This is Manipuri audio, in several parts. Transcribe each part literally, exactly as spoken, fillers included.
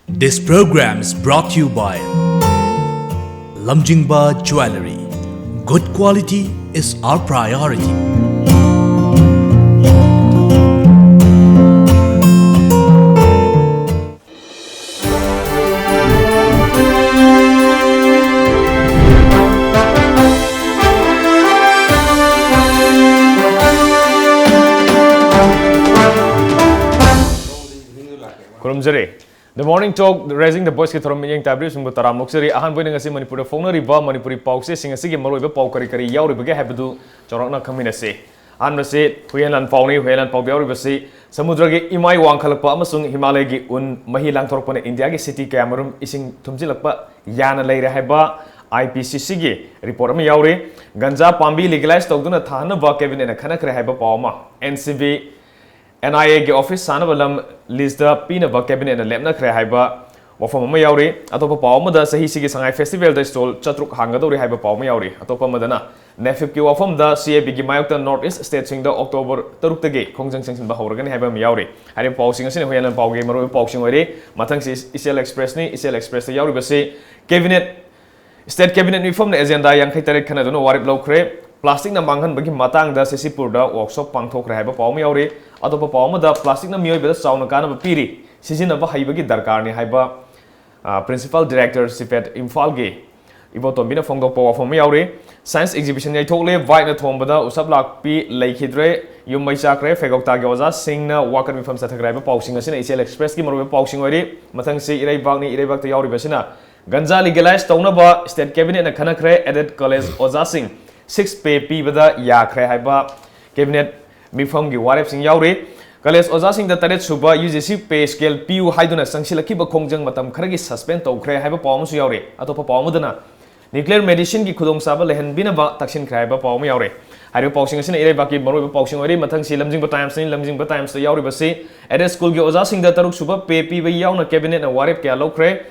This program is brought to you by Lamjingba Jewellery. Good quality is our priority. ꯈꯨꯔꯨꯝꯖꯔꯤ꯫ The Morning Talk, Raising the Voice ꯀꯤ ꯊꯧꯔꯝ ꯃꯤꯠꯌꯦꯡ ꯇꯥꯕꯤꯔꯤꯕꯁꯤꯡꯕꯨ ꯇꯔꯥꯝꯅ ꯑꯣꯛꯆꯔꯤ꯫ ꯑꯍꯥꯟꯕ ꯑꯣꯏꯅ ꯉꯁꯤ ꯃꯅꯤꯄꯨꯔꯗ ꯐꯣꯡꯅꯔꯤꯕ ꯃꯅꯤꯄꯨꯔꯤ ꯄꯥꯎꯆꯦꯁꯤꯡ ꯑꯁꯤꯒꯤ ꯃꯔꯨꯑꯣꯏꯕ ꯄꯥꯎ ꯀꯔꯤ ꯀꯔꯤ ꯌꯥꯎꯔꯤꯕꯒꯦ ꯍꯥꯏꯕꯗꯨ ꯆꯥꯎꯔꯥꯛꯅ ꯈꯪꯃꯤꯟꯅꯁꯤ꯫ ꯑꯍꯥꯟꯕꯁꯤ ꯍꯨꯌꯦꯟꯂꯥꯟ ꯄꯥꯎꯅꯤ꯫ ꯍꯨꯌꯦꯟꯂꯥꯟ ꯄꯥꯎꯗ ꯌꯥꯎꯔꯤꯕꯁꯤ ꯁꯃꯨꯗ꯭ꯔꯒꯤ ꯏꯃꯥꯏ ꯋꯥꯡꯈꯠꯂꯛꯄ ꯑꯃꯁꯨꯡ ꯍꯤꯃꯥꯂꯌꯒꯤ ꯎꯟ ꯃꯍꯤ ꯂꯥꯡꯊꯣꯔꯛꯄꯅ ꯏꯟꯗꯤꯌꯥꯒꯤ ꯁꯤꯇꯤ ꯀꯌꯥꯃꯔꯨꯝ ꯏꯁꯤꯡ ꯊꯨꯝꯖꯤꯜꯂꯛꯄ ꯌꯥꯅ ꯂꯩꯔꯦ ꯍꯥꯏꯕ ꯑꯥꯏ ꯄꯤ ꯁꯤ ꯁꯤꯒꯤ ꯔꯤꯄꯣꯔꯠ ꯑꯃ ꯌꯥꯎꯔꯤ꯫ ꯒꯟꯖꯥ ꯄꯥꯝꯕꯤ ꯂꯤꯒꯦꯂꯥꯏꯖ ꯇꯧꯗꯨꯅ ꯊꯥꯍꯟꯅꯕ ꯀꯦꯕꯤꯅꯦꯠꯅ ꯈꯟꯅꯈ꯭ꯔꯦ ꯍꯥꯏꯕ ꯄꯥꯎ ꯑꯃ꯫ ꯑꯦꯟ ꯁꯤ ꯕꯤ ꯑꯦꯟ ꯑꯥꯏ ꯑꯦꯒꯤ ꯑꯣꯐꯤꯁ ꯁꯥꯅꯕ ꯂꯝ ꯂꯤꯖꯇ ꯄꯤꯅꯕ ꯀꯦꯕꯤꯅꯦꯠꯅ ꯂꯦꯞꯅꯈ꯭ꯔꯦ ꯍꯥꯏꯕ ꯋꯥꯐꯝ ꯑꯃ ꯌꯥꯎꯔꯤ꯫ ꯑꯇꯣꯞꯄ ꯄꯥꯎ ꯑꯃꯗ, ꯆꯍꯤꯁꯤꯒꯤ ꯁꯉꯥꯏ ꯐꯦꯁꯇꯤꯚꯦꯜꯗ ꯁ꯭ꯇꯣꯜ ꯆꯥꯇ꯭ꯔꯨꯛ ꯍꯥꯡꯒꯗꯧꯔꯤ ꯍꯥꯏꯕ ꯄꯥꯎ ꯑꯃ ꯌꯥꯎꯔꯤ꯫ ꯑꯇꯣꯞꯄ ꯑꯃꯗꯅ, ꯅꯦꯐꯤꯞꯀꯤ ꯋꯥꯐꯝꯗ, ꯁꯤ ꯑꯦ ꯕꯤꯒꯤ ꯃꯥꯌꯣꯛꯇ ꯅꯣꯔꯠ ꯏꯁ ꯁ꯭ꯇꯦꯠꯁꯤꯡꯗ ꯑꯣꯛꯇꯣꯕꯔ ꯇꯔꯨꯛꯇꯒꯤ ꯈꯣꯡꯖꯪ ꯆꯪꯁꯤꯟꯕ ꯍꯧꯔꯒꯅꯤ ꯍꯥꯏꯕ ꯑꯃ ꯌꯥꯎꯔꯤ꯫ ꯍꯥꯏꯔꯤꯕ ꯄꯥꯎꯁꯤꯡ ꯑꯁꯤꯅ ꯍꯨꯌꯦꯟꯂꯥꯟ ꯄꯥꯎꯒꯤ ꯃꯔꯨꯑꯣꯏꯕ ꯄꯥꯎꯁꯤꯡ ꯑꯣꯏꯔꯤ꯫ ꯃꯊꯪꯁꯤ ꯏꯆꯦꯜ ꯑꯦꯛꯁꯄ꯭ꯔꯦꯁꯅꯤ꯫ ꯏꯆꯦꯜ ꯑꯦꯛꯁꯄ꯭ꯔꯦꯁꯇ ꯌꯥꯎꯔꯤꯕꯁꯤ, ꯀꯦꯕꯤꯅꯦꯠ ꯁ꯭ꯇꯦꯠ ꯀꯦꯕꯤꯅꯦꯠ ꯃꯤꯐꯝꯅ ꯑꯦꯖꯦꯟꯗꯥ ꯌꯥꯡꯈꯩ ꯇꯔꯦꯠ ꯈꯟꯅꯗꯨꯅ ꯋꯥꯔꯦꯞ ꯂꯧꯈ꯭ꯔꯦ꯫ ꯄ꯭ꯂꯥꯁꯇꯤꯛꯅ ꯃꯥꯡꯍꯟꯕꯒꯤ ꯃꯇꯥꯡꯗ ꯁꯤꯁꯤꯄꯨꯔꯗ ꯋꯥꯔꯛꯁꯣꯞ ꯄꯥꯡꯊꯣꯛꯈ꯭ꯔꯦ ꯍꯥꯏꯕ ꯄꯥꯎ ꯑꯃ ꯌꯥꯎꯔꯤ꯫ ꯑꯇꯣꯞꯄ ꯄꯥꯎ ꯑꯃꯗ, ꯄ꯭ꯂꯥꯁꯇꯤꯛꯅ ꯃꯤꯑꯣꯏꯕꯗ ꯆꯥꯎꯅ ꯀꯥꯟꯅꯕ ꯄꯤꯔꯤ, ꯁꯤꯖꯤꯟꯅꯕ ꯍꯩꯕꯒꯤ ꯗꯔꯀꯥꯔꯅꯤ ꯍꯥꯏꯕ, ꯑ, ꯄ꯭ꯔꯤꯟꯁꯤꯄꯥꯜ ꯗꯤꯔꯦꯛꯇꯔ ꯁꯤꯄꯦꯠ ꯏꯝꯐꯥꯜꯒꯤ ꯏꯕꯣꯇꯣꯝꯕꯤꯅ ꯐꯣꯡꯗꯣꯛꯄ ꯋꯥꯐꯝ ꯑꯃ ꯌꯥꯎꯔꯤ꯫ ꯁꯥꯏꯟꯁ ꯑꯦꯛꯖꯤꯕꯤꯁꯟ ꯌꯩꯊꯣꯛꯂꯦ, ꯕꯥꯏꯛꯅ ꯊꯣꯝꯕꯗ ꯎꯁꯥꯞ ꯂꯥꯛꯄꯤ ꯂꯩꯈꯤꯗ꯭ꯔꯦ, ꯌꯨꯝ ꯃꯩ ꯆꯥꯛꯈ꯭ꯔꯦ, ꯐꯦꯒꯧꯇꯥꯒꯤ ꯑꯣꯖꯥꯁꯤꯡꯅ ꯋꯥꯀꯠ ꯃꯤꯐꯝ ꯆꯠꯊꯈ꯭ꯔꯦ ꯍꯥꯏꯕ ꯄꯥꯎꯁꯤꯡ ꯑꯁꯤꯅ ꯏꯆꯦꯜ ꯑꯦꯛꯁꯄ꯭ꯔꯦꯁꯀꯤ ꯃꯔꯨꯑꯣꯏꯕ ꯄꯥꯎꯁꯤꯡ ꯑꯣꯏꯔꯤ꯫ ꯃꯊꯪꯁꯤ ꯏꯔꯩꯕꯥꯛꯅꯤ꯫ ꯏꯔꯩꯕꯥꯛꯇ ꯌꯥꯎꯔꯤꯕꯁꯤꯅ, ꯒꯟꯖꯥ ꯂꯤꯒꯦꯂꯥꯏꯖ ꯇꯧꯅꯕ ꯁ꯭ꯇꯦꯠ ꯀꯦꯕꯤꯅꯦꯠꯅ ꯈꯟꯅꯈ꯭ꯔꯦ, ꯑꯦꯗꯦꯗ ꯀꯣꯂꯦꯖ ꯑꯣꯖꯥꯁꯤꯡ ꯁꯤꯛꯁ ꯄꯦ ꯄꯤꯕꯗ ꯌꯥꯈ꯭ꯔꯦ ꯍꯥꯏꯕ ꯀꯦꯕꯤꯅꯦꯠ ꯃꯤꯐꯝꯒꯤ ꯋꯥꯔꯦꯞꯁꯤꯡ ꯌꯥꯎꯔꯤ꯫ ꯀꯣꯂꯦꯖ ꯑꯣꯖꯥꯁꯤꯡꯗ ꯇꯔꯦꯠ ꯁꯨꯕ ꯌꯨ ꯖꯤ ꯁꯤ ꯄꯦ ꯁ꯭ꯀꯦꯜ ꯄꯤꯌꯨ ꯍꯥꯏꯗꯨꯅ ꯆꯪꯁꯤꯜꯂꯛꯈꯤꯕ ꯈꯣꯡꯖꯪ ꯃꯇꯝ ꯈꯔꯒꯤ ꯁꯁꯄꯦꯟ ꯇꯧꯈ꯭ꯔꯦ ꯍꯥꯏꯕ ꯄꯥꯎ ꯑꯃꯁꯨ ꯌꯥꯎꯔꯤ꯫ ꯑꯇꯣꯞꯄ ꯄꯥꯎ ꯑꯃꯗꯅ, ꯅ꯭ꯌꯨꯀ꯭ꯂꯤꯌꯔ ꯃꯦꯗꯤꯁꯤꯟꯒꯤ ꯈꯨꯗꯣꯡꯆꯥꯕ ꯂꯩꯍꯟꯕꯤꯅꯕ ꯇꯛꯁꯤꯟꯈ꯭ꯔꯦ ꯍꯥꯏꯕ ꯄꯥꯎ ꯑꯃ ꯌꯥꯎꯔꯤ꯫ ꯍꯥꯏꯔꯤꯕ ꯄꯥꯎꯁꯤꯡ ꯑꯁꯤꯅ ꯏꯔꯩꯕꯥꯛꯀꯤ ꯃꯔꯨꯑꯣꯏꯕ ꯄꯥꯎꯁꯤꯡ ꯑꯣꯏꯔꯤ꯫ ꯃꯊꯪꯁꯤ ꯂꯝꯖꯤꯡꯕ ꯇꯥꯏꯝꯁꯅꯤ꯫ ꯂꯝꯖꯤꯡꯕ ꯇꯥꯏꯝꯁꯇ ꯌꯥꯎꯔꯤꯕꯁꯤ, ꯑꯦꯗꯦꯗ ꯁ꯭ꯀꯨꯜꯒꯤ ꯑꯣꯖꯥꯁꯤꯡꯗ ꯇꯔꯨꯛ ꯁꯨꯕ ꯄꯦ ꯄꯤꯕ ꯌꯥꯎꯅ ꯀꯦꯕꯤꯅꯦꯠꯅ ꯋꯥꯔꯦꯞ ꯀꯌꯥ ꯂꯧꯈ꯭ꯔꯦ꯫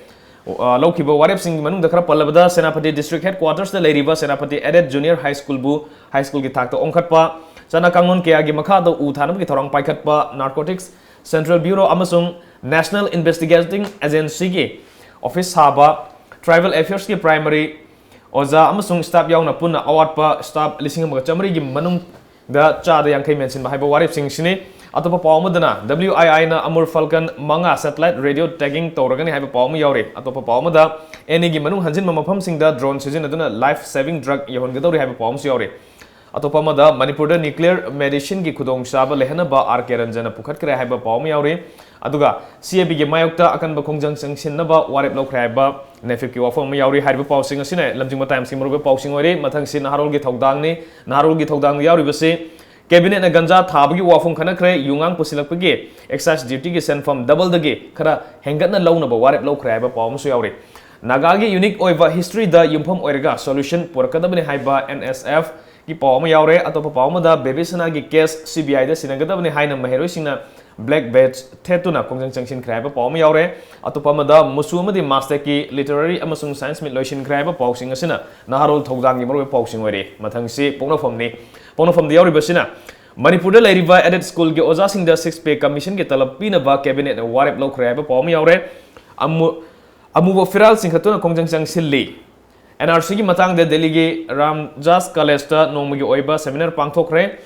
ꯑ, ꯂꯧꯈꯤꯕ ꯋꯥꯔꯦꯞꯁꯤꯡꯒꯤ ꯃꯅꯨꯡꯗ ꯈꯔ ꯄꯜꯂꯕꯗ, ꯁꯦꯅꯥꯄꯇꯤ ꯗꯤꯁꯇ꯭ꯔꯤꯛ ꯍꯦꯗꯀ꯭ꯋꯥꯇꯔꯁꯇ ꯂꯩꯔꯤꯕ ꯁꯦꯅꯥꯄꯇꯤ ꯑꯦꯗꯦꯗ ꯖꯨꯅꯤꯌꯔ ꯍꯥꯏ ꯁ꯭ꯀꯨꯜꯕꯨ ꯍꯥꯏ ꯁ꯭ꯀꯨꯜꯒꯤ ꯊꯥꯛꯇ ꯑꯣꯟꯈꯠꯄ, ꯆꯠꯅ ꯀꯥꯡꯂꯣꯟ ꯀꯌꯥꯒꯤ ꯃꯈꯥꯗ ꯎ ꯊꯥꯅꯕꯒꯤ ꯊꯧꯔꯥꯡ ꯄꯥꯏꯈꯠꯄ, ꯅꯥꯔꯀꯣꯇꯤꯛꯁ Central Bureau ꯑꯃꯁꯨꯡ National Investigating Agencyꯒꯤ office ꯁꯥꯕ Tribal Affairsꯀꯤ primary ꯑꯣꯖꯥ ꯑꯃꯁꯨꯡ staff ꯌꯥꯎꯅ ꯄꯨꯟꯅ ꯑꯋꯥꯠꯄ staff ꯂꯤꯁꯤꯡ ꯑꯃꯒ ꯆꯥꯃꯔꯤꯒꯤ ꯃꯅꯨꯡꯗ ꯆꯥꯗ ꯌꯥꯡꯈꯩ ꯃꯦꯟꯁꯤꯟꯕ ꯍꯥꯏꯕ ꯋꯥꯔꯦꯞꯁꯤꯡꯁꯤꯅꯤ꯫ ꯑꯇꯣꯞꯄ ꯄꯥꯎ ꯑꯃꯗꯅ, W I Iꯅ Amur Falcon ꯃꯉꯥ satellite radio tagging ꯇꯧꯔꯒꯅꯤ ꯍꯥꯏꯕ ꯄꯥꯎ ꯑꯃ ꯌꯥꯎꯔꯤ꯫ ꯑꯇꯣꯞꯄ ꯄꯥꯎ ꯑꯃꯗ, ꯑꯦꯅꯤꯒꯤ ꯃꯅꯨꯡ ꯍꯟꯖꯤꯟꯕ ꯃꯐꯝꯁꯤꯡꯗ drone ꯁꯤꯖꯤꯟꯅꯗꯨꯅ life saving drug ꯌꯧꯍꯟꯒꯗꯧꯔꯤ ꯍꯥꯏꯕ ꯄꯥꯎ ꯑꯃꯁꯨ ꯌꯥꯎꯔꯤ꯫ ꯑꯇꯣꯞꯄ ꯑꯃꯗ, ꯃꯅꯤꯄꯨꯔꯗ nuclear medicineꯒꯤ ꯈꯨꯗꯣꯡꯆꯥꯕ ꯂꯩꯍꯟꯅꯕ R K Ranjanꯅ ꯄꯨꯈꯠꯈ꯭ꯔꯦ ꯍꯥꯏꯕ ꯄꯥꯎ ꯑꯃ ꯌꯥꯎꯔꯤ꯫ ꯑꯗꯨꯒ C A Bꯒꯤ ꯃꯥꯌꯣꯛꯇ ꯑꯀꯟꯕ ꯈꯣꯡꯖꯪ ꯆꯪꯁꯤꯟꯅꯕ ꯋꯥꯔꯦꯞ ꯂꯧꯈ꯭ꯔꯦ ꯍꯥꯏꯕ NAFIPꯀꯤ ꯋꯥꯐꯝ ꯑꯃ ꯌꯥꯎꯔꯤ꯫ ꯍꯥꯏꯔꯤꯕ ꯄꯥꯎꯁꯤꯡ ꯑꯁꯤꯅ ꯂꯝꯖꯤꯡꯕ Timesꯀꯤ ꯃꯔꯨꯑꯣꯏꯕ ꯄꯥꯎꯁꯤꯡ ꯑꯣꯏꯔꯤ꯫ ꯃꯊꯪꯁꯤ ꯅꯍꯥꯔꯣꯜꯒꯤ ꯊꯧꯗꯥꯡꯅꯤ꯫ ꯅꯍꯥꯔꯣꯜꯒꯤ ꯊꯧꯗꯥꯡꯗ ꯌꯥꯎꯔꯤꯕꯁꯤ, Cabinetꯅ ꯒꯟꯖꯥ ꯊꯥꯕꯒꯤ ꯋꯥꯐꯝ ꯈꯟꯅꯈ꯭ꯔꯦ, ꯌꯨꯉꯥꯡ ꯄꯨꯁꯤꯜꯂꯛꯄꯒꯤ excise dutyꯒꯤ ꯁꯦꯟꯐꯝ doubleꯗꯒꯤ ꯈꯔ ꯍꯦꯟꯒꯠꯅ ꯂꯧꯅꯕ ꯋꯥꯔꯦꯞ ꯂꯧꯈ꯭ꯔꯦ ꯍꯥꯏꯕ ꯄꯥꯎ ꯑꯃꯁꯨ ꯌꯥꯎꯔꯤ꯫ ꯅꯥꯒꯥꯒꯤ unique ꯑꯣꯏꯕ historyꯗ ꯌꯨꯝꯐꯝ ꯑꯣꯏꯔꯒ solution ꯄꯨꯔꯛꯀꯗꯕꯅꯤ ꯍꯥꯏꯕ NSFꯀꯤ ꯄꯥꯎ ꯑꯃ ꯌꯥꯎꯔꯦ꯫ ꯑꯇꯣꯞꯄ ꯄꯥꯎ ꯑꯃꯗ, ꯕꯦꯕꯤꯁꯅꯥꯒꯤ case CBIꯗ ꯁꯤꯟꯅꯒꯗꯕꯅꯤ ꯍꯥꯏꯅ ꯃꯍꯩꯔꯣꯏꯁꯤꯡꯅ black badge ꯊꯦꯠꯇꯨꯅ ꯈꯣꯡꯖꯪ ꯆꯪꯁꯤꯟꯈ꯭ꯔꯦ ꯍꯥꯏꯕ ꯄꯥꯎ ꯑꯃ ꯌꯥꯎꯔꯦ꯫ ꯑꯇꯣꯞꯄ ꯑꯃꯗ, ꯃꯨꯁꯨ ꯑꯃꯗꯤ MASTECꯀꯤ literary ꯑꯃꯁꯨꯡ science meet ꯂꯣꯏꯁꯤꯟꯈ꯭ꯔꯦ ꯍꯥꯏꯕ ꯄꯥꯎꯁꯤꯡ ꯑꯁꯤꯅ ꯅꯍꯥꯔꯣꯜ ꯊꯧꯗꯥꯡꯒꯤ ꯃꯔꯨꯑꯣꯏꯕ ꯄꯥꯎꯁꯤꯡ ꯑꯣꯏꯔꯤ꯫ ꯃꯊꯪꯁꯤ ꯄꯣꯛꯅꯐꯝꯅꯤ꯫ ꯄꯣꯛꯅꯐꯝꯗ ꯌꯥꯎꯔꯤꯕꯁꯤꯅ, ꯃꯅꯤꯄꯨꯔꯗ ꯂꯩꯔꯤꯕ aided schoolꯒꯤ ꯑꯣꯖꯥꯁꯤꯡꯗ six pay commissionꯒꯤ ꯇꯂꯕ ꯄꯤꯅꯕ Cabinetꯅ ꯋꯥꯔꯦꯞ ꯂꯧꯈ꯭ꯔꯦ ꯍꯥꯏꯕ ꯄꯥꯎ ꯑꯃ ꯌꯥꯎꯔꯦ꯫ ꯑꯃꯨ-, ꯑꯃꯨꯕ ꯐꯤꯔꯥꯜ ꯆꯤꯡꯈꯠꯇꯨꯅ ꯈꯣꯡꯖꯪ ꯆꯪꯁꯤꯜꯂꯤ꯫ NRCꯒꯤ ꯃꯇꯥꯡꯗ ꯗꯦꯜꯂꯤꯒꯤ ꯔꯥꯝꯖꯥꯁ ꯀꯂꯦꯖꯇ ꯅꯣꯡꯃꯒꯤ ꯑꯣꯏꯕ seminar ꯄꯥꯡꯊꯣꯛꯈ꯭ꯔꯦ꯫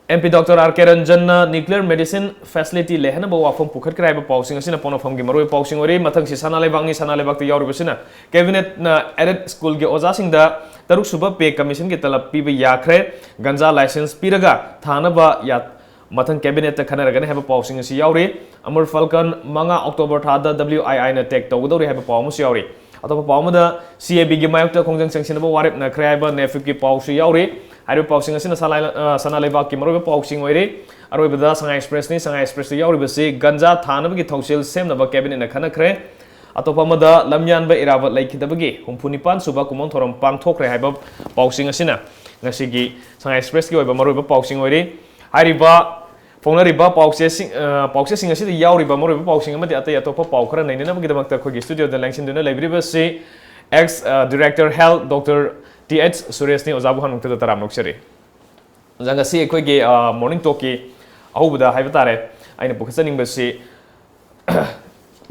MP Doctor R K Ranjanꯅ nuclear medicine facility ꯂꯩꯍꯟꯅꯕ ꯋꯥꯐꯝ ꯄꯨꯈꯠꯈ꯭ꯔꯦ ꯍꯥꯏꯕ ꯄꯥꯎꯁꯤꯡ ꯑꯁꯤꯅ ꯄꯣꯛꯅꯐꯝꯒꯤ ꯃꯔꯨꯑꯣꯏꯕ ꯄꯥꯎꯁꯤꯡ ꯑꯣꯏꯔꯤ꯫ ꯃꯊꯪꯁꯤ ꯁꯅꯥ ꯂꯩꯕꯥꯛꯅꯤ꯫ ꯁꯅꯥ ꯂꯩꯕꯥꯛꯇ ꯌꯥꯎꯔꯤꯕꯁꯤꯅ, Cabinetꯅ aided schoolꯒꯤ ꯑꯣꯖꯥꯁꯤꯡꯗ ꯇꯔꯨꯛ ꯁꯨꯕ pay commissionꯒꯤ ꯇꯂꯕ ꯄꯤꯕ ꯌꯥꯈ꯭ꯔꯦ꯫ ꯒꯟꯖꯥ license ꯄꯤꯔꯒ ꯊꯥꯅꯕ ꯌꯥ-, ꯃꯊꯪ Cabinetꯇ ꯈꯟꯅꯔꯒꯅꯤ ꯍꯥꯏꯕ ꯄꯥꯎꯁꯤꯡ ꯑꯁꯤ ꯌꯥꯎꯔꯤ꯫ Amur Falcon ꯃꯉꯥ October ꯊꯥꯗ WIIꯅ tag ꯇꯧꯒꯗꯧꯔꯤ ꯍꯥꯏꯕ ꯄꯥꯎ ꯑꯃꯁꯨ ꯌꯥꯎꯔꯤ꯫ ꯑꯇꯣꯞꯄ ꯄꯥꯎ ꯑꯃꯗ, CABꯒꯤ ꯃꯥꯌꯣꯛꯇ ꯈꯣꯡꯖꯪ ꯆꯪꯁꯤꯟꯅꯕ ꯋꯥꯔꯦꯞꯅꯈ꯭ꯔꯦ ꯍꯥꯏꯕ NAFIPꯀꯤ ꯄꯥꯎꯁꯨ ꯌꯥꯎꯔꯤ꯫ ꯍꯥꯏꯔꯤꯕ ꯄꯥꯎꯁꯤꯡ ꯑꯁꯤꯅ ꯁꯂꯥꯏ-, ꯑ, ꯁꯅꯥ ꯂꯩꯕꯥꯛꯀꯤ ꯃꯔꯨꯑꯣꯏꯕ ꯄꯥꯎꯁꯤꯡ ꯑꯣꯏꯔꯤ꯫ ꯑꯔꯣꯏꯕꯗ Sangai Expressꯅꯤ꯫ Sangai Expressꯇ ꯌꯥꯎꯔꯤꯕꯁꯤ ꯒꯟꯖꯥ ꯊꯥꯅꯕꯒꯤ ꯊꯧꯁꯤꯜ ꯁꯦꯝꯅꯕ Cabinetꯅ ꯈꯟꯅꯈ꯭ꯔꯦ꯫ ꯑꯇꯣꯞꯄ ꯑꯃꯗ, ꯂꯝꯌꯥꯟꯕ ꯏꯔꯥꯕꯠ ꯂꯩꯈꯤꯗꯕꯒꯤ ꯍꯨꯝꯐꯨ ꯅꯤꯄꯥꯟ ꯁꯨꯕ ꯀꯨꯝꯑꯣꯟ ꯊꯧꯔꯝ ꯄꯥꯡꯊꯣꯛꯈ꯭ꯔꯦ ꯍꯥꯏꯕ ꯄꯥꯎꯁꯤꯡ ꯑꯁꯤꯅ ꯉꯁꯤꯒꯤ Sangai Expressꯀꯤ ꯑꯣꯏꯕ ꯃꯔꯨꯑꯣꯏꯕ ꯄꯥꯎꯁꯤꯡ ꯑꯣꯏꯔꯤ꯫ ꯍꯥꯏꯔꯤꯕ ꯐꯣꯡꯅꯔꯤꯕ ꯄꯥꯎꯆꯦꯁꯤꯡ, ꯑ, ꯄꯥꯎꯆꯦꯁꯤꯡ ꯑꯁꯤꯗ ꯌꯥꯎꯔꯤꯕ ꯃꯔꯨꯑꯣꯏꯕ ꯄꯥꯎꯁꯤꯡ ꯑꯃꯗꯤ ꯑꯇꯩ ꯑꯇꯣꯞꯄ ꯄꯥꯎ ꯈꯔ ꯅꯩꯅꯅꯕꯒꯤꯗꯃꯛꯇ ꯑꯩꯈꯣꯏꯒꯤ studioꯗ ꯂꯦꯡꯁꯤꯟꯗꯨꯅ ꯂꯩꯕꯤꯔꯤꯕꯁꯤ ex, ꯑ, Director Health Doctor Th ꯁꯨꯔꯦꯁꯅꯤ꯫ ꯑꯣꯖꯥꯕꯨ ꯍꯥꯟꯅꯃꯛꯇꯗ ꯇꯔꯥꯝꯅ ꯑꯣꯛꯆꯔꯤ꯫ ꯑꯣꯖꯥ, ꯉꯁꯤ ꯑꯩꯈꯣꯏꯒꯤ, ꯑ, Morning Talkꯀꯤ ꯑꯍꯧꯕꯗ ꯍꯥꯏꯕ ꯇꯥꯔꯦ, ꯑꯩꯅ ꯄꯨꯈꯠꯆꯅꯤꯡꯕꯁꯤ,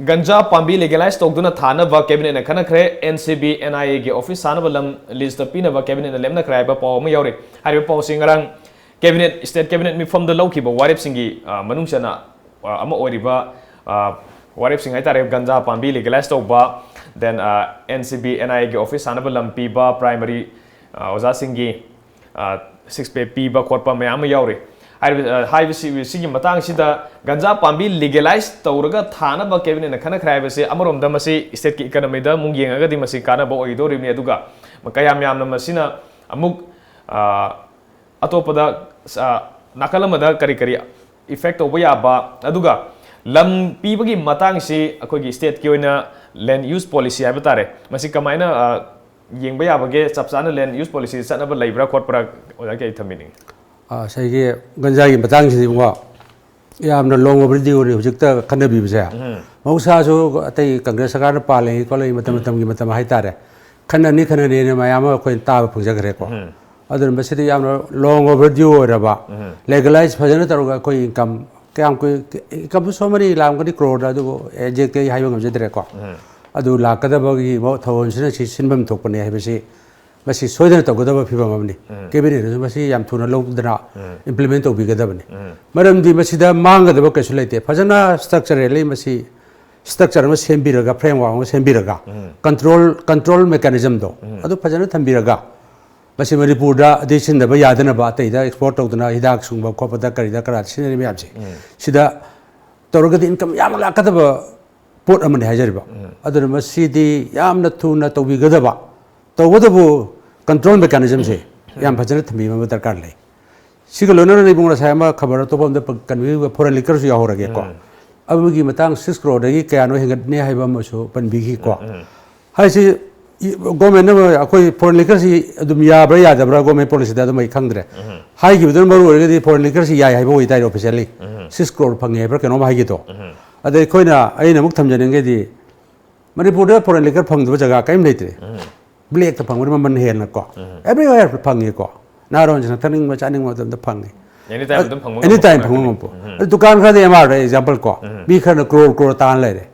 ꯒꯟꯖꯥ ꯄꯥꯝꯕꯤ ꯂꯤꯒꯦꯂꯥꯏꯁ ꯇꯧꯗꯨꯅ ꯊꯥꯅꯕ ꯀꯦꯕꯤꯅꯦꯠꯅ ꯈꯟꯅꯈ꯭ꯔꯦ꯫ ꯑꯦꯟ ꯁꯤ ꯕꯤ, ꯑꯦꯟ ꯑꯥꯏ ꯑꯦꯒꯤ ꯑꯣꯐꯤꯁ ꯁꯥꯅꯕ ꯂꯝ ꯂꯤꯖꯇ ꯄꯤꯅꯕ ꯀꯦꯕꯤꯅꯦꯠꯅ ꯂꯦꯞꯅꯈ꯭ꯔꯦ ꯍꯥꯏꯕ ꯄꯥꯎ ꯑꯃ ꯌꯥꯎꯔꯤ꯫ ꯍꯥꯏꯔꯤꯕ ꯄꯥꯎꯁꯤ ꯉꯔꯥꯡ ꯀꯦꯕꯤꯅꯦꯠ, ꯁ꯭ꯇꯦꯠ ꯀꯦꯕꯤꯅꯦꯠ ꯃꯤꯐꯝꯗ ꯂꯧꯈꯤꯕ ꯋꯥꯔꯦꯞꯁꯤꯡꯒꯤ, ꯑ, ꯃꯅꯨꯡ ꯆꯟꯅ, ꯑ, ꯑꯃ ꯑꯣꯏꯔꯤꯕ, ꯑ, ꯋꯥꯔꯦꯞꯁꯤꯡ ꯍꯥꯏꯇꯥꯔꯦ, ꯒꯟꯖꯥ ꯄꯥꯝꯕꯤ ꯂꯤꯒꯦꯂꯥꯏꯁ ꯇꯧꯕ, then, ꯑ, ꯑꯦꯟ ꯁꯤ ꯕꯤ, ꯑꯦꯟ ꯑꯥꯏ ꯑꯦꯒꯤ ꯑꯣꯐꯤꯁ ꯁꯥꯅꯕ ꯂꯝ ꯄꯤꯕ, ꯄ꯭ꯔꯥꯏꯃꯔꯤ, ꯑ, ꯑꯣꯖꯥꯁꯤꯡꯒꯤ, ꯑ, ꯁꯤꯛꯁ ꯄꯦꯛ ꯄꯤꯕ ꯈꯣꯠꯄ ꯃꯌꯥꯝ ꯑꯃ ꯌꯥꯎꯔꯤ꯫ ꯍꯥꯏꯔꯤꯕ, ꯑ, ꯍꯥꯏꯕꯁꯤ, ꯁꯤꯒꯤ ꯃꯇꯥꯡꯁꯤꯗ ꯒꯟꯖꯥ ꯄꯥꯝꯕꯤ ꯂꯤꯒꯦꯂꯥꯏꯁ ꯇꯧꯔꯒ ꯊꯥꯅꯕ ꯀꯦꯕꯤꯅꯦꯠꯅ ꯈꯟꯅꯈ꯭ꯔꯦ ꯍꯥꯏꯕꯁꯤ ꯑꯃꯔꯣꯝꯗ ꯃꯁꯤ ꯁ꯭ꯇꯦꯠꯀꯤ ꯏꯀꯅꯃꯤꯗ ꯑꯃꯨꯛ ꯌꯦꯡꯉꯒꯗꯤ ꯃꯁꯤ ꯀꯥꯟꯅꯕ ꯑꯣꯏꯒꯗꯧꯔꯤꯕꯅꯤ꯫ ꯑꯗꯨꯒ ꯀꯌꯥꯝ ꯌꯥꯝꯅ ꯃꯁꯤꯅ ꯑꯃꯨꯛ, ꯑ, ꯑꯇꯣꯞꯄꯗ, ꯑ, ꯅꯥꯀꯜ ꯑꯃꯗ ꯀꯔꯤ ꯀꯔꯤ ꯏꯐꯦꯛ ꯇꯧꯕ ꯌꯥꯕ, ꯑꯗꯨꯒ ꯂꯝ ꯄꯤꯕꯒꯤ ꯃꯇꯥꯡꯁꯤ ꯑꯩꯈꯣꯏꯒꯤ ꯁ꯭ꯇꯦꯠꯀꯤ ꯑꯣꯏꯅ ꯂꯦꯟ ꯌꯨꯁ ꯄꯣꯂꯤꯁꯤ ꯍꯥꯏꯕ ꯇꯥꯔꯦ, ꯃꯁꯤ ꯀꯃꯥꯏꯅ, ꯑ, ꯌꯦꯡꯕ ꯌꯥꯕꯒꯦ? ꯆꯞ ꯆꯥꯅ ꯂꯦꯟ ꯌꯨꯁ ꯄꯣꯂꯤꯁꯤ ꯆꯠꯅꯕ ꯂꯩꯕ꯭ꯔꯥ ꯈꯣꯠꯄ꯭ꯔꯥ, ꯑꯣꯖꯥꯒꯤ ꯑꯩ ꯊꯝꯕꯤꯅꯤꯡꯉꯤ꯫ ꯑ, ꯉꯁꯥꯏꯒꯤ ꯒꯟꯖꯥꯒꯤ ꯃꯇꯥꯡꯁꯤꯗꯤ, ꯏꯕꯨꯡꯉꯣ, ꯌꯥꯝꯅ ꯂꯣꯡ ꯑꯣꯚꯔ ꯗ꯭ꯌꯨꯅꯤ ꯍꯧꯖꯤꯛꯇ ꯈꯟꯅꯕꯤꯕꯁꯦ꯫ ꯎꯝ꯫ ꯃꯍꯧꯁꯥꯁꯨ ꯑꯇꯩ ꯀꯪꯒ꯭ꯔꯦꯁ ꯁꯔꯀꯥꯔꯅ ꯄꯥꯜꯂꯤꯉꯩ ꯈꯣꯠꯂꯤꯉꯩ ꯃꯇꯝ, ꯎꯝ, ꯃꯇꯝꯒꯤ ꯃꯇꯝ ꯍꯥꯏꯇꯥꯔꯦ, ꯈꯟꯅꯅꯤ ꯈꯟꯅꯅꯤꯅ ꯃꯌꯥꯝ ꯑꯃ ꯑꯩꯈꯣꯏꯅ ꯇꯥꯕ ꯐꯪꯖꯈ꯭ꯔꯦꯀꯣ꯫ ꯎꯝ꯫ ꯑꯗꯨꯅ ꯃꯁꯤꯗꯤ ꯌꯥꯝꯅ ꯂꯣꯡ ꯑꯣꯚꯔ ꯗ꯭ꯌꯨ ꯑꯣꯏꯔꯕ, ꯎꯝ, ꯂꯦꯒꯂꯥꯏꯁ ꯐꯖꯅ ꯇꯧꯔꯒ ꯑꯩꯈꯣꯏ ꯏꯟꯀꯝ ꯀꯌꯥꯝ ꯀꯨꯏ, ꯏꯟꯀꯝꯁꯨ ꯁꯣꯝꯃꯅꯤ ꯂꯥꯛꯑꯝꯒꯅꯤ ꯀ꯭ꯔꯣꯔꯗ, ꯑꯗꯨꯕꯨ ꯑꯦꯛꯖꯦꯛꯇꯤ ꯑꯩ ꯍꯥꯏꯕ ꯉꯝꯖꯗ꯭ꯔꯦꯀꯣ꯫ ꯎꯝ꯫ ꯑꯗꯨ ꯂꯥꯛꯀꯗꯕꯒꯤ ꯊꯧꯑꯣꯡꯁꯤꯅ ꯁꯤ ꯁꯤꯟꯐꯝ ꯊꯣꯛꯄꯅꯤ ꯍꯥꯏꯕꯁꯤ ꯃꯁꯤ ꯁꯣꯏꯗꯅ ꯇꯧꯒꯗꯕ ꯐꯤꯕꯝ ꯑꯃꯅꯤ꯫ ꯎꯝ꯫ ꯀꯦꯕꯤꯅꯦꯠꯅꯁꯨ ꯃꯁꯤ ꯌꯥꯝ ꯊꯨꯅ ꯂꯧꯗꯅ, ꯎꯝ, ꯏꯝꯄ꯭ꯂꯤꯃꯦꯟ ꯇꯧꯕꯤꯒꯗꯕꯅꯤ꯫ ꯎꯝ꯫ ꯃꯔꯝꯗꯤ ꯃꯁꯤꯗ ꯃꯥꯡꯒꯗꯕ ꯀꯩꯁꯨ ꯂꯩꯇꯦ꯫ ꯐꯖꯅ ꯁ꯭ꯇ꯭ꯔꯛꯆꯔꯦꯜꯂꯤ ꯃꯁꯤ ꯁ꯭ꯇ꯭ꯔꯛꯆꯔ ꯑꯃ ꯁꯦꯝꯕꯤꯔꯒ, ꯐ꯭ꯔꯦꯝꯋꯥꯔꯛ ꯑꯃ ꯁꯦꯝꯕꯤꯔꯒ, ꯎꯝ, ꯀꯟꯇ꯭ꯔꯣꯜ, ꯀꯟꯇ꯭ꯔꯣꯜ ꯃꯦꯀꯥꯅꯤꯖꯝꯗꯣ, ꯎꯝ, ꯑꯗꯨ ꯐꯖꯅ ꯊꯝꯕꯤꯔꯒ, ꯃꯁꯤ ꯃꯅꯤꯄꯨꯔꯗ ꯑꯗꯩ ꯁꯤꯖꯤꯟꯅꯕ ꯌꯥꯗꯅꯕ ꯑꯇꯩꯗ ꯑꯦꯛꯁꯄꯣꯔꯠ ꯇꯧꯗꯅ ꯍꯤꯗꯥꯛ ꯁꯨꯡꯕ ꯈꯣꯠꯄꯗ ꯀꯔꯤꯗ ꯀꯔꯥ ꯁꯤꯖꯤꯟꯅꯔꯤ ꯃꯌꯥꯝꯁꯦ, ꯎꯝ, ꯁꯤꯗ ꯇꯧꯔꯒꯗꯤ ꯏꯟꯀꯝ ꯌꯥꯝꯅ ꯂꯥꯛꯀꯗꯕ ꯄꯣꯠ ꯑꯃꯅꯤ ꯍꯥꯏꯖꯔꯤꯕ꯫ ꯎꯝ꯫ ꯑꯗꯨꯅ ꯃꯁꯤꯗꯤ ꯌꯥꯝꯅ ꯊꯨꯅ ꯇꯧꯕꯤꯒꯗꯕ, ꯇꯧꯕꯇꯕꯨ ꯀꯟꯇ꯭ꯔꯣꯜ ꯃꯦꯀꯥꯅꯤꯖꯝꯁꯦ ꯌꯥꯝ ꯐꯖꯅ ꯊꯝꯕꯤꯕ ꯑꯃ ꯗꯔꯀꯥꯔ ꯂꯩ꯫ ꯁꯤꯒ ꯂꯣꯏꯅꯅ ꯏꯕꯨꯡ ꯉꯁꯥꯏ ꯑꯃ ꯈꯕꯔ ꯑꯇꯣꯞꯄ ꯑꯃꯗ ꯄ-, ꯀꯩꯅꯣꯒꯤ ꯐꯣꯔꯦꯟ ꯂꯤꯀꯔꯁꯨ ꯌꯥꯎꯍꯧꯔꯒꯦꯀꯣ꯫ ꯎꯝ꯫ ꯑꯗꯨꯒꯤ ꯃꯇꯥꯡ ꯁꯤꯛꯁ ꯀ꯭ꯔꯣꯔꯗꯒꯤ ꯀꯌꯥꯅꯣ ꯍꯦꯟꯒꯠꯅꯤ ꯍꯥꯏꯕ ꯑꯃꯁꯨ ꯄꯟꯕꯤꯈꯤꯀꯣ꯫ ꯎꯝ, ꯎꯝ꯫ ꯍꯥꯏꯁꯤ, ꯒꯣꯔꯃꯦꯟꯅ ꯑꯃ ꯑꯩꯈꯣꯏ ꯐꯣꯔꯦꯟ ꯂꯤꯀꯔꯁꯤ ꯑꯗꯨꯝ ꯌꯥꯕ꯭ꯔꯥ ꯌꯥꯗꯕ꯭ꯔꯥ ꯒꯣꯔꯃꯦꯟ ꯄꯣꯂꯤꯁꯤꯗ ꯑꯗꯨꯝ ꯑꯩ ꯈꯪꯗ꯭ꯔꯦ꯫ ꯎꯝ꯫ ꯍꯥꯏꯈꯤꯕꯗꯨꯅ ꯃꯔꯨ ꯑꯣꯏꯔꯒꯗꯤ ꯐꯣꯔꯦꯟ ꯂꯤꯀꯔꯁꯤ ꯌꯥꯏ ꯍꯥꯏꯕ ꯑꯣꯏꯇꯥꯔꯦ ꯑꯣꯐꯤꯁꯤꯌꯦꯜꯂꯤ꯫ ꯎꯝ꯫ ꯁꯤꯛꯁ ꯀ꯭ꯔꯣꯔ ꯐꯪꯉꯦ ꯍꯥꯏꯕ꯭ꯔꯥ ꯀꯩꯅꯣꯝ ꯍꯥꯏꯈꯤꯗꯣ꯫ ꯎꯝ꯫ ꯑꯗ ꯑꯩꯈꯣꯏꯅ, ꯑꯩꯅ ꯑꯃꯨꯛ ꯊꯝꯖꯅꯤꯡꯒꯦꯗꯤ, ꯃꯅꯤꯄꯨꯔꯗ ꯐꯣꯔꯦꯟ ꯂꯤꯀꯔ ꯐꯪꯗꯕ ꯖꯒꯥ ꯀꯔꯤꯝ ꯂꯩꯇ꯭ꯔꯦ꯫ ꯎꯝ꯫ ꯕ꯭ꯂꯦꯛꯇ ꯐꯪꯕꯅ ꯃꯃꯜ ꯍꯦꯟꯅꯀꯣ꯫ ꯎꯝ꯫ Everywhere ꯐꯪꯉꯤꯀꯣ꯫ ꯅꯍꯥꯔꯣꯟꯁꯤꯅ ꯊꯛꯅꯤꯡꯕ ꯆꯥꯅꯤꯡꯕ ꯃꯇꯝꯗ ꯐꯪꯉꯤ꯫ Anytime ꯑꯗꯨꯝ ꯐꯪꯕ ꯑꯦꯅꯤ ꯉꯝꯕ ꯇꯥꯏꯝ ꯄꯣꯠ ꯐꯪꯕ ꯉꯥꯛꯇꯅꯤ꯫ ꯉꯝꯕ ꯄꯣꯠ꯫ ꯑꯗꯨ ꯗꯨꯀꯥꯟ ꯈꯔꯗꯤ ꯑꯦꯝ ꯑꯥꯔꯗ ꯑꯦꯛꯖꯥꯝꯄꯜ ꯀꯣ, ꯃꯤ ꯈꯔꯅ ꯀ꯭ꯔꯣꯔ ꯀ꯭ꯔꯣꯔ ꯇꯥꯟ ꯂꯩꯔꯦ꯫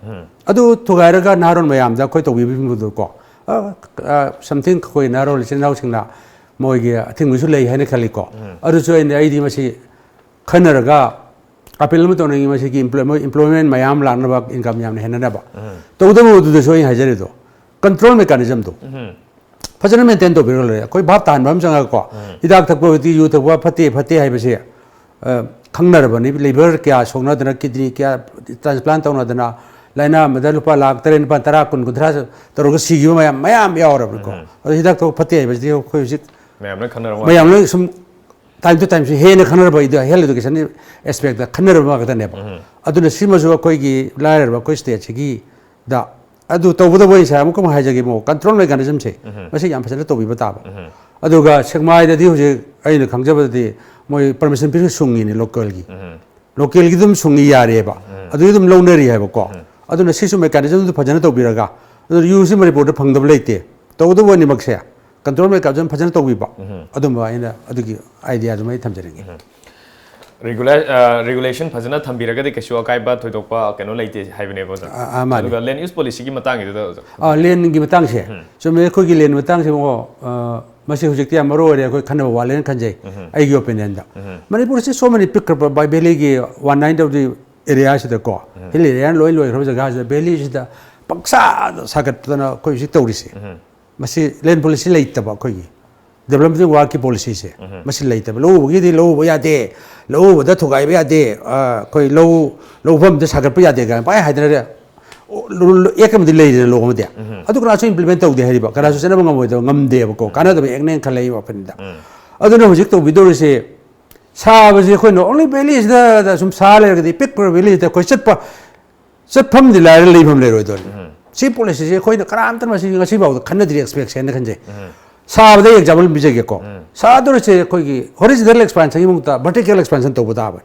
ꯑꯗꯨ ꯊꯨꯒꯥꯏꯔꯒ ꯅꯍꯥꯔꯣꯜ ꯃꯌꯥꯝꯗ ꯑꯩꯈꯣꯏ ꯇꯧꯕꯤꯕꯗꯨꯀꯣ, ꯁꯝꯊꯤꯡ ꯑꯩꯈꯣꯏ ꯅꯍꯥꯔꯣꯜ ꯏꯆꯤꯟ ꯏꯅꯥꯎꯁꯤꯡꯅ ꯃꯣꯏꯒꯤ ꯑꯊꯤꯡꯕꯁꯨ ꯂꯩ ꯍꯥꯏꯅ ꯈꯜꯂꯤꯀꯣ꯫ ꯑꯗꯨꯁꯨ ꯑꯩꯅ, ꯑꯩꯗꯤ ꯃꯁꯤ ꯈꯟꯅꯔꯒ ꯑꯄꯤꯜ ꯑꯃ ꯇꯧꯅꯤꯡꯉꯤ꯫ ꯃꯁꯤꯒꯤ employment employment ꯃꯌꯥꯝ ꯂꯥꯛꯅꯕ, ꯏꯟꯀꯝ ꯌꯥꯝꯅ ꯍꯦꯟꯅꯅꯕ꯫ ꯇꯧꯕꯇꯕꯨ ꯑꯗꯨꯗꯁꯨ ꯑꯩꯅ ꯍꯥꯏꯖꯔꯤꯗꯣ, ꯀꯟꯇ꯭ꯔꯣꯜ ꯃꯦꯀꯥꯅꯤꯖꯝꯗꯣ ꯐꯖꯅ ꯃꯦꯟꯇꯦꯟ ꯇꯧꯕꯤꯔꯒ ꯂꯣꯏꯔꯦ꯫ ꯑꯩꯈꯣꯏ ꯚꯥꯞ ꯇꯥꯍꯟꯕ ꯑꯃ ꯆꯪꯉꯒꯀꯣ, ꯍꯤꯗꯥꯛ ꯊꯛꯄ ꯑꯣꯏꯗꯤ, ꯌꯨ ꯊꯛꯄ ꯐꯠꯇꯦ ꯐꯠꯇꯦ ꯍꯥꯏꯕꯁꯦ, ꯑ, ꯈꯪꯅꯔꯕꯅꯤ꯫ ꯂꯤꯚꯔ ꯀꯌꯥ ꯁꯣꯛꯅꯗꯅ, ꯀꯤꯗꯅꯤ ꯀꯌꯥ ꯇ꯭ꯔꯥꯟꯁꯄ꯭ꯂꯥꯟ ꯇꯧꯅꯗꯅ, ꯂꯥꯏꯅꯥ ꯑꯃꯗ ꯂꯨꯄꯥ ꯂꯥꯛ ꯇꯔꯦꯠ, ꯅꯤꯄꯥꯜ, ꯇꯔꯥ, ꯀꯨꯟ, ꯀꯨꯟꯊ꯭ꯔꯥ ꯇꯧꯔꯒ ꯁꯤꯈꯤꯕ ꯃꯌꯥꯝ ꯃꯌꯥꯝ ꯌꯥꯎꯔꯕꯅꯤꯀꯣ꯫ ꯑꯗꯣ ꯍꯤꯗꯥꯛ ꯊꯛꯄ ꯐꯠꯇꯦ ꯍꯥꯏꯕꯁꯤꯗꯤ ꯑꯩꯈꯣꯏ ꯍꯧꯖꯤꯛ ꯃꯌꯥꯝ ꯂꯣꯏ ꯈꯪꯅꯔꯕ ꯃꯌꯥꯝ ꯂꯣꯏ ꯁꯨꯝ ꯇꯥꯏꯝ ꯇꯨ ꯇꯥꯏꯝꯁꯤ ꯍꯦꯟꯅ ꯈꯪꯅꯔꯕ health education aspectꯇ ꯈꯟꯅꯔꯕ ꯉꯥꯛꯇꯅꯦꯕ꯫ ꯑꯗꯨꯅ ꯁꯤꯃꯁꯨ ꯑꯩꯈꯣꯏꯒꯤ ꯂꯥꯏꯔꯔꯕ ꯑꯩꯈꯣꯏ stateꯁꯤꯒꯤꯗ ꯑꯗꯨ ꯇꯧꯕꯗꯕꯨ ꯑꯩ ꯉꯁꯥꯏ ꯑꯃꯨꯛꯀ ꯑꯃꯨꯛ ꯍꯥꯏꯖꯒꯦ, ꯃꯣ ꯀꯟꯇ꯭ꯔꯣꯜ ꯃꯦꯀꯥꯅꯤꯖꯝꯁꯦ ꯃꯁꯤ ꯌꯥꯝ ꯐꯖꯅ ꯇꯧꯕꯤꯕ ꯇꯥꯕ꯫ ꯑꯗꯨꯒ ꯁꯦꯛꯃꯥꯏꯗꯗꯤ ꯍꯧꯖꯤꯛ ꯑꯩꯅ ꯈꯪꯖꯕꯗꯗꯤ ꯃꯣꯏ ꯄꯔꯃꯤꯁꯟ ꯄꯤꯔꯒ ꯁꯨꯡꯉꯤꯅꯦ ꯂꯣꯀꯦꯜꯒꯤ꯫ ꯂꯣꯀꯦꯜꯒꯤ ꯑꯗꯨꯝ ꯁꯨꯡꯉꯤ ꯌꯥꯔꯦꯕ꯫ ꯑꯗꯨꯗꯤ ꯑꯗꯨꯝ ꯂꯧꯅꯔꯤ ꯍꯥꯏꯕꯀꯣ꯫ ꯑꯗꯨꯅ ꯁꯤꯁꯨ ꯃꯦꯀꯥꯅꯤꯖꯝꯗꯨ ꯐꯖꯅ ꯇꯧꯕꯤꯔꯒ, ꯑꯗꯨꯅ ꯌꯨꯁꯤ ꯃꯅꯤꯄꯨꯔꯗ ꯐꯪꯗꯕ ꯂꯩꯇꯦ꯫ ꯇꯧꯕꯇꯕꯨ ꯑꯅꯤꯃꯛꯁꯦ ꯀꯟꯇ꯭ꯔꯣꯜ ꯃꯦꯀꯥꯅꯤꯖꯝ ꯐꯖꯅ ꯇꯧꯕꯤꯕ꯫ ꯑꯗꯨꯝꯕ ꯑꯩꯅ ꯑꯗꯨꯒꯤ ꯑꯥꯏꯗꯤꯌꯥꯗꯨꯃ ꯑꯩ ꯊꯝꯖꯅꯤꯡꯉꯤ꯫ ꯔꯤꯒꯨꯂꯦ regulation ꯐꯖꯅ ꯊꯝꯕꯤꯔꯒꯗꯤ ꯀꯩꯁꯨ ꯑꯀꯥꯏꯕ ꯊꯣꯏꯗꯣꯛꯄ ꯀꯩꯅꯣ ꯂꯩꯇꯦ ꯍꯥꯏꯕꯅꯦꯕ ꯑꯣꯖꯥ꯫ ꯑ, ꯑ, ꯃꯥꯅꯦ꯫ ꯑꯗꯨꯒ land use policyꯒꯤ ꯃꯇꯥꯡꯒꯤꯗꯨꯗ ꯑꯣꯖꯥ꯫ ꯑ, landꯒꯤ ꯃꯇꯥꯡꯁꯦ, ꯆꯨꯝꯃꯦ, ꯑꯩꯈꯣꯏꯒꯤ land ꯃꯇꯥꯡꯁꯦ ꯑꯃꯨꯛ, ꯑ, ꯃꯁꯤ ꯍꯧꯖꯤꯛꯇꯤ ꯌꯥꯝ ꯃꯔꯨ ꯑꯣꯏꯔꯦ, ꯑꯩꯈꯣꯏ ꯈꯟꯅꯕ ꯋꯥꯠꯂꯦꯅ ꯈꯟꯖꯩ, ꯑꯩꯒꯤ opinionꯗ꯫ ꯃꯅꯤꯄꯨꯔꯁꯤ so many ꯄꯤꯛꯈ꯭ꯔꯕ ꯚꯦꯂꯤꯒꯤ ꯋꯥꯟ ꯅꯥꯏꯟ ꯑꯣꯐ ꯗꯤ ꯑꯦꯔꯤꯌꯥꯁꯤꯗꯀꯣ, ꯍꯤꯜ ꯑꯦꯔꯤꯌꯥ ꯂꯣꯏ ꯂꯣꯏꯈ꯭ꯔꯕ ꯖꯒꯥꯁꯤꯗ ꯚꯦꯂꯤꯁꯤꯗ ꯄꯪꯁꯥꯗ ꯁꯥꯒꯠꯇꯅ ꯑꯩꯈꯣꯏ ꯍꯧꯖꯤꯛ ꯇꯧꯔꯤꯁꯦ꯫ ꯃꯁꯤ land policy ꯂꯩꯇꯕ, ꯑꯩꯈꯣꯏꯒꯤ development workꯀꯤ policyꯁꯦ ꯃꯁꯤ ꯂꯩꯇꯕ꯫ ꯂꯧ ꯎꯕꯒꯤꯗꯤ ꯂꯧ ꯎꯕ ꯌꯥꯗꯦ, ꯂꯧ ꯎꯕꯗ ꯊꯨꯒꯥꯏꯕ ꯌꯥꯗꯦ, ꯑ, ꯑꯩꯈꯣꯏ ꯂꯧ, ꯂꯧꯐꯝꯗ ꯁꯥꯒꯠꯄ ꯌꯥꯗꯦ ꯀꯥꯏꯅ ꯄꯥꯏ ꯍꯥꯏꯗꯅ ꯑꯦꯛ ꯑꯃꯗꯤ ꯂꯩꯔꯤꯅ ꯂꯣ ꯑꯃꯗꯤ꯫ ꯑꯗꯨ ꯀꯅꯥꯁꯨ implement ꯇꯧꯗꯦ ꯍꯥꯏꯔꯤꯕ, ꯀꯅꯥꯁꯨ ꯆꯠꯅꯕ ꯉꯝꯃꯣꯏꯗꯕ, ꯉꯝꯗꯦꯕꯀꯣ, ꯀꯥꯟꯅꯗꯕ ꯑꯦꯛꯅꯦꯅ ꯈꯜꯂꯦ ꯑꯩ ꯋꯥꯈꯜꯗ꯫ ꯑꯗꯨꯅ ꯍꯧꯖꯤꯛ ꯇꯧꯕꯤꯗꯧꯔꯤꯁꯦ, ꯁꯥꯕꯁꯦ ꯑꯩꯈꯣꯏꯅ only valleyꯁꯤꯗ ꯁꯨꯝ ꯁꯥ ꯂꯩꯔꯒꯗꯤ, ꯄꯤꯛꯄ valleyꯁꯤꯗ ꯑꯩꯈꯣꯏ ꯆꯠꯄ, ꯆꯠꯐꯝꯗꯤ ꯂꯥꯏꯔ ꯂꯩꯐꯝ ꯂꯩꯔꯣꯏꯗꯧꯔꯤ꯫ ꯁꯤ policyꯁꯦ ꯑꯩꯈꯣꯏꯅ ꯀꯅꯥꯝꯇꯅ ꯃꯁꯤ ꯉꯁꯤ ꯐꯥꯎꯗ ꯈꯟꯅꯗ꯭ꯔꯤ, expertsꯅ ꯈꯟꯖꯩ꯫ ꯁꯥꯕꯗ ꯑꯩ example ꯑꯃ ꯄꯤꯖꯒꯦꯀꯣ꯫ ꯁꯥꯗꯧꯔꯤꯁꯦ ꯑꯩꯈꯣꯏꯒꯤ horizontal expansionꯒꯤ ꯃꯍꯨꯠꯇ vertical expansion ꯇꯧꯕ ꯇꯥꯕꯅꯤ꯫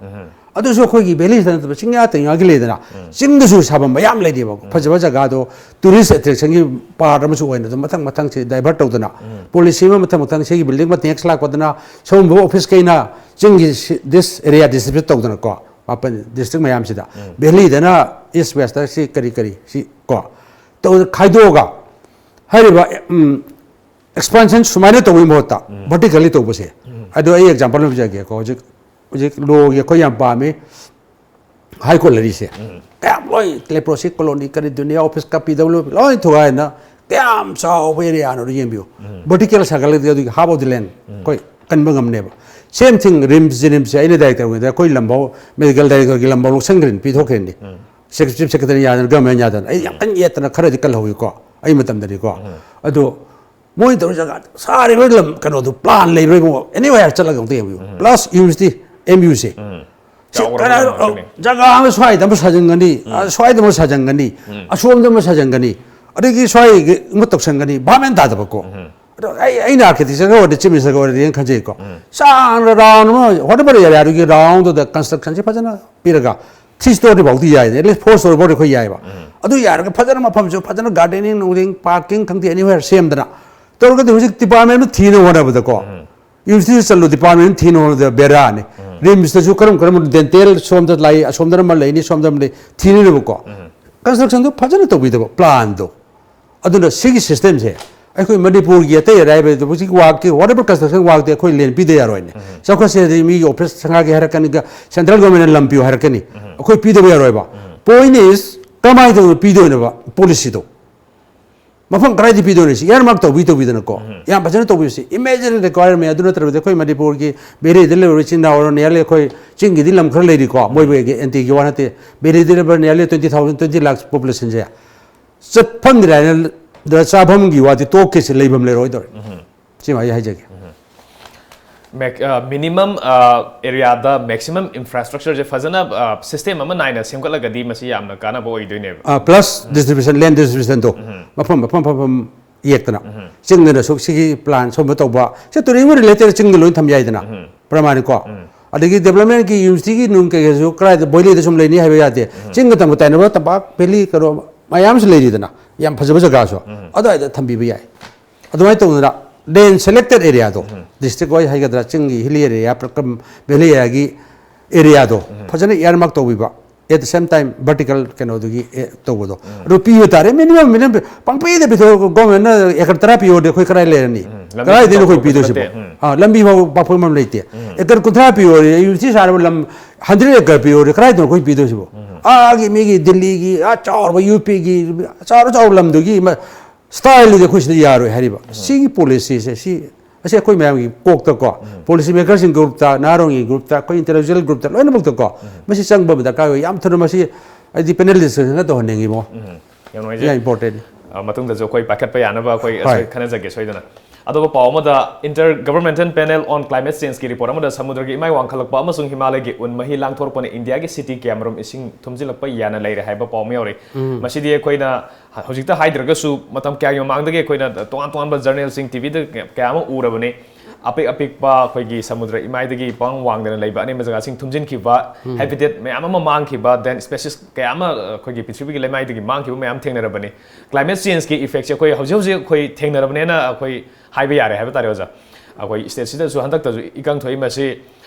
ꯑꯗꯨꯁꯨ ꯑꯩꯈꯣꯏꯒꯤ ꯚꯦꯂꯤꯁꯤꯗ ꯅꯠꯇꯕ ꯆꯤꯡꯌꯥ ꯇꯦꯡꯌꯥꯒꯤ ꯂꯩꯗꯅ, ꯆꯤꯡꯗꯁꯨ ꯁꯥꯐꯝ ꯃꯌꯥꯝ ꯂꯩꯔꯤꯕ, ꯐꯖꯕ ꯖꯒꯥꯗꯣ, ꯇꯨꯔꯤꯁ ꯑꯦꯇ꯭ꯔꯦꯛꯁꯟꯒꯤ ꯄꯥꯔꯠ ꯑꯃꯁꯨ ꯑꯣꯏꯅ ꯑꯗꯨꯝ ꯃꯊꯪ ꯃꯊꯪꯁꯦ ꯗꯥꯏꯚꯔꯠ ꯇꯧꯗꯅ, ꯄꯣꯂꯤꯁꯤ ꯑꯃ ꯃꯊꯪ ꯃꯊꯪ ꯁꯤꯒꯤ ꯕꯤꯜꯗꯤꯡ ꯑꯃ ꯅꯦꯛꯁ ꯂꯥꯛꯄꯗꯅ ꯁꯤꯒꯨꯝꯕ ꯑꯣꯐꯤꯁ ꯀꯩꯅ ꯆꯤꯡꯒꯤ ꯁꯤ-, ꯗꯤꯁ ꯑꯦꯔꯤꯌꯥ ꯗꯤꯁꯇ꯭ꯔꯤꯕ꯭ꯌꯨꯠ ꯇꯧꯗꯅꯀꯣ, ꯃꯥꯄꯟ ꯗꯤꯁꯇ꯭ꯔꯤꯛ ꯃꯌꯥꯝꯁꯤꯗ, ꯚꯦꯂꯤꯗꯅ ꯏꯁ ꯋꯦꯁꯇ ꯁꯤ ꯀꯔꯤ ꯀꯔꯤ ꯁꯤ ꯀꯣ ꯇꯧ-, ꯈꯥꯏꯗꯣꯛꯑꯒ ꯍꯥꯏꯔꯤꯕ, ꯎꯝ, ꯑꯦꯛꯁꯄꯥꯟꯁꯟ ꯁꯨꯃꯥꯏꯅ ꯇꯧꯕꯒꯤ ꯃꯍꯨꯠꯇ ꯚꯔꯇꯤꯀꯦꯜꯂꯤ ꯇꯧꯕꯁꯦ꯫ ꯑꯗꯣ ꯑꯩ ꯑꯦꯛꯖꯥꯝꯄꯜ ꯑꯃ ꯄꯤꯖꯒꯦꯀꯣ꯫ ꯍꯧꯖꯤꯛ, ꯍꯧꯖꯤꯛ ꯂꯣꯒꯤ ꯑꯩꯈꯣꯏ ꯌꯥꯝ ꯄꯥꯝꯃꯤ ꯍꯥꯏ ꯀꯣꯔꯠ ꯂꯩꯔꯤꯁꯦ꯫ ꯀꯌꯥꯝ ꯂꯣꯏ ꯂꯦꯄ꯭ꯔꯣꯁꯤ ꯀꯣꯂꯣꯅꯤ, ꯀꯔꯤ ꯗꯨꯅꯤꯌꯥ ꯑꯣꯐꯤꯁ, ꯀ ꯄꯤ ꯗꯕ꯭ꯂꯤꯎ ꯂꯣꯏ ꯊꯨꯒꯥꯏꯅ ꯀꯌꯥꯝ ꯆꯥꯎꯕ ꯑꯦꯔꯤꯌꯥꯅꯣ ꯑꯗꯨ ꯌꯦꯡꯕꯤꯌꯨ꯫ ꯚꯔꯇꯤꯀꯦꯜ ꯁꯥꯒꯠꯂꯒꯗꯤ ꯑꯗꯨꯒꯤ half of the land ꯑꯩꯈꯣꯏ ꯀꯟꯕ ꯉꯝꯅꯦꯕ꯫ Same thing, ꯔꯤꯝꯁ, ꯖꯦꯅꯤꯝꯁꯁꯦ ꯑꯩꯅ ꯗꯥꯏꯔꯦꯛꯇꯔ ꯑꯣꯏꯗ ꯑꯩꯈꯣꯏ ꯂꯝꯐꯥꯎ, ꯃꯦꯗꯤꯀꯦꯜ ꯗꯥꯏꯔꯦꯛꯇꯔꯒꯤ ꯂꯝꯐꯥꯎ ꯂꯧꯁꯟꯈ꯭ꯔꯦꯅ, ꯄꯤꯊꯣꯛꯈ꯭ꯔꯦꯅꯤ꯫ ꯆꯤꯐ ꯁꯦꯀ꯭ꯔꯦꯇꯔꯤ ꯌꯥꯗꯅ, ꯒꯚꯔꯟꯃꯦꯟ ꯌꯥꯗꯅ ꯑꯩ ꯌꯥꯝ ꯀꯟꯅ ꯌꯦꯠꯇꯅ ꯈꯔꯗꯤ ꯀꯜꯍꯧꯋꯤꯀꯣ, ꯑꯩ ꯃꯇꯝꯗꯗꯤꯀꯣ꯫ ꯑꯗꯣ ꯃꯣꯏꯅ ꯇꯧꯔꯤ ꯖꯒꯥ ꯁꯥꯔꯤꯕ ꯂꯝ ꯀꯩꯅꯣꯗꯨ ꯄ꯭ꯂꯥꯟ ꯂꯩꯕ꯭ꯔꯥ ꯏꯕꯨꯡꯉꯣ? ꯑꯦꯅꯤꯋꯦꯌꯔ ꯆꯠꯂꯒ ꯑꯝꯇ ꯌꯦꯡꯕꯤꯌꯨ꯫ ꯄ꯭ꯂꯁ ꯌꯨꯅꯤꯚꯔꯁꯤꯇꯤ, ꯑꯦꯝ ꯌꯨꯁꯦ꯫ ꯁꯤ ꯆꯥꯎꯔꯕ ꯀꯅꯥ-, ꯂꯝ ꯉꯥꯛꯇꯅꯤ꯫ ꯖꯒꯥ ꯑꯃ ꯁ꯭ꯋꯥꯏꯗ ꯑꯃ ꯁꯥꯖꯟꯒꯅꯤ, ꯑ, ꯁ꯭ꯋꯥꯏꯗ ꯑꯃ ꯁꯥꯖꯟꯒꯅꯤ, ꯑꯁꯣꯝꯗ ꯑꯃ ꯁꯥꯖꯟꯒꯅꯤ, ꯑꯗꯒꯤ ꯁ꯭ꯋꯥꯏꯒꯤ ꯑꯃ ꯇꯧꯁꯟꯒꯅꯤ, ꯚꯥꯞ ꯃꯦꯟ ꯇꯥꯗꯕꯀꯣ꯫ ꯑꯗꯣ ꯑꯩ, ꯑꯩꯅ ꯑꯥꯔꯀꯤꯇꯦꯛꯆꯔꯒ ꯑꯣꯏꯔꯗꯤ, ꯆꯤꯐ ꯃꯤꯅꯤꯁꯇꯔꯒ ꯑꯣꯏꯔꯗꯤ ꯈꯟꯖꯩꯀꯣ꯫ ꯆꯥꯎꯅ ꯔꯥꯎꯟ ꯑꯃ, ꯋꯥꯇꯦꯚꯔ ꯑꯦꯔꯤꯌꯥꯗꯨꯒꯤ ꯔꯥꯎꯟꯗꯨꯗ ꯀꯟꯁꯇ꯭ꯔꯛꯁꯟꯁꯤ ꯐꯖꯅ ꯄꯤꯔꯒ, ꯊ꯭ꯔꯤ ꯁ꯭ꯇꯣꯔꯤ ꯐꯥꯎꯗꯤ ꯌꯥꯏ, ꯑꯦꯠ ꯂꯤꯁ ꯐꯣꯔ ꯁ꯭ꯇꯣꯔꯤ ꯐꯥꯎꯗꯤ ꯑꯩꯈꯣꯏ ꯌꯥꯏꯕ꯫ ꯑꯗꯨ ꯌꯥꯔꯒ ꯐꯖꯅ ꯃꯐꯝꯁꯨ ꯐꯖꯅ ꯒꯥꯔꯗꯦꯅꯤꯡ ꯅꯨꯡꯗꯦꯅꯤꯡ, ꯄꯥꯔꯀꯤꯡ ꯈꯪꯗꯦ, ꯑꯦꯅꯤꯋꯦꯌꯔ ꯁꯦꯝꯗꯅ ꯇꯧꯔꯒꯗꯤ ꯍꯧꯖꯤꯛ ꯗꯤꯄꯥꯔꯠꯃꯦꯟ ꯑꯃ ꯊꯤꯅꯕ ꯍꯣꯠꯅꯕꯗꯀꯣ, ꯌꯨꯅꯤꯚꯔꯁꯤꯇꯤꯗ ꯆꯠꯂꯨ, ꯗꯤꯄꯥꯔꯠꯃꯦꯟ ꯑꯃ ꯊꯤꯅꯕ ꯍꯣꯠꯅꯕꯗ ꯕꯦꯔꯥꯅꯤ꯫ ꯔꯤꯝꯁꯇꯁꯨ ꯀꯔꯝ ꯀꯔꯝꯕ ꯗꯦꯟꯇꯦꯜ ꯁꯣꯝꯗ ꯂꯩ, ꯑꯁꯣꯝꯗꯅ ꯑꯃ ꯂꯩꯅꯤ, ꯁꯣꯝꯗ ꯑꯃ ꯂꯩ, ꯊꯤꯅꯅꯕꯀꯣ꯫ ꯀꯟꯁꯇ꯭ꯔꯛꯁꯟꯗꯨ ꯐꯖꯅ ꯇꯧꯕꯤꯗꯕ, ꯄ꯭ꯂꯥꯟꯗꯣ꯫ ꯑꯗꯨꯅ ꯁꯤꯒꯤ ꯁꯤꯁꯇꯦꯝꯁꯦ ꯑꯩꯈꯣꯏ ꯃꯅꯤꯄꯨꯔꯒꯤ ꯑꯇꯩ ꯑꯔꯥꯏꯕ ꯍꯧꯖꯤꯛ ꯋꯥꯛꯀꯤ, ꯋꯥꯇꯦꯚꯔ ꯀꯟꯁꯇ꯭ꯔꯛꯁꯟ ꯋꯥꯛꯇꯤ ꯑꯩꯈꯣꯏ ꯂꯦꯟ ꯄꯤꯗ ꯌꯥꯔꯣꯏꯅꯦ꯫ ꯆꯥꯎꯈꯠꯁꯦ ꯍꯥꯏꯗꯤ ꯃꯤꯒꯤ ꯑꯣꯐꯤꯁ ꯁꯪꯒꯥꯒꯦ ꯍꯥꯏꯔꯛꯀꯅꯤ, ꯁꯦꯟꯇ꯭ꯔꯦꯜ ꯒꯣꯔꯃꯦꯟꯅ ꯂꯝ ꯄꯤꯌꯨ ꯍꯥꯏꯔꯛꯀꯅꯤ꯫ ꯑꯩꯈꯣꯏ ꯄꯤꯗꯕ ꯌꯥꯔꯣꯏꯕ꯫ ꯄꯣꯏꯟ ꯏꯁ, ꯀꯃꯥꯏꯅ ꯇꯧꯗꯅ ꯄꯤꯗꯣꯏꯅꯣꯕ ꯄꯣꯂꯤꯁꯤꯗꯣ? ꯃꯐꯝ ꯀꯗꯥꯏꯗ ꯄꯤꯗꯣꯏꯅꯣ? ꯁꯤ ꯏꯌꯥꯔꯃꯥꯔꯛ ꯇꯧꯕꯤ ꯇꯧꯕꯤꯗꯅꯀꯣ, ꯌꯥꯝ ꯐꯖꯅ ꯇꯧꯕꯤꯁꯤ, ꯏꯃꯦꯖꯤꯅꯔꯤ ꯔꯤꯀ꯭ꯋꯥꯌꯔꯃꯦꯟ꯫ ꯑꯗꯨ ꯅꯠꯇ꯭ꯔꯕꯗꯤ ꯑꯩꯈꯣꯏ ꯃꯅꯤꯄꯨꯔꯒꯤ ꯚꯦꯂꯤꯗ ꯂꯩꯔꯤꯕ ꯏꯆꯤꯟ ꯏꯅꯥꯎ, ꯅꯤꯌꯔꯂꯤ ꯑꯩꯈꯣꯏ ꯆꯤꯡꯒꯤꯗꯤ ꯂꯝ ꯈꯔ ꯂꯩꯔꯤꯀꯣ, ꯃꯣꯏꯕꯨ ꯑꯦꯟꯇꯤꯒꯤ ꯋꯥ ꯅꯠꯇꯦ, ꯚꯦꯂꯤꯗ ꯂꯩꯕ nearly twenty thousand, twenty lakhs ꯄꯣꯄꯨꯂꯦꯁꯟꯁꯦ꯫ ꯆꯠꯐꯝꯗꯤ ꯂꯥꯏꯅ ꯆꯥꯐꯝꯒꯤ ꯋꯥꯗꯤ ꯇꯣꯛꯀꯦꯁꯤ, ꯂꯩꯐꯝ ꯂꯩꯔꯣꯏꯗꯧꯔꯦ꯫ ꯁꯤꯃ ꯑꯩ ꯍꯥꯏꯖꯒꯦ꯫ ꯃꯦꯛ-, ꯑ, ꯃꯤꯅꯤꯃꯝ, ꯑ, ꯑꯦꯔꯤꯌꯥꯗ ꯃꯦꯛꯁꯤꯃꯝ ꯏꯟꯐ꯭ꯔꯥꯁ꯭ꯇ꯭ꯔꯛꯆꯔꯁꯦ ꯐꯖꯅ, ꯑ, ꯁꯤꯁꯇꯦꯝ ꯑꯃ ꯅꯥꯏꯅ ꯁꯦꯝꯒꯠꯂꯒꯗꯤ ꯃꯁꯤ ꯌꯥꯝꯅ ꯀꯥꯟꯅꯕ ꯑꯣꯏꯗꯣꯏꯅꯦꯕ꯫ ꯄ꯭ꯂꯁ ꯗꯤꯁꯇ꯭ꯔꯤꯕ꯭ꯌꯨꯁꯟ, ꯂꯦꯟ ꯗꯤꯁꯇ꯭ꯔꯤꯕ꯭ꯌꯨꯁꯟꯗꯣ ꯃꯐꯝ ꯃꯐꯝ ꯃꯐꯝ ꯌꯦꯛꯇꯅ, ꯆꯤꯡꯗꯅ ꯁꯨꯛ ꯁꯤꯒꯤ ꯄ꯭ꯂꯥꯟ ꯁꯣꯝꯕ ꯇꯧꯕ, ꯁꯤ ꯇꯨꯔꯤꯖꯝꯒ ꯔꯤꯂꯦꯇꯦꯗ ꯆꯤꯡꯗ ꯂꯣꯏ ꯊꯝ ꯌꯥꯏꯗꯅ, ꯄ꯭ꯔꯃꯥꯅꯤꯀꯣ꯫ ꯑꯗꯒꯤ ꯗꯦꯕꯂꯞꯃꯦꯟꯒꯤ ꯌꯨꯅꯤꯚꯔꯁꯤꯇꯤꯒꯤ ꯅꯨꯡ ꯀꯩꯀꯩꯁꯨ ꯀꯗꯥꯏꯗ ꯕꯣꯏꯂꯤꯗ ꯁꯨꯝ ꯂꯩꯅꯤ ꯍꯥꯏꯕ ꯌꯥꯗꯦ꯫ ꯆꯤꯡꯒ ꯇꯝꯒ ꯇꯥꯏꯅꯕ ꯇꯝꯄꯥꯛ ꯚꯦꯂꯤ ꯀꯩꯅꯣ ꯃꯌꯥꯝꯁꯨ ꯂꯩꯔꯤꯗꯅ, ꯌꯥꯝ ꯐꯖꯕ ꯖꯒꯥꯁꯨ꯫ ꯑꯗꯨꯋꯥꯏꯗ ꯊꯝꯕꯤꯕ ꯌꯥꯏ꯫ ꯑꯗꯨꯃꯥꯏꯅ ꯇꯧꯗꯅ ꯂꯦꯟ ꯁꯦꯂꯦꯛꯇꯦꯠ ꯑꯦꯔꯤꯌꯥꯗꯣ, ꯗꯤꯁꯇ꯭ꯔꯤꯛ ꯋꯥꯏꯁ ꯍꯥꯏꯒꯗ꯭ꯔꯥ, ꯆꯤꯡꯒꯤ ꯍꯤꯂꯤ ꯑꯦꯔꯤꯌꯥ, ꯚꯦꯂꯤ ꯑꯦꯔꯤꯌꯥꯒꯤ ꯑꯦꯔꯤꯌꯥꯗꯣ ꯐꯖꯅ ꯏꯌꯥꯔꯃꯥꯔꯛ ꯇꯧꯕꯤꯕ꯫ At the same time vertical ꯀꯩꯅꯣꯗꯨꯒꯤ ꯑꯦ, ꯇꯧꯕꯗꯣ꯫ ꯑꯗꯨ ꯄꯤꯕ ꯇꯥꯔꯦ, ꯃꯤꯅꯤꯃꯝ ꯃꯤꯅꯤꯃꯝ ꯄꯪꯄꯤꯗ ꯄꯤꯊꯣꯛꯑꯒ ꯒꯣꯔꯃꯦꯟꯅ ꯑꯦꯀꯔ ꯇꯔꯥ ꯄꯤꯌꯣꯗꯤ ꯑꯩꯈꯣꯏ ꯀꯗꯥꯏ ꯂꯩꯔꯅꯤ? ꯂꯝꯕꯤ ꯀꯗꯥꯏꯗꯩꯅꯣ ꯑꯩꯈꯣꯏ ꯆꯥꯎꯊꯣꯔꯛꯄꯁꯨ ꯄꯤꯗꯣꯏꯁꯤꯕꯣ? ꯅꯠꯇꯦ꯫ ꯑꯥ, ꯂꯝꯕꯤ ꯐꯥꯎ ꯄꯥꯛꯐꯝ ꯑꯃ ꯂꯩꯇꯦ꯫ ꯑꯦꯀꯔ ꯀꯨꯟꯊ꯭ꯔꯥ ꯄꯤꯌꯣꯗꯤ, ꯌꯨꯅꯤꯚꯔꯁꯤꯇꯤ ꯁꯥꯅꯕ ꯂꯝ ꯍꯟꯗ꯭ꯔꯦꯠ ꯑꯦꯀꯔ ꯄꯤꯌꯣꯗꯤ ꯀꯗꯥꯏꯗꯅꯣ ꯑꯩꯈꯣꯏ ꯄꯤꯗꯣꯏꯁꯤꯕꯣ? ꯑꯥꯒꯤ ꯃꯤꯒꯤ ꯗꯤꯜꯂꯤꯒꯤ ꯑꯥ ꯆꯥꯎꯔꯕ ꯌꯨ ꯄꯤꯒꯤ ꯆꯥꯎꯔ ꯆꯥꯎꯔ ꯂꯝꯗꯨꯒꯤ ꯃ-, ꯁ꯭ꯇꯥꯏꯜꯗꯨꯗꯤ ꯑꯩꯈꯣꯏ ꯁꯤꯗ ꯌꯥꯔꯣꯏ ꯍꯥꯏꯔꯤꯕ꯫ ꯁꯤꯒꯤ ꯄꯣꯂꯤꯁꯤꯁꯦ ꯁꯤ ꯑꯁꯤ ꯑꯩꯈꯣꯏ ꯃꯌꯥꯝꯒꯤ ꯀꯣꯛꯇꯀꯣ, ꯄꯣꯂꯤꯁꯤ ꯃꯦꯀꯔꯁꯤꯡ ꯒ꯭ꯔꯨꯞꯇ, ꯅꯍꯥꯔꯣꯜꯒꯤ ꯒ꯭ꯔꯨꯞꯇ, ꯑꯩꯈꯣꯏ ꯏꯟꯇꯦꯂꯦꯛꯆꯨꯋꯦꯜ ꯒ꯭ꯔꯨꯞꯇ ꯂꯣꯏꯅꯃꯛꯇꯀꯣ ꯃꯁꯤ ꯆꯪꯕ ꯑꯃ ꯗꯔꯀꯥꯔ ꯑꯣꯏ꯫ ꯌꯥꯝ ꯊꯨꯅ ꯃꯁꯤ ꯍꯥꯏꯗꯤ ꯄꯦꯅꯦꯜ ꯗꯤꯁꯀꯁꯟꯒ ꯇꯧꯍꯟꯅꯤꯡꯉꯤꯕꯣ꯫ ꯌꯥꯝ ꯅꯨꯡꯉꯥꯏꯖꯩ꯫ ꯌꯥꯝ ꯏꯝꯄꯣꯔꯇꯦꯟ꯫ ꯑ, ꯃꯇꯨꯡꯗꯁꯨ ꯑꯩꯈꯣꯏ ꯄꯥꯏꯈꯠꯄ ꯌꯥꯅꯕ ꯑꯩꯈꯣꯏ ꯍꯣꯏ꯫ ꯑꯁꯣꯏ ꯈꯟꯅꯖꯒꯦ ꯁꯣꯏꯗꯅ꯫ ꯑꯇꯣꯞꯄ ꯄꯥꯎ ꯑꯃꯗ, Inter Governmental Panel on Climate Changeꯀꯤ ꯔꯤꯄꯣꯔꯠ ꯑꯃꯗ ꯁꯃꯨꯗ꯭ꯔꯒꯤ ꯏꯃꯥꯏ ꯋꯥꯡꯈꯠꯂꯛꯄ ꯑꯃꯁꯨꯡ ꯍꯤꯃꯥꯂꯌꯒꯤ ꯎꯟ ꯃꯍꯤ ꯂꯥꯡꯊꯣꯔꯛꯄꯅ ꯏꯟꯗꯤꯌꯥꯒꯤ ꯁꯤꯇꯤ ꯀꯌꯥꯃꯔꯨꯝ ꯏꯁꯤꯡ ꯊꯨꯝꯖꯤꯜꯂꯛꯄ ꯌꯥꯅ ꯂꯩꯔꯦ ꯍꯥꯏꯕ ꯄꯥꯎ ꯑꯃ ꯌꯥꯎꯔꯤ꯫ ꯃꯁꯤꯗꯤ ꯑꯩꯈꯣꯏꯅ ꯍ-, ꯍꯧꯖꯤꯛꯇ ꯍꯥꯏꯗ꯭ꯔꯒꯁꯨ ꯃꯇꯝ ꯀꯌꯥꯒꯤ ꯃꯃꯥꯡꯗꯒꯤ ꯑꯩꯈꯣꯏꯅ ꯇꯣꯉꯥꯟ ꯇꯣꯉꯥꯟꯕ ꯖꯔꯅꯦꯜꯁꯤꯡ, ꯇꯤ ꯚꯤꯗ ꯀꯌꯥ ꯑꯃ ꯎꯔꯕꯅꯤ꯫ ꯑꯄꯤꯛ ꯑꯄꯤꯛꯄ ꯑꯩꯈꯣꯏꯒꯤ ꯁꯃꯨꯗ꯭ꯔ ꯏꯃꯥꯏꯗꯒꯤ ꯄꯪ ꯋꯥꯡꯗꯅ ꯂꯩꯕ ꯑꯅꯦꯝꯕ ꯖꯒꯥꯁꯤꯡ ꯊꯨꯝꯖꯤꯟꯈꯤꯕ, ꯍꯦꯕꯤꯇꯦꯠ ꯃꯌꯥꯝ ꯑꯃ ꯃꯥꯡꯈꯤꯕ, then species ꯀꯌꯥ ꯑꯃ, ꯑ, ꯑꯩꯈꯣꯏꯒꯤ ꯄ꯭ꯔꯤꯊꯤꯕꯤꯒꯤ ꯂꯩꯃꯥꯏꯗꯒꯤ ꯃꯥꯡꯈꯤꯕ ꯃꯌꯥꯝ ꯊꯦꯡꯅꯔꯕꯅꯤ꯫ Climate changeꯀꯤ effectꯁꯦ ꯑꯩꯈꯣꯏ ꯍꯧꯖꯤꯛ ꯍꯧꯖꯤꯛ ꯑꯩꯈꯣꯏ ꯊꯦꯡꯅꯔꯕꯅꯦꯅ ꯑꯩꯈꯣꯏ ꯍꯥꯏꯕ ꯌꯥꯔꯦ ꯍꯥꯏꯕ ꯇꯥꯔꯦ, ꯑꯣꯖꯥ꯫ ꯑꯩꯈꯣꯏ stateꯁꯤꯗꯁꯨ ꯍꯟꯗꯛꯇꯁꯨ ꯏꯀꯪ ꯊꯣꯛꯏ꯫ ꯃꯁꯤ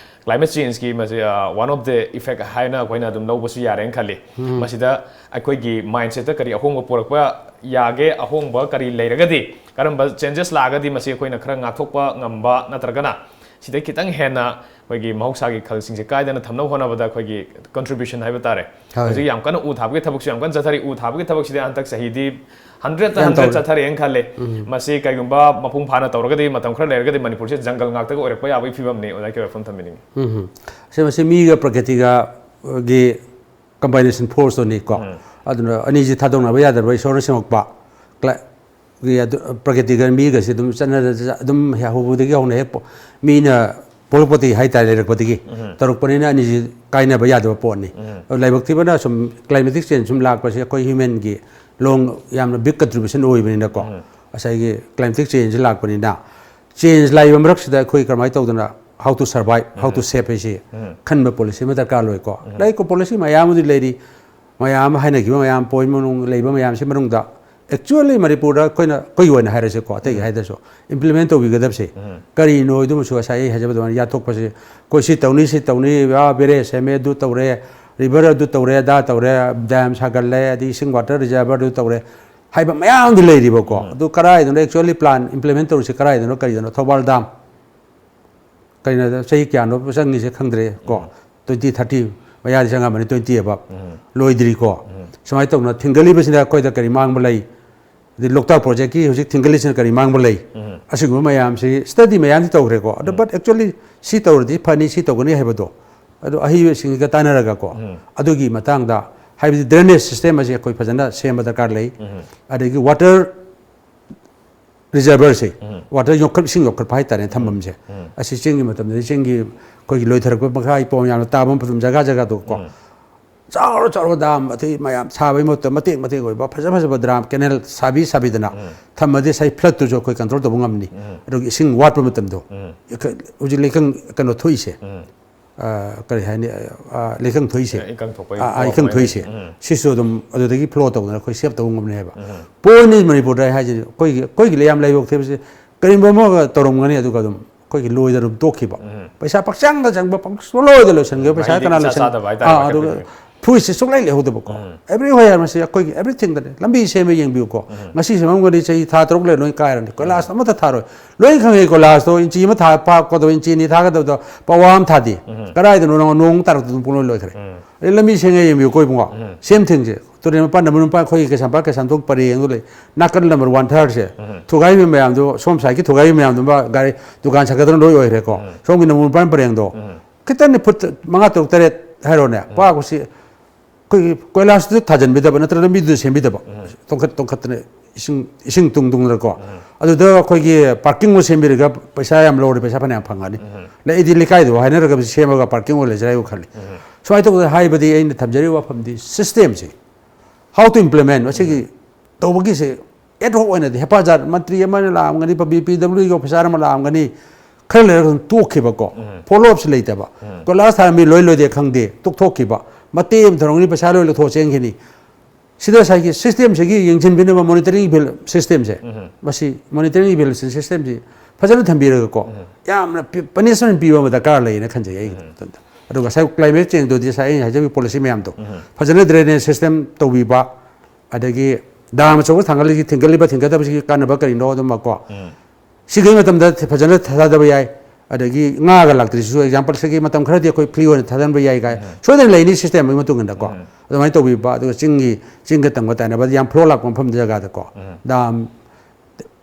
climate changeꯀꯤ ꯃꯁꯤ, ꯑ, one of the effect ꯍꯥꯏꯅ ꯑꯩꯈꯣꯏꯅ ꯑꯗꯨꯝ ꯂꯧꯕꯁꯨ ꯌꯥꯔꯦꯅ ꯈꯜꯂꯤ꯫ ꯃꯁꯤꯗ ꯑꯩꯈꯣꯏꯒꯤ mindsetꯇ ꯀꯔꯤ ꯑꯍꯣꯡꯕ ꯄꯨꯔꯛꯄ ꯌꯥꯒꯦ? ꯑꯍꯣꯡꯕ ꯀꯔꯤ ꯂꯩꯔꯒꯗꯤ, ꯀꯔꯝꯕ changes ꯂꯥꯛꯑꯒꯗꯤ ꯃꯁꯤ ꯑꯩꯈꯣꯏꯅ ꯈꯔ ꯉꯥꯛꯊꯣꯛꯄ ꯉꯝꯕ, ꯅꯠꯇ꯭ꯔꯒꯅ ꯁꯤꯗꯩ ꯈꯤꯇꯪ ꯍꯦꯟꯅ ꯑꯩꯈꯣꯏꯒꯤ ꯃꯍꯧꯁꯥꯒꯤ ꯈꯜꯁꯤꯡꯁꯦ ꯀꯥꯏꯗꯅ ꯊꯝꯅꯕ ꯍꯣꯠꯅꯕꯗ ꯑꯩꯈꯣꯏꯒꯤ contribution ꯍꯥꯏꯕ ꯇꯥꯔꯦ꯫ ꯍꯣꯏ꯫ ꯍꯧꯖꯤꯛ ꯌꯥꯝ ꯀꯟꯅ ꯎ ꯊꯥꯕꯒꯤ ꯊꯕꯛꯁꯨ ꯌꯥꯝ ꯀꯟꯅ ꯆꯠꯊꯔꯤ꯫ ꯎ ꯊꯥꯕꯒꯤ ꯊꯕꯛꯁꯤꯗꯤ ꯍꯟꯗꯛ ꯆꯍꯤꯗꯤ hundredꯇ ꯌꯥꯝ hundred ꯇꯧꯔꯦ꯫ ꯆꯠꯊꯔꯦꯅ ꯈꯜꯂꯦ꯫ ꯃꯁꯤ ꯀꯩꯒꯨꯝꯕ ꯃꯄꯨꯡ ꯐꯥꯅ ꯇꯧꯔꯒꯗꯤ ꯃꯇꯝ ꯈꯔ ꯂꯩꯔꯒꯗꯤ ꯃꯅꯤꯄꯨꯔꯁꯦ ꯖꯪꯒꯜ ꯉꯥꯛꯇꯒ ꯑꯣꯏꯔꯛꯄ ꯌꯥꯕꯒꯤ ꯐꯤꯕꯝꯅꯤ꯫ ꯑꯣꯖꯥ ꯀꯩ ꯋꯥꯐꯝ ꯊꯝꯕꯤꯅꯤꯡꯉꯤ? ꯎꯝ꯫ ꯁꯤ ꯃꯁꯤ ꯃꯤꯒ ꯄ꯭ꯔꯀ꯭ꯔꯤꯇꯤꯒꯒꯤ combination forceꯇꯨꯅꯤꯀꯣ꯫ ꯑꯗꯨꯅ ꯑꯅꯤꯁꯤ ꯊꯥꯗꯣꯛꯅꯕ ꯌꯥꯗꯕ ꯏꯁꯣꯔꯅ ꯁꯦꯝꯃꯛꯄ꯫ ꯀ꯭ꯂꯥ-, ꯒꯤ ꯑꯗꯨ, ꯄ꯭ꯔꯀ꯭ꯔꯤꯇꯤꯒ ꯃꯤꯒꯁꯦ ꯑꯗꯨꯝ ꯆꯠꯅ-, ꯑꯗꯨꯝ ꯍꯦꯛ ꯍꯧꯕꯗꯒꯤ ꯍꯧꯅ ꯍꯦꯛ ꯄꯣ-, ꯃꯤꯅ ꯄꯣꯛꯂꯛꯄꯗꯒꯤ ꯍꯥꯏꯇꯥꯔꯦ, ꯂꯩꯔꯛꯄꯗꯒꯤ ꯇꯧꯔꯛꯄꯅꯤꯅ ꯑꯅꯤꯁꯤ ꯀꯥꯏꯅꯕ ꯌꯥꯗꯕ ꯄꯣꯠꯅꯤ꯫ ꯑꯗꯨ ꯂꯥꯏꯕꯛ ꯊꯤꯕꯅ ꯁꯨꯝ climatic change ꯁꯨꯝ ꯂꯥꯛꯄꯁꯦ ꯑꯩꯈꯣꯏ humanꯒꯤ long ꯌꯥꯝꯅ big contribution ꯑꯣꯏꯕꯅꯤꯅꯀꯣ꯫ ꯉꯁꯥꯏꯒꯤ climatic change ꯂꯥꯛꯄꯅꯤꯅ, change ꯂꯥꯛꯏꯕ ꯃꯔꯛꯁꯤꯗ ꯑꯩꯈꯣꯏ ꯀꯔꯝꯍꯥꯏꯅ ꯇꯧꯗꯅ How to survive, how to save ꯍꯥꯏꯁꯤ ꯈꯟꯕ ꯄꯣꯂꯤꯁꯤ ꯑꯃ ꯗꯔꯀꯥꯔ ꯑꯣꯏꯀꯣ꯫ ꯂꯩꯀꯣ, ꯄꯣꯂꯤꯁꯤ ꯃꯌꯥꯝ ꯑꯃꯗꯤ ꯂꯩꯔꯤ, ꯃꯌꯥꯝ ꯑꯃ ꯍꯥꯏꯅꯈꯤꯕ ꯃꯌꯥꯝ, ꯄꯣꯏꯟ ꯃꯅꯨꯡ ꯂꯩꯕ ꯃꯌꯥꯝꯁꯤ ꯃꯅꯨꯡꯗ, actually ꯃꯅꯤꯄꯨꯔꯗ ꯑꯩꯈꯣꯏꯅ, ꯑꯩꯈꯣꯏꯒꯤ ꯑꯣꯏꯅ ꯍꯥꯏꯔꯁꯤꯀꯣ, ꯑꯇꯩꯒꯤ ꯍꯥꯏꯗ꯭ꯔꯁꯨ, ꯏꯝꯄ꯭ꯂꯤꯃꯦꯟ ꯇꯧꯕꯤꯒꯗꯕꯁꯦ ꯀꯔꯤꯅꯣ ꯍꯥꯏꯗꯨꯃꯁꯨ ꯉꯁꯥꯏ ꯑꯩ ꯍꯥꯏꯖꯕ ꯑꯗꯨꯃꯥꯏꯅ ꯌꯥꯊꯣꯛꯄꯁꯦ, ꯑꯩꯈꯣꯏ ꯁꯤ ꯇꯧꯅꯤ, ꯁꯤ ꯇꯧꯅꯤ, ꯑꯥ, ꯕꯦꯔꯦꯖ ꯁꯦꯝꯃꯦ, ꯑꯗꯨ ꯇꯧꯔꯦ, ꯔꯤꯚꯔ ꯑꯗꯨ ꯇꯧꯔꯦ, ꯑꯗꯥ ꯇꯧꯔꯦ, ꯗꯥꯝ ꯁꯥꯒꯠꯂꯦ, ꯑꯗꯩ ꯏꯁꯤꯡ ꯋꯥꯇꯔ ꯔꯤꯖꯔꯚꯔ ꯑꯗꯨ ꯇꯧꯔꯦ ꯍꯥꯏꯕ ꯃꯌꯥꯝꯗꯤ ꯂꯩꯔꯤꯕꯀꯣ꯫ ꯑꯗꯨ ꯀꯗꯥꯏꯗꯅꯣ actually plan implement ꯇꯧꯔꯤꯁꯦ ꯀꯗꯥꯏꯗꯅꯣ? ꯀꯔꯤꯗꯅꯣ? ꯊꯧꯕꯥꯜ ꯗꯥꯝ꯫ ꯀꯩꯅꯣꯗ ꯆꯍꯤ ꯀꯌꯥꯅꯣ ꯆꯪꯉꯤꯁꯦ ꯈꯪꯗ꯭ꯔꯦ ꯀꯣ꯫ Twenty, thirty ꯃꯌꯥꯗꯤ ꯆꯪꯉꯝꯃꯅꯤ, twenty above꯫ ꯂꯣꯏꯗ꯭ꯔꯤꯀꯣ꯫ ꯁꯨꯃꯥꯏꯅ ꯇꯧꯅ ꯊꯤꯡꯒꯠꯂꯤꯕꯁꯤꯅ ꯑꯩꯈꯣꯏꯗ ꯀꯔꯤ ꯃꯥꯡꯕ ꯂꯩ? ꯑꯗꯩ ꯂꯣꯛꯇꯥꯛ ꯄ꯭ꯔꯣꯖꯦꯛꯀꯤ ꯍꯧꯖꯤꯛ ꯊꯤꯡꯒꯠꯂꯤꯁꯤꯅ ꯀꯔꯤ ꯃꯥꯡꯕ ꯂꯩ? ꯑꯁꯤꯒꯨꯝꯕ ꯃꯌꯥꯝꯁꯤ ꯁ꯭ꯇꯗꯤ ꯃꯌꯥꯝꯗꯤ ꯇꯧꯈ꯭ꯔꯦꯀꯣ꯫ ꯑꯗꯣ but actually ꯁꯤ ꯇꯧꯔꯗꯤ ꯐꯅꯤ, ꯁꯤ ꯇꯧꯒꯅꯤ ꯍꯥꯏꯕꯗꯣ, ꯑꯗꯣ ꯑꯍꯩꯕꯁꯤꯡꯒ ꯇꯥꯟꯅꯔꯒꯀꯣ, ꯑꯗꯨꯒꯤ ꯃꯇꯥꯡꯗ, ꯍꯥꯏꯕꯗꯤ ꯗ꯭ꯔꯦꯅꯦꯖ ꯁꯤꯁꯇꯦꯝ ꯑꯁꯤ ꯑꯩꯈꯣꯏ ꯐꯖꯅ ꯁꯦꯝꯕ ꯗꯔꯀꯥꯔ ꯂꯩ꯫ ꯑꯗꯒꯤ ꯋꯥꯇꯔ ꯔꯤꯖꯔꯚꯔꯁꯦ, ꯋꯥꯇꯔ ꯌꯣꯛꯈꯠ-, ꯏꯁꯤꯡ ꯌꯣꯛꯈꯠꯄ ꯍꯥꯏꯇꯥꯔꯦ, ꯊꯝꯐꯝꯁꯦ, ꯑꯁꯤ ꯆꯤꯡꯒꯤ ꯃꯇꯝꯗꯗꯤ ꯆꯤꯡꯒꯤ ꯑꯩꯈꯣꯏꯒꯤ ꯂꯣꯏꯊꯔꯛꯄ ꯃꯈꯥ ꯏꯄꯣꯝ ꯌꯥꯝꯅ ꯇꯥꯕ ꯃꯐꯝ ꯖꯒꯥ ꯖꯒꯥꯗꯣꯀꯣ, ꯆꯥꯎꯔ ꯆꯥꯎꯔ ꯗꯥꯝ ꯑꯇꯩ ꯃꯌꯥꯝ ꯁꯥꯕꯒꯤ ꯃꯍꯨꯠꯇ ꯃꯇꯦꯛ ꯃꯇꯦꯛ ꯑꯣꯏꯕ ꯐꯖ ꯐꯖꯕ ꯗ꯭ꯔꯥꯝ, ꯀꯦꯅꯦꯜ ꯁꯥꯕꯤ ꯁꯥꯕꯤꯗꯅ ꯊꯝꯃꯗꯤ ꯉꯁꯥꯏ ꯐ꯭ꯂꯠꯇꯨꯁꯨ ꯑꯩꯈꯣꯏ ꯀꯟꯇ꯭ꯔꯣꯜ ꯇꯧꯕ ꯉꯝꯅꯤ꯫ ꯑꯗꯨꯒ ꯏꯁꯤꯡ ꯋꯥꯠꯄ ꯃꯇꯝꯗꯣ, ꯍꯧꯖꯤꯛ ꯂꯩꯀꯪ ꯀꯩꯅꯣ ꯊꯣꯛꯏꯁꯦ, ꯑ, ꯀꯔꯤ ꯍꯥꯏꯅꯤ, ꯑ, ꯂꯩꯀꯪ ꯊꯣꯛꯏꯁꯦ, ꯏꯀꯪ ꯊꯣꯛꯄꯒꯤ ꯑ, ꯑ, ꯐ꯭ꯂꯣ ꯏꯀꯪ ꯑꯣꯏꯔꯒꯗꯤ꯫ ꯊꯣꯛꯏꯁꯦ, ꯁꯤꯁꯨ ꯑꯗꯨꯝ ꯑꯗꯨꯗꯒꯤ ꯐ꯭ꯂꯣ ꯇꯧꯗꯅ ꯑꯩꯈꯣꯏ ꯁꯦꯞ ꯇꯧꯕ ꯉꯝꯅꯤ ꯍꯥꯏꯕ꯫ ꯄꯣꯏꯟꯅꯤ ꯃꯅꯤꯄꯨꯔꯗ ꯑꯩ ꯍꯥꯏꯁꯦ, ꯑꯩꯈꯣꯏꯒꯤ, ꯑꯩꯈꯣꯏꯒꯤ ꯂꯩꯌꯥꯝ ꯂꯩꯕꯥꯛ ꯊꯦꯕꯁꯦ ꯀꯔꯤꯒꯨꯝꯕ ꯑꯃꯒ ꯇꯧꯔꯝꯒꯅꯤ, ꯑꯗꯨꯒ ꯑꯗꯨꯝ ꯑꯩꯈꯣꯏꯒꯤ ꯂꯣꯏꯗꯅ ꯑꯗꯨꯝ ꯇꯣꯛꯈꯤꯕ꯫ ꯄꯩꯁꯥ ꯄꯪꯆꯪꯗ ꯆꯪꯕ, ꯄꯪꯂꯣꯏꯗ ꯂꯣꯏꯁꯤꯟꯈꯤꯕ, ꯄꯩꯁꯥ ꯃꯍꯩꯗꯤ ꯀꯅꯥ ꯏꯆꯥ ꯂꯣꯏꯁꯤꯟ-, ꯆꯥꯗꯕ ꯍꯥꯏꯇꯥꯔꯦ, ꯑꯥ, ꯑꯗꯨꯒ ꯃꯥꯔꯀꯦꯠꯇꯗꯤ꯫ ꯐ꯭ꯂꯨꯏꯗꯁꯦ ꯁꯨꯡꯂꯩ ꯂꯩꯍꯧꯗꯕꯀꯣ꯫ Everywhere ꯃꯁꯤ ꯑꯩꯈꯣꯏꯒꯤ everythingꯗꯅꯦ꯫ ꯂꯝꯕꯤ ꯁꯦꯝꯕ ꯌꯦꯡꯕꯤꯌꯨꯀꯣ꯫ ꯉꯁꯤ ꯁꯦꯝꯃꯝꯒꯅꯤ, ꯆꯍꯤ ꯊꯥ ꯇꯔꯨꯛ ꯂꯩꯔ ꯂꯣꯏ ꯀꯥꯏꯔꯅꯤ꯫ ꯀꯣꯏꯂꯥꯁ ꯑꯃꯠꯇ ꯊꯥꯔꯣꯏ꯫ ꯂꯣꯏ ꯈꯪꯉꯦ, ꯀꯣꯏꯂꯥꯁꯇꯣ ꯏꯟꯆꯤ ꯑꯃ ꯊꯥ ꯄꯥꯛꯀꯗꯕ, ꯏꯟꯆꯤ ꯑꯅꯤ ꯊꯥꯒꯗꯕꯗꯣ ꯄꯋꯥ ꯑꯃ ꯊꯥꯗꯦ꯫ ꯀꯗꯥꯏꯗꯅꯣ ꯅꯣꯡ, ꯅꯣꯡ ꯇꯥꯔꯛꯇ ꯑꯗꯨꯝ ꯄꯨꯡꯂꯣꯏ ꯂꯣꯏꯈ꯭ꯔꯦ꯫ ꯑꯗꯩ ꯂꯝꯕꯤ ꯁꯦꯝꯒꯦ ꯌꯦꯡꯕꯤꯌꯨꯀꯣ ꯏꯕꯨꯡꯉꯣ꯫ Same thingꯁꯦ꯫ ꯇꯨꯔꯦꯜ ꯃꯄꯥꯟꯗ ꯃꯔꯨ ꯃꯄꯥꯟ ꯑꯩꯈꯣꯏꯒꯤ ꯀꯩꯁꯥꯝꯄꯥꯠ ꯀꯩꯁꯥꯝꯊꯣꯡ ꯄꯔꯦꯡꯗꯣ ꯂꯩ꯫ ꯅꯥꯀꯟ number one thirdꯁꯦ꯫ ꯊꯨꯒꯥꯏꯕ ꯃꯌꯥꯝꯗꯣ, ꯁꯣꯝ ꯁꯥꯏꯠꯀꯤ ꯊꯨꯒꯥꯏꯕ ꯃꯌꯥꯝꯗꯨ ꯃꯥ ꯒꯥꯔꯤ ꯗꯨꯀꯥꯟ ꯁꯥꯒꯠꯇꯅ ꯂꯣꯏ ꯑꯣꯏꯈ꯭ꯔꯦꯀꯣ꯫ ꯁꯣꯝꯒꯤ number one ꯄꯔꯦꯡꯗꯣ꯫ ꯈꯤꯇꯪꯅꯦ, ꯐꯨꯠ ꯃꯉꯥ, ꯇꯔꯨꯛ, ꯇꯔꯦꯠ ꯍꯥꯏꯔꯣꯅꯦ꯫ ꯄꯥꯛꯄꯁꯤ ꯑꯩꯈꯣꯏꯒꯤ ꯀꯣꯏꯂꯥꯁꯇꯨ ꯊꯥꯖꯤꯟꯕꯤꯗꯕ ꯅꯠꯇ꯭ꯔꯒ ꯂꯝꯕꯤꯗꯨꯗ ꯁꯦꯝꯕꯤꯗꯕ꯫ ꯇꯣꯡꯈꯠ-, ꯇꯣꯡꯈꯠꯇꯅ ꯏꯁꯤꯡ, ꯏꯁꯤꯡ ꯇꯨꯡ ꯇꯨꯡꯗꯅꯀꯣ꯫ ꯑꯗꯨꯗ ꯑꯩꯈꯣꯏꯒꯤ parking ꯑꯃ ꯁꯦꯝꯕꯤꯔꯒ ꯄꯩꯁꯥ ꯌꯥꯝ ꯂꯧꯔꯦ, ꯄꯩꯁꯥ ꯐꯅꯌꯥꯝ ꯐꯪꯉꯅꯤ꯫ ꯂꯩ, ꯑꯩꯗꯤ ꯂꯩꯀꯥꯏꯗꯨ ꯍꯥꯏꯅꯔꯒ ꯁꯦꯝꯃꯒ parking ꯑꯣꯏꯅ ꯂꯩꯖꯔ ꯍꯥꯏꯕ ꯈꯜꯂꯤ꯫ ꯁꯨꯃꯥꯏꯅ ꯇꯧꯗꯅ ꯍꯥꯏꯕꯗꯤ ꯑꯩꯅ ꯊꯝꯖꯔꯤꯕ ꯋꯥꯐꯝꯗꯤ systemꯁꯤ, how to implement, ꯃꯁꯤꯒꯤ ꯇꯧꯕꯒꯤꯁꯦ ad hoc ꯑꯣꯏꯅꯗꯤ ꯍꯦꯄꯥꯖꯥꯠ ꯃꯟꯇ꯭ꯔꯤ ꯑꯃꯅ ꯂꯥꯛꯑꯝꯒꯅꯤ, ꯄꯤ ꯗꯕ꯭ꯂꯤꯎꯒꯤ officer ꯑꯃ ꯂꯥꯛꯑꯝꯒꯅꯤ, ꯈꯔ ꯂꯩꯔꯒ ꯑꯗꯨꯝ ꯇꯣꯛꯈꯤꯕꯀꯣ꯫ ꯎꯝ꯫ Follow upꯁꯤ ꯂꯩꯇꯕ꯫ ꯎꯝ꯫ ꯀꯣꯏꯂꯥꯁ ꯊꯥꯔꯝꯃꯤ, ꯂꯣꯏ ꯂꯣꯏꯗꯦ ꯈꯪꯗꯦ, ꯇꯣꯛꯊꯣꯛꯈꯤꯕ꯫ ꯃꯇꯦꯛ ꯑꯃ ꯊꯧꯔꯝꯒꯅꯤ, ꯄꯩꯁꯥ ꯂꯣꯏ ꯂꯧꯊꯣꯛ ꯆꯦꯟꯈꯤꯅꯤ꯫ ꯁꯤꯗ ꯉꯁꯥꯏꯒꯤ systemꯁꯤꯒꯤ ꯌꯦꯡꯁꯤꯟꯕꯤꯅꯕ monitoring eval systemꯁꯦ, ꯎꯝ꯫ ꯃꯁꯤ monitoring evaluation systemꯁꯤ ꯐꯖꯅ ꯊꯝꯕꯤꯔꯒꯀꯣ, ꯎꯝ꯫ ꯌꯥꯝꯅ ꯄꯤ-, punishment ꯄꯤꯕ ꯑꯃ ꯗꯔꯀꯥꯔ ꯂꯩꯌꯦꯅ ꯈꯟꯖꯩ ꯑꯩꯒꯤ ꯎꯝ꯫ ꯋꯥꯈꯜꯗ꯫ ꯑꯗꯨꯒ ꯉꯁꯥꯏ climate changeꯗꯨꯗꯤ ꯉꯁꯥꯏ ꯑꯩꯅ ꯍꯥꯏꯖꯕꯒꯤ policy ꯃꯌꯥꯝꯗꯣ, ꯎꯝ꯫ ꯐꯖꯅ drainage system ꯇꯧꯕꯤꯕ, ꯑꯗꯒꯤ dam ꯑꯆꯧꯕ ꯊꯥꯡꯒꯠꯂꯤꯁꯤ ꯊꯤꯡꯒꯠꯂꯤꯕ ꯊꯤꯡꯒꯠꯇꯕꯁꯤꯒꯤ ꯀꯥꯟꯅꯕ ꯀꯔꯤꯅꯣ ꯑꯗꯨꯃꯀꯣ, ꯎꯝ꯫ ꯁꯤꯈꯩ ꯃꯇꯝꯗ ꯐꯖꯅ ꯊꯥꯗꯕ ꯌꯥꯏ꯫ ꯑꯗꯒꯤ ꯉꯥꯒ ꯂꯥꯛꯇ꯭ꯔꯤꯁꯤꯁꯨ example, ꯁꯤꯒꯤ ꯃꯇꯝ ꯈꯔꯗꯤ ꯑꯩꯈꯣꯏ free ꯑꯣꯏꯅ ꯊꯥꯗꯍꯟꯕ ꯌꯥꯏ ꯀꯥꯏ ꯎꯝ꯫ ꯁꯣꯏꯗꯅ ꯂꯩꯅꯤ system ꯑꯃꯒꯤ ꯃꯇꯨꯡ ꯏꯟꯅꯀꯣ꯫ ꯎꯝ꯫ ꯑꯗꯨꯃꯥꯏꯅ ꯇꯧꯕꯤꯕ, ꯑꯗꯨꯒ ꯆꯤꯡꯒꯤ, ꯆꯤꯡꯒ ꯇꯝꯒ ꯇꯥꯏꯅꯕ ꯌꯥꯝ flow ꯂꯥꯛꯄ ꯃꯐꯝ ꯖꯒꯥꯗꯀꯣ ꯎꯝ꯫ Dam,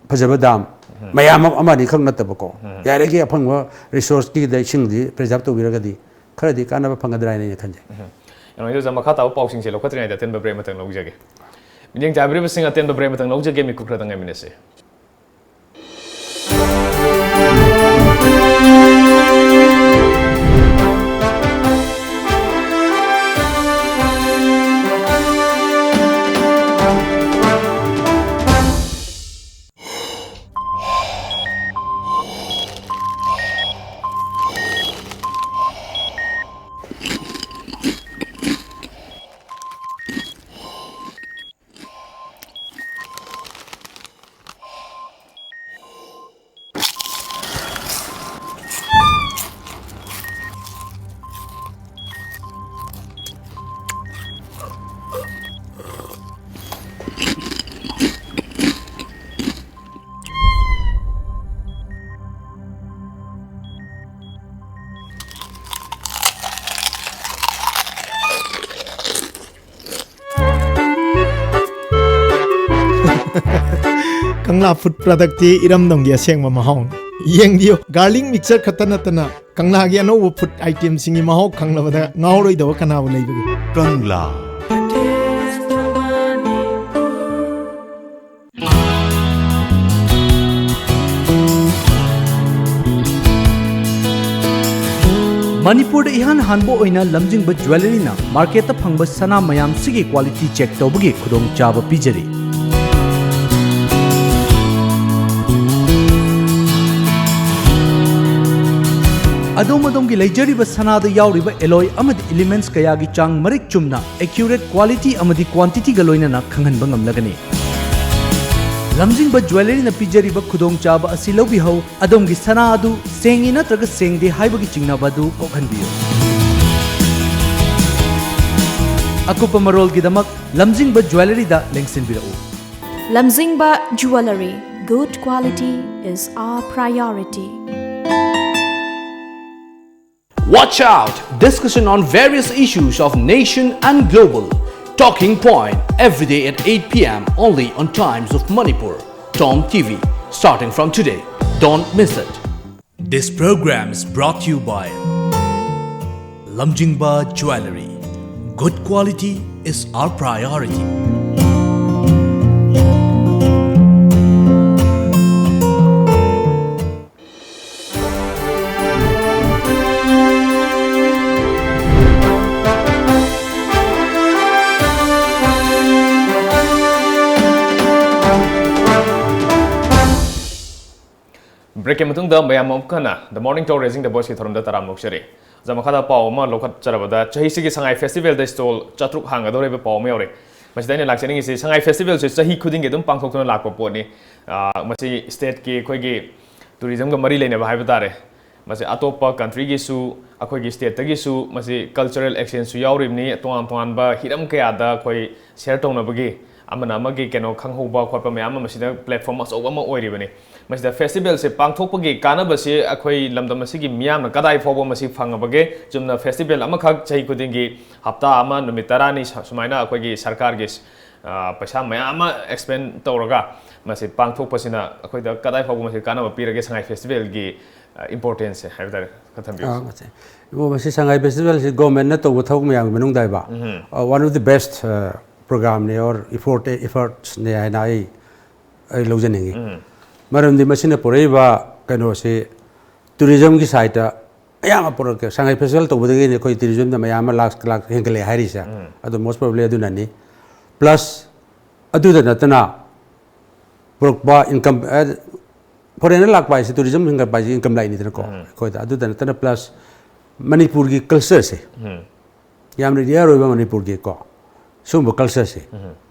ꯐꯖꯕ dam ꯎꯝ꯫ ꯃꯌꯥꯝ ꯑꯃ, ꯑꯃ ꯑꯅꯤꯈꯛ ꯅꯠꯇꯕꯀꯣ, ꯎꯝ꯫ ꯌꯥꯔꯤꯈꯩ ꯑꯐꯪꯕ resourceꯀꯤꯗ ꯏꯁꯤꯡꯗꯤ preserve ꯇꯧꯕꯤꯔꯒꯗꯤ ꯈꯔꯗꯤ ꯀꯥꯟꯅꯕ ꯐꯪꯒꯗ꯭ꯔꯥ ꯍꯥꯏꯅ ꯑꯩꯅ ꯈꯟꯖꯩ꯫ ꯎꯝ꯫ ꯌꯥꯝ ꯅꯨꯡꯉꯥꯏꯖꯩ ꯑꯣꯖꯥ, ꯃꯈꯥ ꯇꯥꯕ ꯄꯥꯎꯁꯤꯡꯁꯦ ꯂꯧꯈꯠꯇ꯭ꯔꯤꯉꯩꯗ ꯑꯇꯦꯟꯕ break ꯑꯃꯇꯪ ꯂꯧꯖꯒꯦ꯫ ꯃꯤꯠꯌꯦꯡ ꯆꯥꯏꯕꯤꯔꯤꯕꯁꯤꯡ, ꯑꯇꯦꯟꯕ break ꯑꯃꯇꯪ ꯂꯧꯖꯒꯦ, ꯃꯤꯀꯨꯞ ꯈꯔꯗꯪ ꯉꯥꯏꯃꯤꯟꯅꯁꯤ꯫ ꯀꯪꯂꯥ food productꯇꯤ ꯏꯔꯝꯗꯝꯒꯤ ꯑꯁꯦꯡꯕ ꯃꯍꯥꯎꯅꯤ꯫ ꯌꯦꯡꯕꯤꯌꯨ, garlic mixture ꯈꯛꯇ ꯅꯠꯇꯅ ꯀꯪꯂꯥꯒꯤ ꯑꯅꯧꯕ food itemꯁꯤꯡꯒꯤ ꯃꯍꯥꯎ ꯈꯪꯂꯕꯗ ꯉꯥꯎꯔꯣꯏꯗꯕ ꯀꯅꯥꯕꯨ ꯂꯩꯕꯒꯦ? ꯀꯪꯂꯥ꯫ ꯃꯅꯤꯄꯨꯔꯗ ꯏꯍꯥꯟ ꯍꯥꯟꯕ ꯑꯣꯏꯅ ꯂꯝꯖꯤꯡꯕ ꯖ꯭ꯋꯦꯂꯔꯤꯅ ꯃꯥꯔꯀꯦꯠꯇ ꯐꯪꯕ ꯁꯅꯥ ꯃꯌꯥꯝꯁꯤꯒꯤ quality check ꯇꯧꯕꯒꯤ ꯈꯨꯗꯣꯡꯆꯥꯕ ꯄꯤꯖꯔꯤ꯫ ꯑꯗꯣꯝ ꯑꯗꯣꯝꯒꯤ ꯂꯩꯖꯔꯤꯕ ꯁꯅꯥꯗ ꯌꯥꯎꯔꯤꯕ alloy ꯑꯃꯗꯤ elements ꯀꯌꯥꯒꯤ ꯆꯥꯡ ꯃꯔꯤꯛ ꯆꯨꯝꯅ, accurate quality ꯑꯃꯗꯤ quantity ꯒ ꯂꯣꯏꯅꯅ ꯈꯪꯍꯟꯕ ꯉꯝꯂꯒꯅꯤ꯫ ꯂꯝꯖꯤꯡꯕ Jewellery ꯅ ꯄꯤꯖꯔꯤꯕ ꯈꯨꯗꯣꯡꯆꯥꯕ ꯑꯁꯤ ꯂꯧꯕꯤꯍꯧ, ꯑꯗꯣꯝꯒꯤ ꯁꯅꯥ ꯑꯗꯨ ꯁꯦꯡꯉꯤ ꯅꯠꯇ꯭ꯔꯒ ꯁꯦꯡꯗꯦ ꯍꯥꯏꯕꯒꯤ ꯆꯤꯡꯅꯕ ꯑꯗꯨ ꯀꯣꯛꯍꯟꯕꯤꯌꯨ꯫ ꯑꯀꯨꯞꯄ ꯃꯔꯣꯜꯒꯤꯗꯃꯛ ꯂꯝꯖꯤꯡꯕ Jewellery the ꯂꯦꯡꯁꯤꯟꯕꯤꯔꯛꯎ꯫ Lamjingba Jewellery, good quality is our priority. Watch out! Discussion on various issues of nation and global. Talking Point, every day at eight p m, only on Times of Manipur. Tom T V, starting from today. Don't miss it. This program is brought to you by Lamjingba Jewellery. Good quality is our priority. Break ꯀꯤ ꯃꯇꯨꯡꯗ ꯃꯌꯥꯝ ꯑꯃꯨꯛ ꯍꯟꯅ The Morning Tour Raising the Voice ꯀꯤ ꯊꯧꯔꯝꯗ ꯇꯔꯥꯝꯅ ꯑꯣꯛꯆꯔꯤ꯫ ꯑꯣꯖꯥ, ꯃꯈꯥꯗ ꯄꯥꯎ ꯑꯃ ꯂꯧꯈꯠꯆꯔꯕꯗ, ꯆꯍꯤꯁꯤꯒꯤ ꯁꯉꯥꯏ festival ꯗ stall ꯆꯥꯇ꯭ꯔꯨꯛ ꯍꯥꯡꯒꯗꯧꯔꯤꯕ ꯄꯥꯎ ꯑꯃ ꯌꯥꯎꯔꯦ꯫ ꯃꯁꯤꯗ ꯑꯩꯅ ꯂꯥꯛꯆꯅꯤꯡꯉꯤꯁꯤ, ꯁꯉꯥꯏ festival ꯁꯤ ꯆꯍꯤ ꯈꯨꯗꯤꯡꯒꯤ ꯑꯗꯨꯝ ꯄꯥꯡꯊꯣꯛꯇꯨꯅ ꯂꯥꯛꯄ ꯄꯣꯠꯅꯤ꯫ ꯑ, ꯃꯁꯤ state ꯀꯤ ꯑꯩꯈꯣꯏꯒꯤ tourism ꯒ ꯃꯔꯤ ꯂꯩꯅꯕ ꯍꯥꯏꯕ ꯇꯥꯔꯦ꯫ ꯃꯁꯤ ꯑꯇꯣꯞꯄ country ꯒꯤꯁꯨ, ꯑꯩꯈꯣꯏꯒꯤ state ꯇꯒꯤꯁꯨ ꯃꯁꯤ cultural exchange ꯁꯨ ꯌꯥꯎꯔꯤꯕꯅꯤ꯫ ꯇꯣꯉꯥꯟ ꯇꯣꯉꯥꯟꯕ ꯍꯤꯔꯝ ꯀꯌꯥꯗ ꯑꯩꯈꯣꯏ share ꯇꯧꯅꯕꯒꯤ, ꯑꯃꯅ ꯑꯃꯒꯤ ꯀꯩꯅꯣ ꯈꯪꯍꯧꯕ ꯈꯣꯠꯄ ꯃꯌꯥꯝ ꯑꯃ ꯃꯁꯤꯗ platform ꯑꯆꯧꯕ ꯑꯃ ꯑꯣꯏꯔꯤꯕꯅꯤ꯫ ꯃꯁꯤꯗ festival ꯁꯦ ꯄꯥꯡꯊꯣꯛꯄꯒꯤ ꯀꯥꯟꯅꯕꯁꯤ ꯑꯩꯈꯣꯏ ꯂꯝꯗꯝ ꯑꯁꯤꯒꯤ ꯃꯤꯌꯥꯝꯅ ꯀꯗꯥꯏ ꯐꯥꯎꯕ ꯃꯁꯤ ꯐꯪꯉꯕꯒꯦ? ꯆꯨꯝꯅ festival ꯑꯃꯈꯛ ꯆꯍꯤ ꯈꯨꯗꯤꯡꯒꯤ ꯍꯞꯇꯥ ꯑꯃ, ꯅꯨꯃꯤꯠ ꯇꯔꯥꯅꯤ ꯁ-, ꯁꯨꯃꯥꯏꯅ ꯑꯩꯈꯣꯏꯒꯤ ꯁꯔꯀꯥꯔꯒꯤ, ꯑ, ꯄꯩꯁꯥ ꯃꯌꯥꯝ ꯑꯃ expend ꯇꯧꯔꯒ ꯃꯁꯤ ꯄꯥꯡꯊꯣꯛꯄꯁꯤꯅ ꯑꯩꯈꯣꯏꯗ ꯀꯗꯥꯏ ꯐꯥꯎꯕ ꯃꯁꯤ ꯀꯥꯟꯅꯕ ꯄꯤꯔꯒꯦ? ꯁꯉꯥꯏ festival ꯒꯤ, ꯑ, importance ꯁꯦ ꯍꯥꯏꯕ ꯇꯥꯔꯦ, ꯈꯔ ꯊꯝꯕꯤꯌꯨ꯫ ꯑꯥ, ꯃꯁꯤ, ꯏꯕꯣ, ꯃꯁꯤ ꯁꯉꯥꯏ festival ꯁꯤ government ꯅ ꯇꯧꯕ ꯊꯕꯛ ꯃꯌꯥꯝꯒꯤ ꯃꯅꯨꯡꯗ ꯍꯥꯏꯕ, ꯎꯝ꯫ ꯑ, one of the best, ꯑ, program ꯅꯤ or effort, efforts ꯅꯤ ꯍꯥꯏꯅ ꯑꯩ, ꯑꯩ ꯂꯧꯖꯅꯤꯡꯉꯤ꯫ ꯎꯝ꯫ ꯃꯔꯝꯗꯤ ꯃꯁꯤꯅ ꯄꯨꯔꯛꯏꯕ ꯀꯩꯅꯣꯁꯤ tourism ꯒꯤ side ꯇ ꯑꯌꯥꯝꯕ ꯄꯨꯔꯛꯀꯦ꯫ ꯁꯉꯥꯏ festival ꯇꯧꯕꯗꯒꯤꯅꯤ ꯑꯩꯈꯣꯏ tourism ꯗ ꯃꯌꯥꯝ ꯑꯃ ꯂꯥꯛ, ꯂꯥꯛ ꯍꯦꯟꯒꯠꯂꯛꯑꯦ ꯍꯥꯏꯔꯤꯁꯦ꯫ ꯎꯝ꯫ ꯑꯗꯨ most probably ꯑꯗꯨꯅꯅꯤ꯫ Plus ꯑꯗꯨꯗ ꯅꯠꯇꯅ ꯄꯨꯔꯛꯄ income, ꯑ, ꯐꯣꯔꯦꯟꯅꯔ ꯂꯥꯛꯄ ꯍꯥꯏꯁꯦ, ꯇꯨꯔꯤꯖꯝ ꯍꯦꯟꯒꯠꯄ ꯍꯥꯏꯁꯦ ꯏꯟꯀꯝ ꯂꯥꯛꯏꯅꯤꯗꯅꯀꯣ ꯑꯩꯈꯣꯏꯗ꯫ ꯑꯗꯨꯗ ꯅꯠꯇꯅ ꯄ꯭ꯂꯁ ꯃꯅꯤꯄꯨꯔꯒꯤ ꯀꯜꯆꯔꯁꯦ, ꯌꯥꯝꯅ ꯔꯤꯌꯔ ꯑꯣꯏꯕ ꯃꯅꯤꯄꯨꯔꯒꯤꯀꯣ ꯁꯤꯒꯨꯝꯕ ꯀꯜꯆꯔꯁꯦ,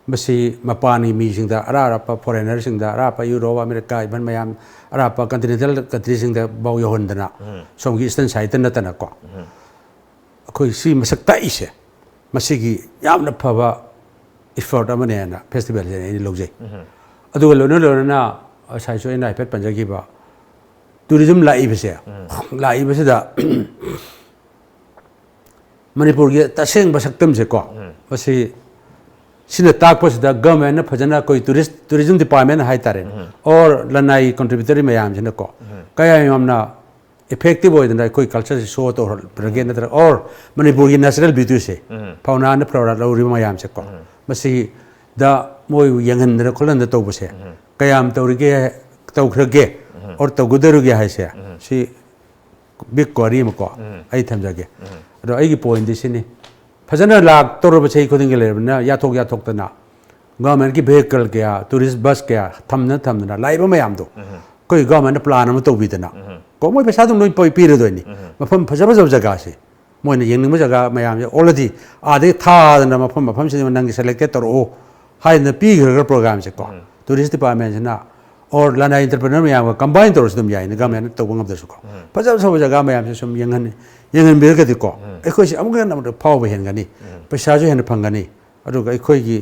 ꯃꯁꯤ ꯃꯄꯥꯟꯒꯤ ꯃꯤꯁꯤꯡꯗ, ꯑꯔꯥꯞ ꯑꯔꯥꯞꯄ ꯐꯣꯔꯦꯟꯅꯔꯁꯤꯡꯗ, ꯑꯔꯥꯞꯄ ꯌꯨꯔꯣꯞ, ꯑꯃꯦꯔꯤꯀꯥ, ꯏꯚꯟ ꯃꯌꯥꯝ ꯑꯔꯥꯞꯄ ꯀꯟꯇꯤꯅꯦꯟꯇꯦꯜ ꯀꯟꯇ꯭ꯔꯤꯁꯤꯡꯗ ꯐꯥꯎ ꯌꯧꯍꯟꯗꯅ, ꯁꯣꯝꯒꯤ ꯏꯁꯇꯔꯟ ꯁꯥꯏꯠꯇ ꯅꯠꯇꯅꯀꯣ, ꯑꯩꯈꯣꯏ ꯁꯤ ꯃꯁꯛ ꯇꯥꯛꯏꯁꯦ, ꯃꯁꯤꯒꯤ ꯌꯥꯝꯅ ꯐꯕ ꯏꯐꯔꯠ ꯑꯃꯅꯦꯅ ꯐꯦꯁꯇꯤꯚꯦꯜꯁꯦ ꯑꯩꯅ ꯂꯧꯖꯩ꯫ ꯑꯗꯨꯒ ꯂꯣꯏꯅ ꯂꯣꯏꯅꯅ ꯉꯁꯥꯏꯁꯨ ꯑꯩꯅ ꯍꯥꯏꯐꯦꯠ ꯄꯟꯖꯈꯤꯕ, ꯇꯨꯔꯤꯖꯝ ꯂꯥꯛꯏꯕꯁꯦ, ꯂꯥꯛꯏꯕꯁꯤꯗ ꯃꯅꯤꯄꯨꯔꯒꯤ ꯇꯁꯦꯡꯕ ꯁꯛꯇꯝꯁꯦꯀꯣ, ꯃꯁꯤ ꯁꯤꯅ ꯇꯥꯛꯄꯁꯤꯗ ꯒꯚꯔꯟꯃꯦꯟꯠꯅ ꯐꯖꯅ ꯑꯩꯈꯣꯏ ꯇꯨꯔꯤꯁ, ꯇꯨꯔꯤꯖꯝ ꯗꯤꯄꯥꯔꯠꯃꯦꯟꯠ ꯍꯥꯏꯇꯥꯔꯦꯅꯦ, ꯑꯣꯔ ꯂꯅꯥꯏ ꯀꯟꯇ꯭ꯔꯤꯕ꯭ꯌꯨꯇꯔꯤ ꯃꯌꯥꯝꯁꯤꯅꯀꯣ ꯀꯌꯥ ꯌꯥꯝꯅ ꯏꯐꯦꯛꯇꯤꯚ ꯑꯣꯏꯗꯅ ꯑꯩꯈꯣꯏ ꯀꯜꯆꯔꯁꯤ ꯁꯣ ꯇꯧꯍꯟꯕꯤꯔꯒꯦ, ꯅꯠꯇ꯭ꯔꯒ ꯑꯣꯔ ꯃꯅꯤꯄꯨꯔꯒꯤ ꯅꯦꯆꯔꯦꯜ ꯕ꯭ꯌꯨꯇꯤꯁꯦ, ꯐꯥꯎꯅꯥ ꯑꯦꯟ ꯐ꯭ꯂꯣꯔꯥ ꯂꯧꯔꯤꯕ ꯃꯌꯥꯝꯁꯦꯀꯣ, ꯃꯁꯤꯗ ꯃꯣꯏ ꯌꯦꯡꯍꯟꯗꯅ ꯈꯣꯠꯍꯟꯗꯅ ꯇꯧꯕꯁꯦ ꯀꯌꯥꯝ ꯇꯧꯔꯤꯒꯦ, ꯇꯧꯈ꯭ꯔꯒꯦ, ꯑꯣꯔ ꯇꯧꯒꯗꯧꯔꯤꯒꯦ ꯍꯥꯏꯁꯦ, ꯁꯤ ꯕꯤꯛ ꯀ꯭ꯋꯥꯔꯤ ꯑꯃꯀꯣ ꯑꯩ ꯊꯝꯖꯒꯦ꯫ ꯑꯗꯣ ꯑꯩꯒꯤ ꯄꯣꯏꯟꯗꯤ ꯁꯤꯅꯤ, ꯐꯖꯅ ꯂꯥꯛꯇꯧꯔꯕ ꯆꯍꯤ ꯈꯨꯗꯤꯡꯒꯤ ꯂꯩꯔꯕꯅꯤꯅ ꯌꯥꯊꯣꯛ ꯌꯥꯊꯣꯛꯇꯅ ꯒꯚꯔꯟꯃꯦꯟꯠꯀꯤ ꯚꯦꯍꯤꯀꯜ ꯀꯌꯥ, ꯇꯨꯔꯤꯁ ꯕꯁ ꯀꯌꯥ ꯊꯝꯅ ꯊꯝꯗꯅ ꯂꯥꯛꯏꯕ ꯃꯌꯥꯝꯗꯣ ꯑꯩꯈꯣꯏ ꯒꯚꯔꯟꯃꯦꯟꯠꯅ ꯄ꯭ꯂꯥꯟ ꯑꯃ ꯇꯧꯕꯤꯗꯅ ꯀꯣ, ꯃꯣꯏ ꯄꯩꯁꯥ ꯑꯗꯨꯝ ꯂꯣꯏ ꯄꯤ-, ꯄꯤꯔꯗꯣꯏꯅꯤ꯫ ꯃꯐꯝ ꯐꯖ ꯐꯖꯕ ꯖꯒꯥꯁꯦ, ꯃꯣꯏꯅ ꯌꯦꯡꯅꯤꯡꯕ ꯖꯒꯥ ꯃꯌꯥꯝꯁꯦ ꯑꯣꯜꯔꯦꯗꯤ ꯑꯥꯗꯩ ꯊꯥꯗꯅ ꯃꯐꯝ ꯃꯐꯝꯁꯤꯗ ꯅꯪꯒꯤ ꯁꯦꯂꯦꯛꯇꯦꯠ ꯇꯧꯔꯛꯑꯣ ꯍꯥꯏꯗꯅ ꯄꯤꯈ꯭ꯔꯒ ꯄ꯭ꯔꯣꯒ꯭ꯔꯥꯝꯁꯦꯀꯣ, ꯇꯨꯔꯤꯁ ꯗꯤꯄꯥꯔꯠꯃꯦꯟꯠꯁꯤꯅ ꯑꯣꯔ ꯂꯅꯥꯏ ꯑꯦꯟꯇꯔꯄ꯭ꯔꯤꯅꯔ ꯃꯌꯥꯝꯒ ꯀꯝꯕꯥꯏꯟ ꯇꯧꯔꯁꯨ ꯑꯗꯨꯝ ꯌꯥꯏꯅ, ꯒꯚꯔꯟꯃꯦꯟꯠꯅ ꯇꯧꯕ ꯉꯝꯗ꯭ꯔꯁꯨꯀꯣ꯫ ꯐꯖ ꯐꯖꯕ ꯖꯒꯥ ꯃꯌꯥꯝꯁꯦ ꯁꯨꯝ ꯌꯦꯡꯍꯟ-, ꯌꯦꯡꯍꯟꯕꯤꯔꯒꯗꯤꯀꯣ, ꯑꯩꯈꯣꯏꯁꯦ ꯑꯃꯨꯛꯀ ꯍꯦꯟꯅ ꯑꯃꯨꯛꯀ ꯐꯥꯎꯕ ꯍꯦꯟꯒꯅꯤ, ꯄꯩꯁꯥꯁꯨ ꯍꯦꯟꯅ ꯐꯪꯒꯅꯤ꯫ ꯑꯗꯨꯒ ꯑꯩꯈꯣꯏꯒꯤ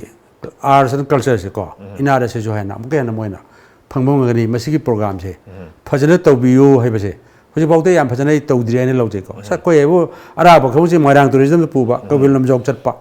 ꯑꯥꯔꯠꯁ ꯑꯦꯟ ꯀꯜꯆꯔꯁꯦꯀꯣ, ꯏꯟ ꯑꯥꯔ ꯑꯦꯁ ꯑꯦꯁꯨ ꯍꯦꯟꯅ ꯑꯃꯨꯛꯀ ꯍꯦꯟꯅ ꯃꯣꯏꯅ ꯐꯪꯕ ꯉꯝꯒꯅꯤ꯫ ꯃꯁꯤꯒꯤ ꯄ꯭ꯔꯣꯒ꯭ꯔꯥꯝꯁꯦ ꯐꯖꯅ ꯇꯧꯕꯤꯌꯨ ꯍꯥꯏꯕꯁꯦ ꯍꯧꯖꯤꯛꯐꯥꯎꯗ ꯌꯥꯝ ꯐꯖꯅ ꯑꯩ ꯇꯧꯗ꯭ꯔꯤ ꯍꯥꯏꯅ ꯂꯧꯖꯩꯀꯣ꯫ ꯁꯛ ꯑꯩꯈꯣꯏ ꯍꯥꯏꯕꯨ ꯑꯔꯥꯞꯄ ꯈꯪꯕꯁꯦ ꯃꯣꯏꯔꯥꯡ ꯇꯨꯔꯤꯖꯝꯗ ꯄꯨꯕ, ꯀꯩꯕꯨꯜ ꯂꯝꯖꯥꯎ ꯆꯠꯄ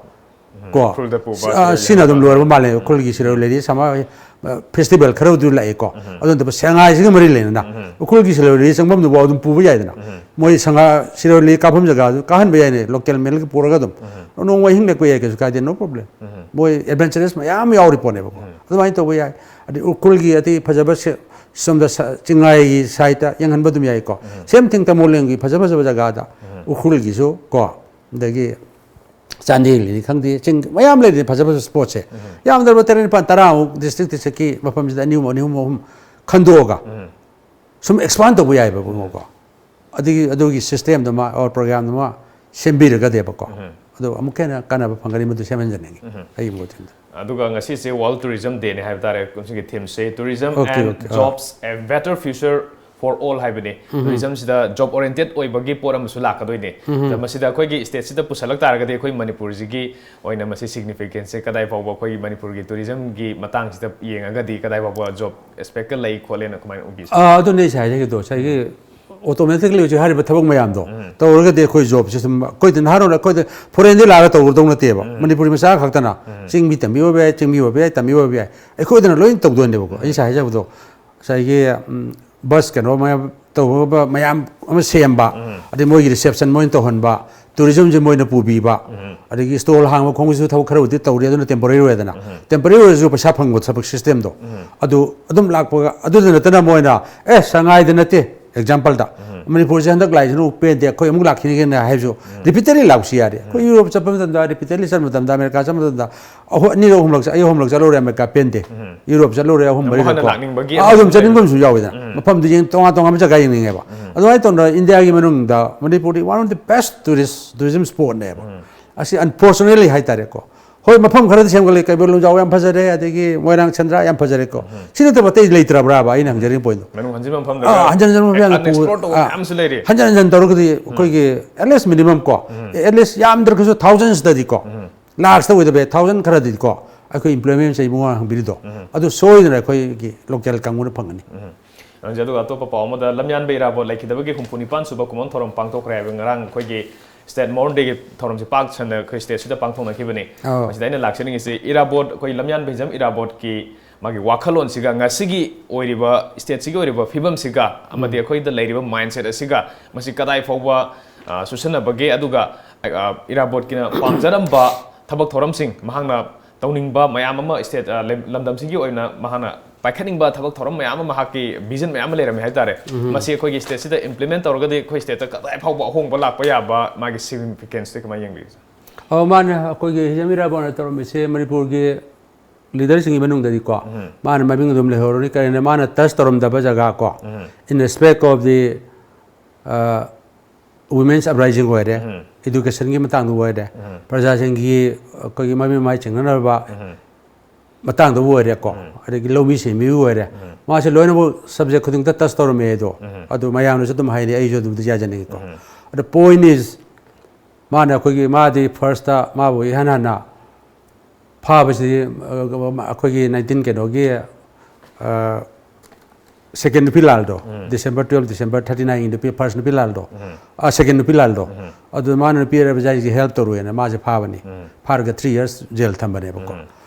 ꯀꯣ꯫ ꯎꯈ꯭ꯔꯨꯜꯗ ꯄꯨꯕ, ꯑ, ꯁꯤꯔꯣꯏ ꯁꯤꯅ ꯑꯗꯨꯝ ꯂꯤꯂꯤ ꯂꯣꯏꯔꯕ ꯃꯥꯜꯂꯦ꯫ ꯎꯈ꯭ꯔꯨꯜꯒꯤ ꯁꯤꯔꯣꯏ ꯂꯤꯂꯤ ꯁꯃꯥ-, ꯑ, ꯐꯦꯁꯇꯤꯚꯦꯜ ꯈꯔꯕꯨꯗꯤ ꯂꯥꯛꯑꯦꯀꯣ꯫ ꯑꯗꯨ ꯅꯠꯇꯕ ꯁꯉꯥꯏꯁꯤꯒ ꯃꯔꯤ ꯂꯩꯅꯅ ꯎꯈ꯭ꯔꯨꯜꯒꯤ ꯁꯤꯔꯣꯏ ꯂꯤꯂꯤ ꯆꯪꯐꯝꯗꯨꯐꯥꯎ ꯑꯗꯨꯝ ꯄꯨꯕ ꯌꯥꯏꯗꯅ꯫ ꯃꯣꯏ ꯁꯉꯥ-, ꯁꯤꯔꯣꯏ ꯂꯤꯂꯤ ꯀꯥꯐꯝ ꯖꯒꯥꯗꯨ ꯀꯥꯍꯟꯕ ꯌꯥꯏꯅꯦ, ꯂꯣꯀꯦꯜ ꯃꯦꯜꯒ ꯄꯨꯔꯒ ꯑꯗꯨꯝ꯫ ꯅꯣꯡꯃ ꯑꯍꯤꯡ ꯂꯦꯛꯄ ꯌꯥꯏ, ꯀꯩꯁꯨ ꯀꯥꯏꯗꯦ, no problem꯫ ꯃꯣꯏ ꯑꯦꯗꯚꯦꯟꯆꯔꯁ ꯃꯌꯥꯝ ꯌꯥꯎꯔꯤ ꯄꯣꯠꯅꯦꯕꯀꯣ꯫ ꯑꯗꯨꯃꯥꯏꯅ ꯇꯧꯕ ꯌꯥꯏ꯫ ꯑꯗꯩ ꯎꯈ꯭ꯔꯨꯜꯒꯤ ꯑꯇꯩ ꯐꯖꯕ ꯁꯦ-, ꯁꯣꯝꯗ ꯁ-, ꯆꯤꯡꯉꯥꯏꯒꯤ ꯁꯥꯏꯠꯇ ꯌꯦꯡꯍꯟꯕ ꯑꯗꯨꯝ ꯌꯥꯏꯀꯣ꯫ Same thing ꯇꯃꯣꯂꯦꯟꯒꯤ ꯐꯖ ꯐꯖꯕ ꯖꯒꯥꯗ ꯎꯈ꯭ꯔꯨꯜꯒꯤꯁꯨ ꯀꯣ, ꯑꯗꯒꯤ ꯆꯥꯟꯗꯦꯜꯒꯤꯅꯤ ꯈꯪꯗꯦ, ꯆꯤꯡ ꯃꯌꯥꯝ ꯂꯩꯔꯤ ꯐꯖ ꯐꯖꯕ ꯁ꯭ꯄꯣꯠꯁꯦ꯫ ꯌꯥꯝꯗ꯭ꯔꯕ ꯇꯔꯦꯠ, ꯅꯤꯄꯥꯜ, ꯇꯔꯥꯃꯨꯛ ꯗꯤꯁꯇ꯭ꯔꯤꯛ ꯗꯤꯁꯇ꯭ꯔꯤꯛꯀꯤ ꯃꯐꯝꯁꯤꯗ ꯑꯅꯤ ꯑꯍꯨꯝ, ꯑꯅꯤ ꯑꯍꯨꯝ, ꯑꯍꯨꯝ ꯈꯟꯗꯣꯛꯑꯒ ꯁꯨꯝ ꯑꯦꯛꯁꯄꯥꯟ ꯇꯧꯕ ꯌꯥꯏꯕꯀꯣ꯫ ꯑꯗꯨꯒꯤ ꯑꯗꯨꯒꯤ ꯁꯤꯁꯇꯦꯝꯗꯨꯃ ꯑꯣꯔ ꯄ꯭ꯔꯣꯒ꯭ꯔꯥꯝꯗꯨꯃ ꯁꯦꯝꯕꯤꯔꯒꯗꯤꯕꯀꯣ, ꯑꯗꯨ ꯑꯃꯨꯛꯀ ꯍꯦꯟꯅ ꯀꯥꯟꯅꯕ ꯐꯪꯒꯅꯤ, ꯃꯗꯨ ꯁꯦꯝꯍꯟꯖꯅꯤꯡꯉꯤ ꯑꯩꯒꯤ ꯃꯣꯠꯇ꯫ ꯑꯗꯨꯒ ꯉꯁꯤꯁꯦ World Tourism Day ꯅꯦ ꯍꯥꯏꯕ ꯇꯥꯔꯦ꯫ ꯀꯨꯝꯁꯤꯒꯤ ꯊꯤꯝꯁꯦ Tourism Okay, and okay, ah. Jobs, a Better Future for All ꯍꯥꯏꯕꯅꯤ꯫ ꯇꯨꯔꯤꯖꯝꯁꯤꯗ ꯖꯣꯕ ꯑꯣꯔꯤꯌꯦꯟꯇꯦꯠ ꯑꯣꯏꯕꯒꯤ ꯄꯣꯠ ꯑꯃꯁꯨ ꯂꯥꯛꯀꯗꯣꯏꯅꯦ꯫ ꯑꯗ ꯃꯁꯤꯗ ꯑꯩꯈꯣꯏꯒꯤ ꯁ꯭ꯇꯦꯠꯁꯤꯗ ꯄꯨꯁꯜꯂꯛ ꯇꯥꯔꯒꯗꯤ ꯑꯩꯈꯣꯏ ꯃꯅꯤꯄꯨꯔꯁꯤꯒꯤ ꯑꯣꯏꯅ ꯃꯁꯤ ꯁꯤꯒꯅꯤꯐꯤꯀꯦꯟꯁꯁꯦ ꯀꯗꯥꯏ ꯐꯥꯎꯕ, ꯑꯩꯈꯣꯏꯒꯤ ꯃꯅꯤꯄꯨꯔꯒꯤ ꯇꯨꯔꯤꯖꯝꯒꯤ ꯃꯇꯥꯡꯁꯤꯗ ꯌꯦꯡꯉꯒꯗꯤ ꯀꯗꯥꯏ ꯐꯥꯎꯕ ꯖꯣꯕ ꯑꯦꯁꯄꯦꯛꯇ ꯂꯩ ꯈꯣꯠꯂꯦꯅ ꯀꯃꯥꯏꯅ ꯎꯕꯤꯁꯦ? ꯑꯥ, ꯑꯗꯨꯅꯦ ꯑꯩꯁꯦ ꯍꯥꯏꯖꯒꯦꯗꯣ, ꯉꯁꯥꯏꯒꯤ ꯑꯣꯇꯣꯃꯦꯇꯤꯛꯂꯤ ꯍꯧꯖꯤꯛ ꯍꯥꯏꯔꯤꯕ ꯊꯕꯛ ꯃꯌꯥꯝꯗꯣ ꯇꯧꯔꯒꯗꯤ ꯑꯩꯈꯣꯏ ꯖꯣꯕꯁꯦ ꯁꯨꯝ, ꯑꯩꯈꯣꯏꯗꯤ ꯅꯍꯥꯔꯣꯜ, ꯑꯩꯈꯣꯏꯗ ꯐꯣꯔꯦꯟꯗꯒꯤ ꯂꯥꯛꯑꯒ ꯇꯧꯒꯗꯧ ꯅꯠꯇꯦꯕ꯫ ꯃꯅꯤꯄꯨꯔꯤ ꯃꯆꯥ ꯈꯛꯇꯅ, ꯆꯤꯡꯃꯤ ꯇꯝꯕꯤ ꯑꯣꯏꯕ ꯌꯥꯏ, ꯆꯤꯡꯃꯤ ꯑꯣꯏꯕ ꯌꯥꯏ, ꯇꯝꯕꯤ ꯑꯣꯏꯕ ꯌꯥꯏ, ꯑꯩꯈꯣꯏꯗꯅ ꯂꯣꯏꯅ ꯇꯧꯗꯣꯏꯅꯦꯕꯀꯣ꯫ ꯑꯩ ꯉꯁꯥꯏ ꯍꯥꯏꯖꯕꯗꯣ, ꯉꯁꯥꯏꯒꯤ ꯎꯝ, ꯕꯁ ꯀꯩꯅꯣ ꯃꯌꯥꯝ ꯇꯧꯕ ꯃꯌꯥꯝ ꯑꯃ ꯁꯦꯝꯕ, ꯑꯗꯩ ꯃꯣꯏꯒꯤ ꯔꯤꯁꯦꯞꯁꯟ ꯃꯣꯏꯅ ꯇꯧꯍꯟꯕ, ꯇꯨꯔꯤꯖꯝꯁꯦ ꯃꯣꯏꯅ ꯄꯨꯕꯤꯕ, ꯑꯗꯒꯤ ꯁ꯭ꯇꯣꯜ ꯍꯥꯡꯕ ꯈꯣꯡꯕꯁꯨ ꯊꯕꯛ ꯈꯔꯕꯨꯗꯤ ꯇꯧꯔꯤ, ꯑꯗꯨꯅ ꯇꯦꯝꯄꯣꯔꯦꯔꯤ ꯑꯣꯏꯗꯅ꯫ ꯇꯦꯝꯄꯣꯔꯦꯔꯤ ꯑꯣꯏꯔꯁꯨ ꯄꯩꯁꯥ ꯐꯪꯕ ꯊꯕꯛ ꯁꯤꯁꯇꯦꯝꯗꯣ ꯑꯗꯨ ꯑꯗꯨꯝ ꯂꯥꯛꯄꯒ, ꯑꯗꯨꯗ ꯅꯠꯇꯅ ꯃꯣꯏꯅ, "ꯑꯦ, ꯁꯉꯥꯏꯗ ꯅꯠꯇꯦ, ꯑꯦꯛꯖꯥꯝꯄꯜꯗ, ꯃꯅꯤꯄꯨꯔꯁꯦ ꯍꯟꯗꯛ ꯂꯥꯛꯏꯁꯤꯅ ꯄꯦꯟꯗꯦ, ꯑꯩꯈꯣꯏ ꯑꯃꯨꯛ ꯂꯥꯛꯈꯤꯅꯤꯒꯦꯅ" ꯍꯥꯏꯕꯁꯨ ꯔꯤꯄꯤꯇꯦꯗꯂꯤ ꯂꯥꯛꯄꯁꯨ ꯌꯥꯔꯦ꯫ ꯑꯩꯈꯣꯏ ꯌꯨꯔꯣꯞ ꯆꯠꯄ ꯃꯇꯝꯗ, ꯔꯤꯄꯤꯇꯦꯗꯂꯤ ꯆꯠꯄ ꯃꯇꯝꯗ, ꯑꯃꯦꯔꯤꯀꯥ ꯆꯠꯄ ꯃꯇꯝꯗ, ꯑꯍꯨꯝ, ꯑꯅꯤꯔꯛ, ꯑꯍꯨꯝꯂꯛ ꯆꯠ-, ꯑꯩ ꯑꯍꯨꯝꯂꯛ ꯆꯠꯂꯨꯔꯦ ꯑꯃꯦꯔꯤꯀꯥ, ꯄꯦꯟꯗꯦ꯫ ꯌꯨꯔꯣꯞ ꯆꯠꯂꯨꯔꯦ ꯑꯍꯨꯝ, ꯑꯃꯨꯛ ꯃꯔꯤꯔꯛ ꯍꯟꯅ ꯀꯣ꯫ ꯂꯥꯛꯅꯤꯡꯕꯒꯤ ꯑꯥ, ꯑꯗꯨꯝ ꯑꯃ ꯆꯠꯅꯤꯡꯕ ꯂꯩꯕꯗꯣ꯫ ꯑꯃꯁꯨ ꯌꯥꯎꯋꯤꯗꯅ꯫ ꯃꯐꯝꯗꯨ ꯌꯦꯡ-, ꯇꯣꯉꯥꯟ ꯇꯣꯉꯥꯟꯕ ꯖꯒꯥ ꯌꯦꯡꯅꯤꯡꯉꯦꯕ꯫ ꯑꯗꯨꯃꯥꯏꯅ ꯇꯧꯗꯅ ꯏꯟꯗꯤꯌꯥꯒꯤ ꯃꯅꯨꯡꯗ ꯃꯅꯤꯄꯨꯔꯗꯤ one of the best tourist tourism spotꯅꯦꯕ꯫ ꯑꯁꯤ unfortunately ꯍꯥꯏꯇꯥꯔꯦꯀꯣ꯫ ꯍꯣꯏ, ꯃꯐꯝ ꯈꯔꯗꯤ ꯁꯦꯝꯒꯠꯂꯦ, ꯀꯩꯕꯨꯜ ꯂꯝꯖꯥꯎ ꯌꯥꯝ ꯐꯖꯔꯦ, ꯑꯗꯒꯤ ꯃꯣꯏꯔꯥꯡ ꯁꯦꯟꯗ꯭ꯔꯥ ꯌꯥꯝ ꯐꯖꯔꯦꯀꯣ꯫ ꯁꯤ ꯅꯠꯇꯕ ꯑꯇꯩ ꯂꯩꯇ꯭ꯔꯕ꯭ꯔꯥꯕ, ꯑꯩꯅ ꯍꯪꯖꯅꯤꯡꯕ ꯄꯣꯏꯟꯗꯣ? ꯃꯅꯨꯡ ꯍꯟꯖꯤꯟꯕ ꯃꯐꯝꯗ ꯑꯥ, ꯍꯟꯖꯟ ꯍꯟꯖꯟ ꯃꯐꯝ ꯌꯥꯝꯅ unexplored ꯇꯧꯕ ꯑꯥ, ꯃꯌꯥꯝꯁꯨ ꯂꯩꯔꯤ꯫ ꯍꯟꯖꯟ ꯍꯟꯖꯟ ꯇꯧꯔꯒꯗꯤ ꯑꯩꯈꯣꯏꯒꯤ at least minimum ꯀꯣ, at least ꯌꯥꯝꯗ꯭ꯔꯒꯁꯨ thousandsꯇꯗꯤ ꯀꯣ, lakhsꯇ ꯑꯣꯏꯗꯕ ꯌꯥꯏ, thousand ꯈꯔꯗꯤ ꯀꯣ, ꯑꯩꯈꯣꯏ employmentꯁꯦ ꯏꯕꯨꯡꯉꯣ ꯍꯪꯕꯤꯔꯤꯗꯣ, ꯑꯗꯨ ꯁꯣꯏꯗꯅ ꯑꯩꯈꯣꯏꯒꯤ local ꯀꯥꯡꯕꯨꯅ ꯐꯪꯒꯅꯤ꯫ ꯍꯧꯖꯤꯛ ꯑꯗꯨꯒ ꯑꯇꯣꯞꯄ ꯄꯥꯎ ꯑꯃꯗ, ꯂꯝꯌꯥꯟꯕ ꯏꯔꯥꯕꯣꯠ ꯂꯩꯈꯤꯗꯕꯒꯤ ꯍꯨꯝꯐꯨ ꯅꯤꯄꯥꯟ ꯁꯨꯕ ꯀꯨꯝꯑꯣꯟ ꯊꯧꯔꯝ ꯄꯥꯡꯊꯣꯛꯈ꯭ꯔꯦ ꯍꯥꯏꯕ ꯉꯔꯥꯡ ꯑꯩꯈꯣꯏꯒꯤ ꯁ꯭ꯇꯦꯠ ꯃꯣꯗꯔꯟ ꯗꯦꯒꯤ ꯊꯧꯔꯝꯁꯤ ꯄꯥꯛ ꯁꯟꯅ ꯑꯩꯈꯣꯏ ꯁ꯭ꯇꯦꯠꯁꯤꯗ ꯄꯥꯡꯊꯣꯛꯅꯈꯤꯕꯅꯤ꯫ ꯑꯧ꯫ ꯃꯁꯤꯗ ꯑꯩꯅ ꯂꯥꯛꯆꯅꯤꯡꯉꯤꯁꯤ ꯏꯔꯥꯕꯣꯠ, ꯑꯩꯈꯣꯏ ꯂꯝꯌꯥꯟꯕ ꯍꯤꯖꯝ ꯏꯔꯥꯕꯣꯠꯀꯤ ꯃꯥꯒꯤ ꯋꯥꯈꯜꯂꯣꯟꯁꯤꯒ ꯉꯁꯤꯒꯤ ꯑꯣꯏꯔꯤꯕ ꯁ꯭ꯇꯦꯠꯁꯤꯒꯤ ꯑꯣꯏꯔꯤꯕ ꯐꯤꯕꯝꯁꯤꯒ ꯑꯃꯗꯤ ꯑꯩꯈꯣꯏꯗ ꯂꯩꯔꯤꯕ mindset ꯑꯁꯤꯒ ꯃꯁꯤ ꯀꯗꯥꯏ ꯐꯥꯎꯕ, ꯑ, ꯆꯨꯁꯟꯅꯕꯒꯦ, ꯑꯗꯨꯒ, ꯑ, ꯏꯔꯥꯕꯣꯠꯀꯤꯅ ꯄꯥꯝꯖꯔꯝꯕ ꯊꯕꯛ ꯊꯧꯔꯝꯁꯤꯡ, ꯃꯍꯥꯛꯅ ꯇꯧꯅꯤꯡꯕ ꯃꯌꯥꯝ ꯑꯃ ꯁ꯭ꯇꯦꯠ, ꯑ, ꯂꯝ-, ꯂꯝꯗꯝꯁꯤꯒꯤ ꯑꯣꯏꯅ ꯃꯍꯥꯛꯅ ꯄꯥꯏꯈꯠꯅꯤꯡꯕ ꯊꯕꯛ ꯊꯧꯔꯝ ꯃꯌꯥꯝ ꯑꯃ, ꯃꯍꯥꯛꯀꯤ vision ꯃꯌꯥꯝ ꯑꯃ ꯂꯩꯔꯝꯃꯦ ꯍꯥꯏꯇꯥꯔꯦ꯫ ꯃꯁꯤ ꯑꯩꯈꯣꯏꯒꯤ ꯁ꯭ꯇꯦꯠꯁꯤꯗ implement ꯇꯧꯔꯒꯗꯤ ꯑꯩꯈꯣꯏ ꯁ꯭ꯇꯦꯠꯇ ꯀꯗꯥꯏ ꯐꯥꯎꯕ ꯑꯍꯣꯡꯕ ꯂꯥꯛꯄ ꯌꯥꯕ ꯃꯥꯒꯤ significanceꯁꯦ ꯀꯃꯥꯏꯅ ꯌꯦꯡꯕꯤꯒꯦ? ꯑꯣ, ꯃꯥꯅꯦ, ꯑꯩꯈꯣꯏꯒꯤ ꯍꯤꯖꯝ ꯏꯔꯥꯕꯣꯠꯅ ꯇꯧꯔꯝꯃꯤꯁꯦ ꯃꯅꯤꯄꯨꯔꯒꯤ ꯂꯤꯗꯔꯁꯤꯡꯒꯤ ꯃꯅꯨꯡꯗꯗꯤꯀꯣ, ꯃꯥꯅ ꯃꯃꯤꯡ ꯑꯗꯨꯝ ꯂꯩꯍꯧꯔꯅꯤ꯫ ꯀꯔꯤꯅ ꯃꯥꯅ ꯇꯁ ꯇꯧꯔꯝꯗꯕ ꯖꯒꯥ ꯀꯣ, in respect of the, uh, women's uprising ꯑꯣꯏꯔꯦ, educationꯒꯤ ꯃꯇꯥꯡꯗ ꯑꯣꯏꯔꯦ, ꯄ꯭ꯔꯖꯥꯁꯤꯡꯒꯤ ꯑꯩꯈꯣꯏꯒꯤ ꯃꯃꯤꯡ ꯃꯥꯏ ꯆꯤꯡꯅꯅꯕ ꯃꯇꯥꯡꯗꯕꯨ ꯑꯣꯏꯔꯦꯀꯣ, ꯑꯗꯒꯤ ꯂꯧꯃꯤ ꯁꯤꯟꯃꯤꯕꯨ ꯑꯣꯏꯔꯦ, ꯃꯥꯁꯦ ꯂꯣꯏꯅꯃꯛ subject ꯈꯨꯗꯤꯡꯗ touch ꯇꯧꯔꯝꯃꯦ ꯑꯗꯣ꯫ ꯑꯗꯨ ꯃꯌꯥꯝꯅꯁꯨ ꯑꯗꯨꯝ ꯍꯥꯏꯅꯩ, ꯑꯩꯁꯨ ꯑꯗꯨꯝ ꯌꯥꯖꯅꯤꯡꯉꯤꯀꯣ꯫ ꯑꯗꯣ point is, ꯃꯥꯅ ꯑꯩꯈꯣꯏꯒꯤ, ꯃꯥꯗꯤ firstꯇ ꯃꯥꯕꯨ ꯏꯍꯥꯟ ꯍꯥꯟꯅ ꯐꯥꯕꯁꯤꯗꯤ, ꯑ, ꯑꯩꯈꯣꯏꯒꯤ nineteen ꯀꯩꯅꯣꯒꯤ, ꯑ, second ꯅꯨꯄꯤ ꯂꯥꯜꯗꯣ, December twelve, December thirty nineꯒꯤ ꯅꯨꯄꯤ, first ꯅꯨꯄꯤ ꯂꯥꯜꯗꯣ, ꯑ, second ꯅꯨꯄꯤ ꯂꯥꯜꯗꯣ, ꯑꯗꯨ ꯃꯥꯅ ꯅꯨꯄꯤ ꯑꯔꯕꯖꯥꯏꯁꯤ help ꯇꯧꯔꯨꯏꯅ ꯃꯥꯁꯦ ꯐꯥꯕꯅꯤ꯫ ꯐꯥꯔꯒ three years jail ꯊꯝꯕꯅꯦꯕꯀꯣ꯫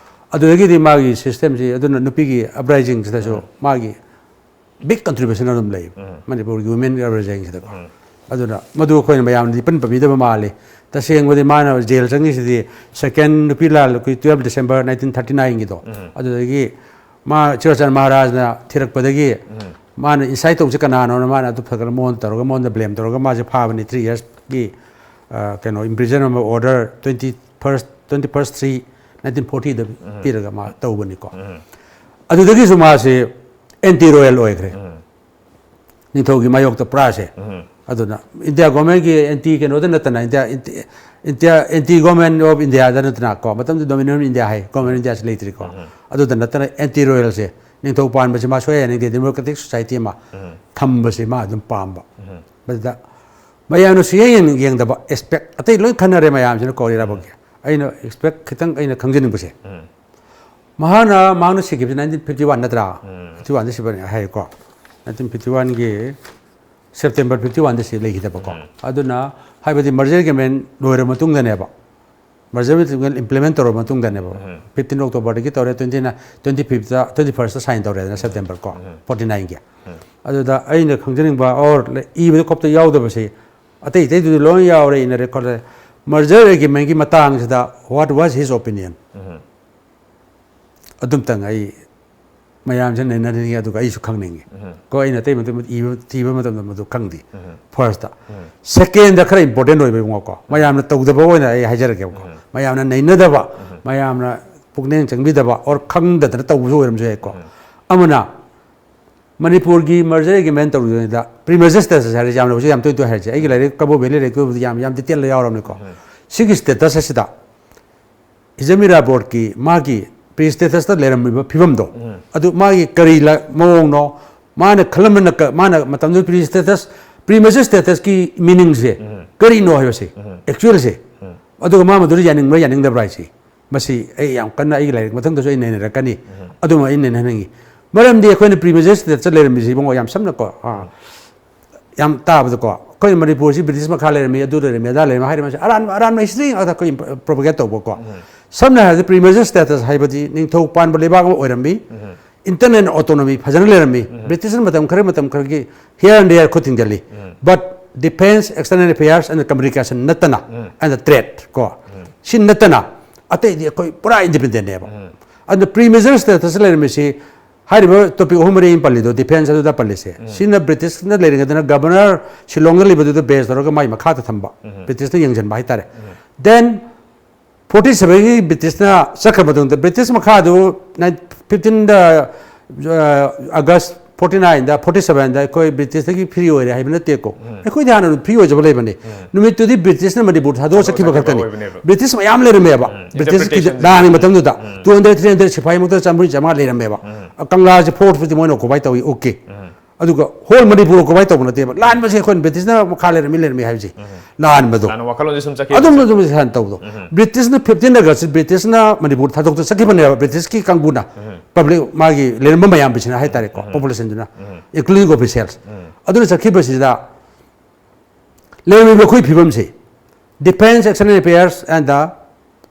ꯑꯗꯨꯗꯒꯤꯗꯤ ꯃꯥꯒꯤ systemꯁꯤ, ꯑꯗꯨꯅ ꯅꯨꯄꯤꯒꯤ uprisingꯁꯤꯗꯁꯨ ꯃꯥꯒꯤ big contribution ꯑꯗꯨꯝ ꯂꯩ ꯃꯅꯤꯄꯨꯔꯒꯤ women uprisingꯁꯤꯗꯀꯣ꯫ ꯑꯗꯨꯅ ꯃꯗꯨ ꯑꯩꯈꯣꯏꯅ ꯃꯌꯥꯝꯅ ꯏꯄꯟ ꯄꯟꯕꯤꯗꯕ ꯃꯥꯜꯂꯤ꯫ ꯇꯁꯦꯡꯕꯗꯤ ꯃꯥꯅ jail ꯆꯪꯉꯤꯁꯤꯗꯤ second ꯅꯨꯄꯤ ꯂꯥꯜ ꯑꯩꯈꯣꯏ twelve December nineteen thirty nineꯒꯤꯗꯣ, ꯑꯗꯨꯗꯒꯤ ꯃꯥ ꯆꯨꯔꯥꯆꯥꯟ ꯃꯍꯥꯔꯥꯖꯅ ꯊꯤꯔꯛꯄꯗꯒꯤ ꯃꯥꯅ incite ꯇꯧꯕꯁꯦ ꯀꯅꯥꯅꯣꯅ ꯃꯥꯅ ꯑꯗꯨ ꯐꯒꯠꯂ ꯃꯉꯣꯟꯗ ꯇꯧꯔꯒ ꯃꯉꯣꯟꯗ blame ꯇꯧꯔꯒ ꯃꯥꯁꯦ ꯐꯥꯕꯅꯤ꯫ Three yearsꯀꯤ, ꯑ, ꯀꯩꯅꯣ, imprisonment order twenty first, twenty first three nineteen fortyꯗ ꯄꯤꯔꯒ ꯃꯥ ꯇꯧꯕꯅꯤꯀꯣ꯫ ꯑꯗꯨꯗꯒꯤꯁꯨ ꯃꯥꯁꯦ anti royal ꯑꯣꯏꯈ꯭ꯔꯦ꯫ ꯅꯤꯡꯊꯧꯒꯤ ꯃꯥꯌꯣꯛꯇ ꯄꯨꯔꯥꯁꯦ꯫ ꯑꯗꯨꯅ India governmentꯀꯤ anti ꯀꯩꯅꯣꯗ ꯅꯠꯇꯅ, India, India, anti government of Indiaꯗ ꯅꯠꯇꯅ ꯀꯣ, ꯃꯇꯝꯗꯨ Dominion of India high, government of Indiaꯁꯤ ꯂꯩꯇ꯭ꯔꯤꯀꯣ꯫ ꯑꯗꯨꯗ ꯅꯠꯇꯅ anti royalꯁꯦ, ꯅꯤꯡꯊꯧ ꯄꯥꯟꯕꯁꯦ ꯃꯥ ꯁꯨꯡꯌꯥ ꯌꯥꯅꯤꯡꯗꯦ, democratic society ꯑꯃ ꯊꯝꯕꯁꯦ ꯃꯥ ꯑꯗꯨꯝ ꯄꯥꯝꯕ꯫ ꯃꯗꯨꯗ ꯃꯌꯥꯝꯅ ꯁꯨꯡꯌꯦꯡ ꯌꯦꯡ-, ꯌꯦꯡꯗꯕ aspect, ꯑꯇꯩ ꯂꯣꯏ ꯈꯟꯅꯔꯦ ꯃꯌꯥꯝꯁꯤꯅ ꯀꯣ, ꯏꯔꯥꯕꯣꯠꯀꯤ꯫ ꯑꯩꯅ aspect ꯈꯤꯇꯪ ꯑꯩꯅ ꯈꯪꯖꯅꯤꯡꯕꯁꯦ, ꯃꯍꯥꯛꯅ, ꯃꯍꯥꯛꯅ ꯁꯤꯈꯤꯕꯁꯦ nineteen fifty one ꯅꯠꯇ꯭ꯔꯥ? Fifty oneꯗ ꯁꯤꯕꯅꯦ ꯍꯥꯏꯀꯣ꯫ Nineteen fifty oneꯒꯤ September fifty oneꯗ ꯁꯤ ꯂꯩꯈꯤꯗꯕꯀꯣ꯫ ꯑꯗꯨꯅ ꯍꯥꯏꯕꯗꯤ merger agreement ꯂꯣꯏꯔ ꯃꯇꯨꯡꯗꯅꯦꯕ, merger agreement implement ꯇꯧꯔꯕ ꯃꯇꯨꯡꯗꯅꯦꯕ, fifteen Octoberꯗꯒꯤ ꯇꯧꯔꯦ, twenty nine, twenty fifthꯇ, twenty firstꯇ sign ꯇꯧꯔꯦꯗꯅ, September ꯀꯣ, forty nineꯒꯤ꯫ ꯑꯗꯨꯗ ꯑꯩꯅ ꯈꯪꯖꯅꯤꯡꯕ, or ꯏꯕꯗ ꯈꯣꯠꯄꯗ ꯌꯥꯎꯗꯕꯁꯦ, ꯑꯇꯩ ꯑꯇꯩꯗꯨꯗꯤ ꯂꯣꯏ ꯌꯥꯎꯔꯦ, ꯏꯟꯅ record ꯂꯩ꯫ Merger agreementꯀꯤ ꯃꯇꯥꯡꯁꯤꯗ what was his opinion? ꯑꯗꯨꯝꯇꯪ ꯑꯩ ꯃꯌꯥꯝꯁꯦ ꯅꯩꯅꯅꯤꯡꯉꯤ, ꯑꯗꯨꯒ ꯑꯩꯁꯨ ꯈꯪꯅꯤꯡꯉꯤ꯫ ꯀꯣ, ꯑꯩꯅ ꯑꯇꯩ ꯃꯇꯝ ꯏꯕ, ꯊꯤꯕ ꯃꯇꯝꯗ ꯃꯗꯨ ꯈꯪꯗꯦ꯫ Firstꯇ꯫ Secondꯇ ꯈꯔ important ꯑꯣꯏꯕ ꯏꯕꯨꯡꯉꯣꯀꯣ, ꯃꯌꯥꯝꯅ ꯇꯧꯗꯕ ꯑꯣꯏꯅ ꯑꯩ ꯍꯥꯏꯖꯔꯒꯦꯕꯀꯣ꯫ ꯃꯌꯥꯝꯅ ꯅꯩꯅꯗꯕ, ꯃꯌꯥꯝꯅ ꯄꯨꯛꯅꯤꯡ ꯆꯪꯕꯤꯗꯕ ꯑꯣꯔ ꯈꯪꯗꯗꯅ ꯇꯧꯕꯁꯨ ꯑꯣꯏꯔꯝꯁꯨ ꯌꯥꯏꯀꯣ꯫ ꯑꯃꯅ ꯃꯅꯤꯄꯨꯔꯒꯤ merger agreement ꯇꯧꯔꯤꯉꯩꯗ pre merger status ꯍꯥꯏꯔꯤꯁꯦ ꯌꯥꯝꯅ ꯍꯧꯖꯤꯛ ꯌꯥꯝ ꯇꯣꯏ ꯇꯣꯏ ꯍꯥꯏꯔꯤꯁꯦ, ꯑꯩꯒꯤ ꯂꯥꯏꯔꯤꯛ ꯀꯕꯣ ꯚꯦꯂꯤ ꯂꯥꯏꯔꯤꯛꯇꯨꯕꯨꯗꯤ ꯌꯥꯝ ꯌꯥꯝ detail ꯌꯥꯎꯔꯕꯅꯤꯀꯣ꯫ ꯁꯤꯒꯤ status ꯑꯁꯤꯗ ꯍꯤꯖꯝ ꯏꯔꯥꯕꯣꯠꯀꯤ ꯃꯥꯒꯤ pre status ꯇ ꯂꯩꯔꯝꯃꯤꯕ ꯐꯤꯕꯝꯗꯣ, ꯑꯗꯨ ꯃꯥꯒꯤ ꯀꯔꯤ ꯂ- ꯃꯑꯣꯡꯅꯣ, ꯃꯥꯅ ꯈꯜꯂꯝꯕꯅ ꯀ- ꯃꯥꯅ ꯃꯇꯝꯗꯨꯗ pre status, pre merger status ꯀꯤ meaning ꯁꯦ ꯀꯔꯤꯅꯣ ꯍꯥꯏꯕꯁꯦ, actual ꯁꯦ, ꯑꯗꯨꯒ ꯃꯥ ꯃꯗꯨꯗ ꯌꯥꯅꯤꯡꯕ꯭ꯔꯥ ꯌꯥꯅꯤꯡꯗꯕ꯭ꯔꯥ ꯍꯥꯏꯁꯤ, ꯃꯁꯤ ꯑꯩ ꯌꯥꯝ ꯀꯟꯅ ꯑꯩꯒꯤ ꯂꯥꯏꯔꯤꯛ ꯃꯊꯪꯗꯁꯨ ꯑꯩ ꯅꯩꯅꯔꯛꯀꯅꯤ꯫ ꯑꯗꯨꯃ ꯑꯩ ꯅꯩꯅꯍꯟꯅꯤꯡꯉꯤ꯫ ꯃꯔꯝꯗꯤ ꯑꯩꯈꯣꯏꯅ pre merger status ꯇ ꯂꯩꯔꯝꯃꯤꯁꯤ, ꯏꯕꯨꯡꯉꯣ, ꯌꯥꯝ ꯁꯝꯅꯀꯣ, ꯑꯥ, ꯌꯥꯝ ꯇꯥꯕꯗꯀꯣ, ꯑꯩꯈꯣꯏ ꯃꯅꯤꯄꯨꯔꯁꯤ ꯕ꯭ꯔꯤꯇꯤꯁ ꯃꯈꯥ ꯂꯩꯔꯝꯃꯤ, ꯑꯗꯨ ꯂꯩꯔꯝꯃꯤ, ꯑꯗꯥ ꯂꯩꯔꯝꯃꯤ ꯍꯥꯏꯔꯤꯕ ꯃꯁꯤ ꯑꯔꯥꯟꯕ, ꯑꯔꯥꯟꯕ history ꯉꯥꯛꯇ ꯑꯩꯈꯣꯏ propagate ꯇꯧꯕꯀꯣ꯫ ꯁꯝꯅ ꯍꯥꯏꯔꯕꯗ, pre merger status ꯍꯥꯏꯕꯗꯤ ꯅꯤꯡꯊꯧ ꯄꯥꯟꯕ ꯂꯩꯕꯥꯛ ꯑꯃ ꯑꯣꯏꯔꯝꯃꯤ, internal autonomy ꯐꯖꯅ ꯂꯩꯔꯝꯃꯤ꯫ ꯕ꯭ꯔꯤꯇꯤꯁꯅ ꯃꯇꯝ ꯈꯔ, ꯃꯇꯝ ꯈꯔꯒꯤ here and there ꯈꯨꯠ ꯊꯤꯡꯖꯤꯜꯂꯤ꯫ But defense, external affairs and communication ꯅꯠꯇꯅ, and trade ꯀꯣ, ꯁꯤ ꯅꯠꯇꯅ ꯑꯇꯩꯗꯤ ꯑꯩꯈꯣꯏ ꯄꯨꯔꯥ independent ꯅꯦꯕ꯫ ꯑꯗꯨꯅ pre merger status ꯇ ꯂꯩꯔꯝꯃꯤꯁꯤ, ꯍꯥꯏꯔꯤꯕ topic ꯑꯍꯨꯝ ꯃꯔꯤ ꯑꯩꯅ ꯄꯜꯂꯤꯗꯣ, defense ꯑꯗꯨꯗ ꯄꯜꯂꯤꯁꯦ, ꯁꯤꯅ ꯕ꯭ꯔꯤꯇꯤꯁꯅ ꯂꯩꯔꯤꯉꯩꯗꯅ governor ꯁꯤꯂꯣꯡꯗ ꯂꯩꯕꯗꯨꯗ base ꯇꯧꯔꯒ ꯃꯥꯏ ꯃꯈꯥꯗ ꯊꯝꯕ, ꯕ꯭ꯔꯤꯇꯤꯁꯅ ꯌꯦꯡꯁꯤꯟꯕ ꯍꯥꯏꯇꯥꯔꯦ꯫ Then forty seven ꯒꯤ ꯕ꯭ꯔꯤꯇꯤꯁꯅ ꯆꯠꯈ꯭ꯔ ꯃꯇꯨꯡꯗ, ꯕ꯭ꯔꯤꯇꯤꯁ ꯃꯈꯥꯗꯨ nine- fifteen ꯗ, ꯑ, August forty nine ꯗ, forty seven ꯗ ꯑꯩꯈꯣꯏ ꯕ꯭ꯔꯤꯇꯤꯁꯇꯒꯤ free ꯑꯣꯏꯔꯦ ꯍꯥꯏꯕ ꯅꯠꯇꯦꯀꯣ꯫ ꯑꯩꯈꯣꯏꯗꯤ ꯍꯥꯟꯅ ꯑꯗꯨꯝ free ꯑꯣꯏꯖꯕ ꯂꯩꯕꯅꯤ꯫ ꯅꯨꯃꯤꯠꯇꯨꯗꯤ ꯕ꯭ꯔꯤꯇꯤꯁꯅ ꯃꯅꯤꯄꯨꯔ ꯊꯥꯗꯣꯛꯑ ꯆꯠꯈꯤꯕ ꯈꯛꯇꯅꯤ꯫ ꯑꯣꯏꯕꯅꯦꯕ꯫ ꯕ꯭ꯔꯤꯇꯤꯁ ꯃꯌꯥꯝ ꯂꯩꯔꯝꯃꯦꯕ꯫ ꯕ꯭ꯔꯤꯇꯤꯁꯀꯤ ꯂꯥꯟꯒꯤ ꯃꯇꯝꯗꯨꯗ two hundred, three hundred ꯁꯤꯐꯥꯏꯃꯛꯇ ꯆꯥꯝꯃꯔꯤ ꯆꯥꯝꯃꯉꯥ ꯂꯩꯔꯝꯃꯦꯕ꯫ ꯀꯪꯂꯥꯁꯦ fortꯄꯨꯗꯤ ꯃꯣꯏꯅ occupy ꯇꯧꯏ, okay꯫ ꯑꯗꯨꯒ whole ꯃꯅꯤꯄꯨꯔ occupy ꯇꯧꯕ ꯅꯠꯇꯦꯕ꯫ ꯂꯥꯟꯕꯁꯦ ꯑꯩꯈꯣꯏꯅ ꯕ꯭ꯔꯤꯇꯤꯁꯅ ꯃꯈꯥ ꯂꯩꯔꯝꯃꯤ, ꯂꯩꯔꯝꯃꯤ ꯍꯥꯏꯕꯁꯦ ꯂꯥꯟꯕꯗꯣ꯫ ꯂꯥꯟꯅ ꯋꯥꯈꯜꯂꯣꯟꯁꯦ ꯁꯨꯝ ꯆꯠꯈꯤꯕ ꯑꯗꯨꯝ, ꯁꯦ꯫ ꯑꯗꯨꯝ ꯁꯥꯟ ꯇꯧꯕꯗꯣ꯫ ꯕ꯭ꯔꯤꯇꯤꯁꯅ fifteen August ꯕ꯭ꯔꯤꯇꯤꯁꯅ ꯃꯅꯤꯄꯨꯔ ꯊꯥꯗꯣꯛꯇ ꯆꯠꯈꯤꯕꯅꯦꯕ, ꯕ꯭ꯔꯤꯇꯤꯁꯀꯤ ꯀꯥꯡꯕꯨꯅ꯫ Public ꯃꯥꯒꯤ ꯂꯩꯔꯝꯕ ꯃꯌꯥꯝꯕꯁꯤꯅ ꯍꯥꯏꯇꯥꯔꯦꯀꯣ, populationꯗꯨꯅ, including officials꯫ ꯑꯗꯨꯅ ꯆꯠꯈꯤꯕꯁꯤꯗ ꯂꯩꯔꯝꯃꯤꯕ ꯑꯩꯈꯣꯏ ꯐꯤꯕꯝꯁꯤ, defense, external affairs and the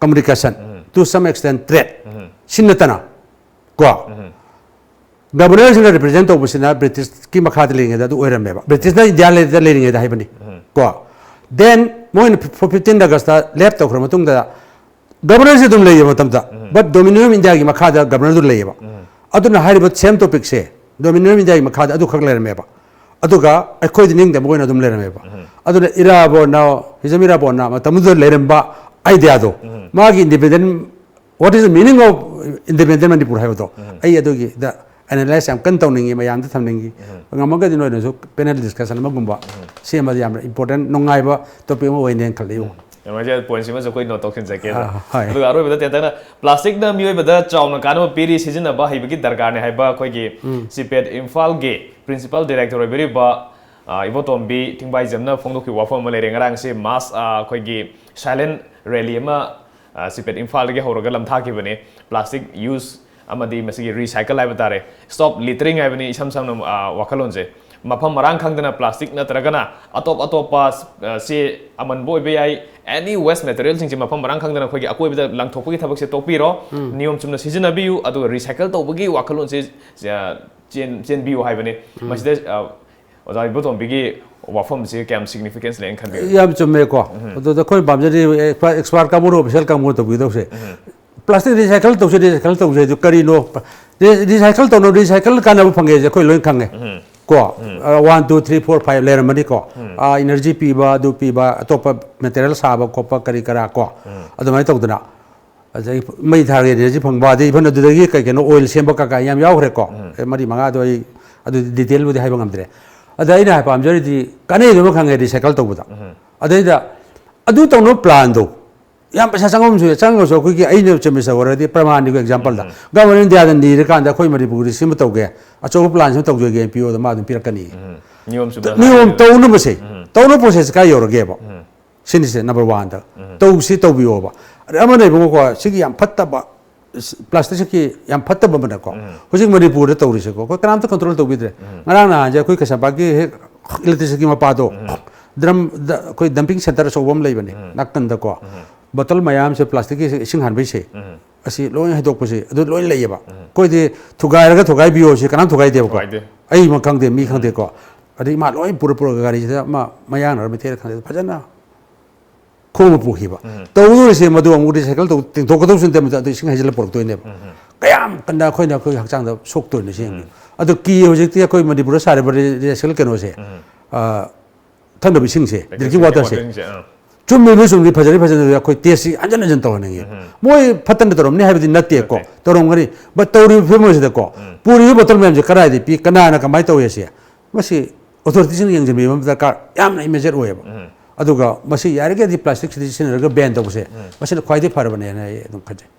communication, to some extent trade, ꯁꯤ ꯅꯠꯇꯅ ꯀꯣ, governorꯁꯤꯡꯅ represent ꯇꯧꯕꯁꯤꯅ ꯕ꯭ꯔꯤꯇꯤꯁꯀꯤ ꯃꯈꯥꯗ ꯂꯩꯔꯤꯉꯩꯗ ꯑꯗꯨ ꯑꯣꯏꯔꯝꯃꯦꯕ, ꯕ꯭ꯔꯤꯇꯤꯁꯅ ꯏꯟꯗꯤꯌꯥ ꯂꯩꯔꯤꯉꯩꯗ ꯂꯩꯔꯤꯉꯩꯗ ꯍꯥꯏꯕꯅꯤ ꯀꯣ꯫ Then ꯃꯣꯏꯅ fifteen Augustꯇ left ꯇꯧꯈ꯭ꯔ ꯃꯇꯨꯡꯗ, governorꯁꯤ ꯑꯗꯨꯝ ꯂꯩꯌꯦꯕ ꯃꯇꯝꯗ, but Dominion of Indiaꯒꯤ ꯃꯈꯥꯗ governorꯗꯨ ꯂꯩꯌꯦꯕ꯫ ꯑꯗꯨꯅ ꯍꯥꯏꯔꯤꯕ same topicꯁꯦ Dominion of Indiaꯒꯤ ꯃꯈꯥꯗ ꯑꯗꯨꯈꯛ ꯂꯩꯔꯝꯃꯦꯕ꯫ ꯑꯗꯨꯒ ꯑꯩꯈꯣꯏꯗꯤ ꯅꯤꯡꯇꯝꯕ ꯑꯣꯏꯅ ꯑꯗꯨꯝ ꯂꯩꯔꯝꯃꯦꯕ꯫ ꯑꯗꯨꯅ ꯏꯔꯥꯕꯣꯠꯅ, ꯍꯤꯖꯝ ꯏꯔꯥꯕꯣꯠꯅ ꯃꯇꯝꯗꯨꯗ ꯂꯩꯔꯝꯕ ideaꯗꯣ, ꯃꯥꯒꯤ independent What is the meaning of independent Manipur ꯍꯥꯏꯕꯗꯣ ꯑꯩ ꯑꯗꯨꯒꯤꯗ analyze ꯌꯥꯝ ꯀꯟꯅ ꯇꯧꯅꯤꯡꯉꯤ, ꯃꯌꯥꯝꯗ ꯊꯝꯅꯤꯡꯉꯤ꯫ ꯉꯝꯃꯒꯗꯤ ꯅꯣꯏꯅꯁꯨ panel discussion ꯑꯃꯒꯨꯝꯕ ꯁꯦꯝꯕꯗ ꯌꯥꯝꯅ important, ꯅꯨꯡꯉꯥꯏꯕ topic ꯑꯃ ꯑꯣꯏꯅꯦꯅ ꯈꯜꯂꯤ꯫ ꯃꯁꯤ ꯄꯣꯏꯟꯠꯁꯤꯃꯁꯨ ꯑꯩꯈꯣꯏ ꯅꯣꯠ ꯇꯧꯁꯤꯟꯖꯒꯦ꯫ ꯑꯥ, ꯍꯣꯏ꯫ ꯑꯗꯨꯒ ꯑꯔꯣꯏꯕꯗ ꯇꯦꯟꯇꯛꯅ, ꯄ꯭ꯂꯥꯁꯇꯤꯛꯅ ꯃꯤꯑꯣꯏꯕꯗ ꯆꯥꯎꯅ ꯀꯥꯟꯅꯕ ꯄꯤꯔꯤ, ꯁꯤꯖꯤꯟꯅꯕ ꯍꯩꯕꯒꯤ ꯗꯔꯀꯥꯔꯅꯤ ꯍꯥꯏꯕ ꯑꯩꯈꯣꯏꯒꯤ ꯁꯤꯄꯦꯠ ꯏꯝꯐꯥꯜꯒꯤ ꯄ꯭ꯔꯤꯟꯁꯤꯄꯥꯜ ꯗꯥꯏꯔꯦꯛꯇꯔ ꯑꯣꯏꯕꯤꯔꯤꯕ ꯑ, ꯏꯕꯣꯇꯣꯝꯕꯤ ꯊꯤꯡꯕꯥꯏꯖꯝꯅ ꯐꯣꯡꯗꯣꯛꯈꯤꯕ ꯋꯥꯐꯝ ꯑꯃ ꯂꯩꯔꯦ꯫ ꯉꯔꯥꯡꯁꯦ ꯃꯥꯁ, ꯑ, ꯑꯩꯈꯣꯏꯒꯤ ꯁꯥꯏꯂꯦꯟ ꯔꯦꯂꯤ ꯑꯃ, ꯑ, ꯁꯤꯄꯦꯠ ꯏꯝꯐꯥꯜꯗꯒꯤ ꯍꯧꯔꯒ ꯂꯝꯊꯥꯈꯤꯕꯅꯤ꯫ ꯄ꯭ꯂꯥꯁꯇꯤꯛ ꯌꯨꯁ ꯑꯃꯗꯤ ꯃꯁꯤꯒꯤ ꯔꯤꯁꯥꯏꯀꯜ ꯍꯥꯏꯕ ꯇꯥꯔꯦ, ꯁ꯭ꯇꯣꯞ ꯂꯤꯇꯔꯤꯡ ꯍꯥꯏꯕꯅꯤ ꯏꯁꯝ ꯁꯝꯅ, ꯑ, ꯋꯥꯈꯜꯂꯣꯟꯁꯦ꯫ ꯃꯐꯝ ꯃꯔꯥꯡ ꯈꯪꯗꯅ ꯄ꯭ꯂꯥꯁꯇꯤꯛ ꯅꯠꯇ꯭ꯔꯒꯅ ꯑꯇꯣꯞ ꯑꯇꯣꯞꯄ, ꯑ, ꯆꯦ ꯑꯃꯟꯕ ꯑꯣꯏꯕ ꯌꯥꯏ, ꯑꯦꯅꯤ ꯋꯦꯁ ꯃꯦꯇꯔꯤꯌꯦꯜꯁꯤꯡꯁꯦ ꯃꯐꯝ ꯃꯔꯥꯡ ꯈꯪꯗꯅ ꯑꯩꯈꯣꯏꯒꯤ ꯑꯀꯣꯏꯕꯗ ꯂꯪꯊꯣꯛꯄꯒꯤ ꯊꯕꯛꯁꯦ ꯇꯣꯛꯄꯤꯔꯣ꯫ ꯅꯤꯌꯣꯝ ꯆꯨꯝꯅ ꯁꯤꯖꯤꯟꯅꯕꯤꯌꯨ, ꯑꯗꯨꯒ ꯔꯤꯁꯥꯏꯀꯜ ꯇꯧꯕꯒꯤ ꯋꯥꯈꯜꯂꯣꯟꯁꯦ, ꯑ, ꯆꯦꯟ-, ꯆꯦꯟꯕꯤꯌꯨ ꯍꯥꯏꯕꯅꯤ꯫ ꯃꯁꯤꯗ, ꯑ, ꯑꯣꯖꯥ ꯏꯕꯣꯇꯣꯝꯕꯤꯒꯤ ꯋꯥꯐꯝꯁꯤ ꯀꯌꯥꯝ ꯁꯤꯒꯅꯤꯐꯤꯀꯦꯟꯁ ꯂꯩꯅ ꯈꯟꯕꯤꯒꯦ? ꯌꯥꯝ ꯆꯨꯝꯃꯦꯀꯣ꯫ ꯑꯗꯨꯗ ꯑꯩꯈꯣꯏ ꯄꯥꯝꯖꯔꯤ ꯑꯦꯛꯁꯄꯥꯔꯠ ꯀꯥꯡꯕꯨꯅ, ꯑꯣꯐꯤꯁꯤꯌꯦꯜ ꯀꯥꯡꯕꯨꯅ ꯇꯧꯕꯤꯒꯗꯧꯁꯦ꯫ ꯄ꯭ꯂꯥꯁꯇꯤꯛ ꯔꯤꯁꯥꯏꯀꯜ ꯇꯧꯁꯦ, ꯔꯤꯁꯥꯏꯀꯜ ꯇꯧꯁꯦ, ꯑꯗꯨ ꯀꯔꯤꯅꯣ? ꯔꯤ-, ꯔꯤꯁꯥꯏꯀꯜ ꯇꯧꯅꯕ, ꯔꯤꯁꯥꯏꯀꯜ ꯀꯥꯟꯅꯕ ꯐꯪꯉꯦꯁꯦ ꯑꯩꯈꯣꯏ ꯂꯣꯏ ꯈꯪꯉꯦ꯫ ꯀꯣ, one, two, three, four, five ꯂꯩꯔꯝꯃꯅꯤꯀꯣ꯫ ꯏꯅꯔꯖꯤ ꯄꯤꯕ, ꯑꯗꯨ ꯄꯤꯕ, ꯑꯇꯣꯞꯄ ꯃꯦꯇꯔꯤꯌꯦꯜ ꯁꯥꯕ ꯈꯣꯠꯄ ꯀꯔꯤ ꯀꯔꯥ ꯀꯣ, ꯑꯗꯨꯃꯥꯏꯅ ꯇꯧꯗꯅ꯫ ꯑꯗꯩ ꯃꯩ ꯊꯥꯔꯒ ꯏꯅꯔꯖꯤ ꯐꯪꯕ, ꯑꯗꯩ ꯏꯚꯟ ꯑꯗꯨꯗꯒꯤ ꯀꯩ ꯀꯩꯅꯣ ꯑꯣꯏꯜ ꯁꯦꯝꯕ ꯀꯀꯥ ꯌꯥꯝ ꯌꯥꯎꯈ꯭ꯔꯦꯀꯣ꯫ ꯑꯦ, ꯃꯔꯤ ꯃꯉꯥꯗꯣ ꯑꯩ ꯑꯗꯨꯗꯤ ꯗꯤꯇꯦꯜꯕꯨꯗꯤ ꯍꯥꯏꯕ ꯉꯝꯗ꯭ꯔꯦ꯫ ꯑꯗ ꯑꯩꯅ ꯍꯥꯏ ꯄꯥꯝꯖꯔꯤꯗꯤ ꯀꯥꯟꯅꯩꯗꯨ ꯑꯃ ꯈꯪꯉꯦ, ꯔꯤꯁꯥꯏꯀꯜ ꯇꯧꯕꯗ꯫ ꯑꯗꯩꯗ ꯑꯗꯨ ꯇꯧꯅꯕ ꯄ꯭ꯂꯥꯟꯗꯣ ꯌꯥꯝ ꯄꯩꯁꯥ ꯆꯪꯉꯝꯁꯨ ꯌꯥꯏ, ꯆꯪꯉꯁꯨ ꯑꯩꯈꯣꯏꯒꯤ ꯑꯩꯅ ꯆꯨꯝꯃꯤꯁ ꯑꯣꯏꯔꯗꯤ ꯄ꯭ꯔꯃꯥꯟꯅꯤꯀꯣ, ꯑꯦꯛꯖꯥꯝꯄꯜꯗ ꯒꯚꯔꯟꯃꯦꯟ ꯏꯟꯗꯤꯌꯥꯗ ꯅꯤꯔꯀꯥꯟꯗ ꯑꯩꯈꯣꯏ ꯃꯅꯤꯄꯨꯔꯒꯤ ꯁꯤꯃ ꯇꯧꯒꯦ, ꯑꯆꯧꯕ ꯄ꯭ꯂꯥꯟ ꯁꯤꯃ ꯇꯧꯖꯒꯦ ꯄꯤꯌꯣꯗ ꯃꯥ ꯑꯗꯨꯝ ꯄꯤꯔꯛꯀꯅꯤ꯫ ꯅꯤꯌꯣꯝ ꯆꯨꯝꯅ ꯅꯤꯌꯣꯝ ꯍꯥꯏꯕꯤꯌꯨ꯫ ꯇꯧꯅꯕꯁꯦ, ꯇꯧꯅꯕ ꯄ꯭ꯔꯣꯁꯦꯁ ꯀꯥꯏ ꯌꯧꯔꯒꯦꯕ? ꯁꯤꯅꯤꯁꯦ ꯅꯝꯕꯔ ꯋꯥꯟꯗ ꯇꯧꯁꯤ, ꯇꯧꯕꯤꯌꯣꯕ꯫ ꯑꯗꯩ ꯑꯃꯅ ꯏꯕꯨꯡꯉꯣꯀꯣ, ꯁꯤꯒꯤ ꯌꯥꯝ ꯐꯠꯇꯕ, ꯄ꯭ꯂꯥꯁꯇꯤꯛꯁꯤꯒꯤ ꯌꯥꯝ ꯐꯠꯇꯕ ꯑꯃꯅꯀꯣ, ꯍꯧꯖꯤꯛ ꯃꯅꯤꯄꯨꯔꯗ ꯇꯧꯔꯤꯁꯦꯀꯣ, ꯑꯩꯈꯣꯏ ꯀꯅꯥꯝꯇ ꯀꯟꯇ꯭ꯔꯣꯜ ꯇꯧꯕꯤꯗ꯭ꯔꯦ꯫ ꯉꯔꯥꯡ ꯅꯍꯥꯟꯁꯦ ꯑꯩꯈꯣꯏ ꯀꯩꯁꯥꯝꯄꯥꯠꯀꯤ ꯍꯦꯛ ꯏꯂꯦꯛꯇ꯭ꯔꯤꯁꯤꯇꯤ ꯃꯄꯥꯗꯣ, ꯗ꯭ꯔꯝ, ꯗ-, ꯑꯩꯈꯣꯏ ꯗꯝꯄꯤꯡ ꯁꯦꯟꯇꯔ ꯑꯆꯧꯕ ꯑꯃ ꯂꯩꯕꯅꯦ ꯅꯥꯀꯟꯗꯀꯣ, ꯕꯣꯇꯜ ꯃꯌꯥꯝꯁꯦ, ꯄ꯭ꯂꯥꯁꯇꯤꯛꯀꯤ ꯏꯁꯤꯡ ꯍꯥꯟꯕꯩꯁꯦ, ꯑꯁꯤ ꯂꯣꯏ ꯍꯩꯗꯣꯛꯄꯁꯦ ꯑꯗꯨ ꯂꯣꯏ ꯂꯩꯌꯦꯕ꯫ ꯑꯩꯈꯣꯏꯗꯤ ꯊꯨꯒꯥꯏꯔꯒ ꯊꯨꯒꯥꯏꯕꯤꯌꯣ ꯁꯤ ꯀꯅꯥꯝ ꯊꯨꯒꯥꯏꯗꯦꯕꯀꯣ꯫ ꯊꯨꯒꯥꯏꯗꯦ꯫ ꯑꯩꯃꯛ ꯈꯪꯗꯦ, ꯃꯤ ꯈꯪꯗꯦꯀꯣ꯫ ꯑꯗꯩ ꯃꯥ ꯂꯣꯏ ꯄꯨꯔ ꯄꯨꯔꯒ ꯒꯥꯔꯤꯁꯤꯗ ꯑꯃ ꯃꯌꯥꯡꯅꯔ ꯃꯩꯇꯩꯔ ꯈꯪꯗꯦ, ꯐꯖꯅ ꯈꯣꯡꯅ ꯄꯨꯈꯤꯕ꯫ ꯇꯧꯗꯣꯔꯤꯁꯦ ꯃꯗꯨ ꯑꯃꯨꯛ ꯔꯤꯁꯥꯏꯀꯜ ꯇꯧ, ꯇꯦꯡꯊꯣꯛꯀꯗꯧꯁꯨ ꯅꯠꯇꯦ, ꯃꯗꯨ ꯑꯗꯨ ꯏꯁꯤꯡ ꯍꯩꯖꯤꯜꯂ ꯄꯨꯔꯛꯇꯣꯏꯅꯦꯕ꯫ ꯀꯌꯥꯝ ꯀꯟꯅ ꯑꯩꯈꯣꯏꯅ ꯑꯩꯈꯣꯏ ꯍꯛꯆꯥꯡꯗ ꯁꯣꯛꯇꯣꯏꯅꯣ ꯁꯤ ꯌꯦꯡꯉꯨ꯫ ꯑꯗꯨ ꯀꯤ ꯍꯧꯖꯤꯛꯇꯤ ꯑꯩꯈꯣꯏ ꯃꯅꯤꯄꯨꯔꯗ ꯁꯥꯔꯤꯕ ꯔꯤ-, ꯔꯤꯁꯥꯏꯀꯜ ꯀꯩꯅꯣꯁꯦ, ꯑ, ꯊꯛꯅꯕ ꯏꯁꯤꯡꯁꯦ, ꯗ꯭ꯔꯤꯡꯀꯤꯡ ꯋꯥꯇꯔꯁꯦ, ꯋꯥꯇꯔꯁꯦ, ꯑꯥ꯫ ꯆꯨꯝꯃꯤꯕ ꯆꯨꯝꯗꯤ ꯐꯖꯔꯤ ꯐꯖꯅ ꯑꯩꯈꯣꯏ ꯇꯦꯁꯁꯤ ꯍꯟꯖꯤꯟ ꯍꯟꯖꯤꯟ ꯇꯧꯍꯟꯅꯤꯡꯉꯤ꯫ ꯃꯣꯏ ꯐꯠꯇꯅ ꯇꯧꯔꯝꯅꯤ ꯍꯥꯏꯕꯗꯤ ꯅꯠꯇꯦꯀꯣ, ꯅꯠꯇꯦ꯫ ꯇꯧꯔꯝꯒꯅꯤ꯫ But ꯇꯧꯔꯤꯕ ꯐꯤꯕꯝ ꯑꯁꯤꯗꯀꯣ, ꯄꯨꯔꯤꯕ ꯕꯣꯇꯜ ꯃꯌꯥꯝꯁꯦ ꯀꯗꯥꯏꯗ ꯄꯤ, ꯀꯅꯥꯅ ꯀꯃꯥꯏꯅ ꯇꯧꯏ ꯍꯥꯏꯁꯦ, ꯃꯁꯤ ꯑꯣꯊꯣꯔꯤꯇꯤꯁꯤꯡꯅ ꯌꯦꯡꯁꯤꯟꯕꯤꯕ ꯑꯃ ꯗꯔꯀꯥꯔ ꯌꯥꯝꯅ ꯏꯃꯦꯖꯦꯠ ꯑꯣꯏꯌꯦꯕ꯫ ꯑꯗꯨꯒ ꯃꯁꯤ ꯌꯥꯔꯤꯒꯩꯗꯤ ꯄ꯭ꯂꯥꯁꯇꯤꯛꯁꯤꯗꯤ ꯁꯤꯖꯤꯟꯅꯔꯒ ꯕꯦꯟ ꯇꯧꯕꯁꯦ, ꯃꯁꯤꯅ ꯈ꯭ꯋꯥꯏꯗꯒꯤ ꯐꯔꯕꯅꯦꯅ ꯑꯩ ꯑꯗꯨꯝ ꯈꯟꯖꯩ꯫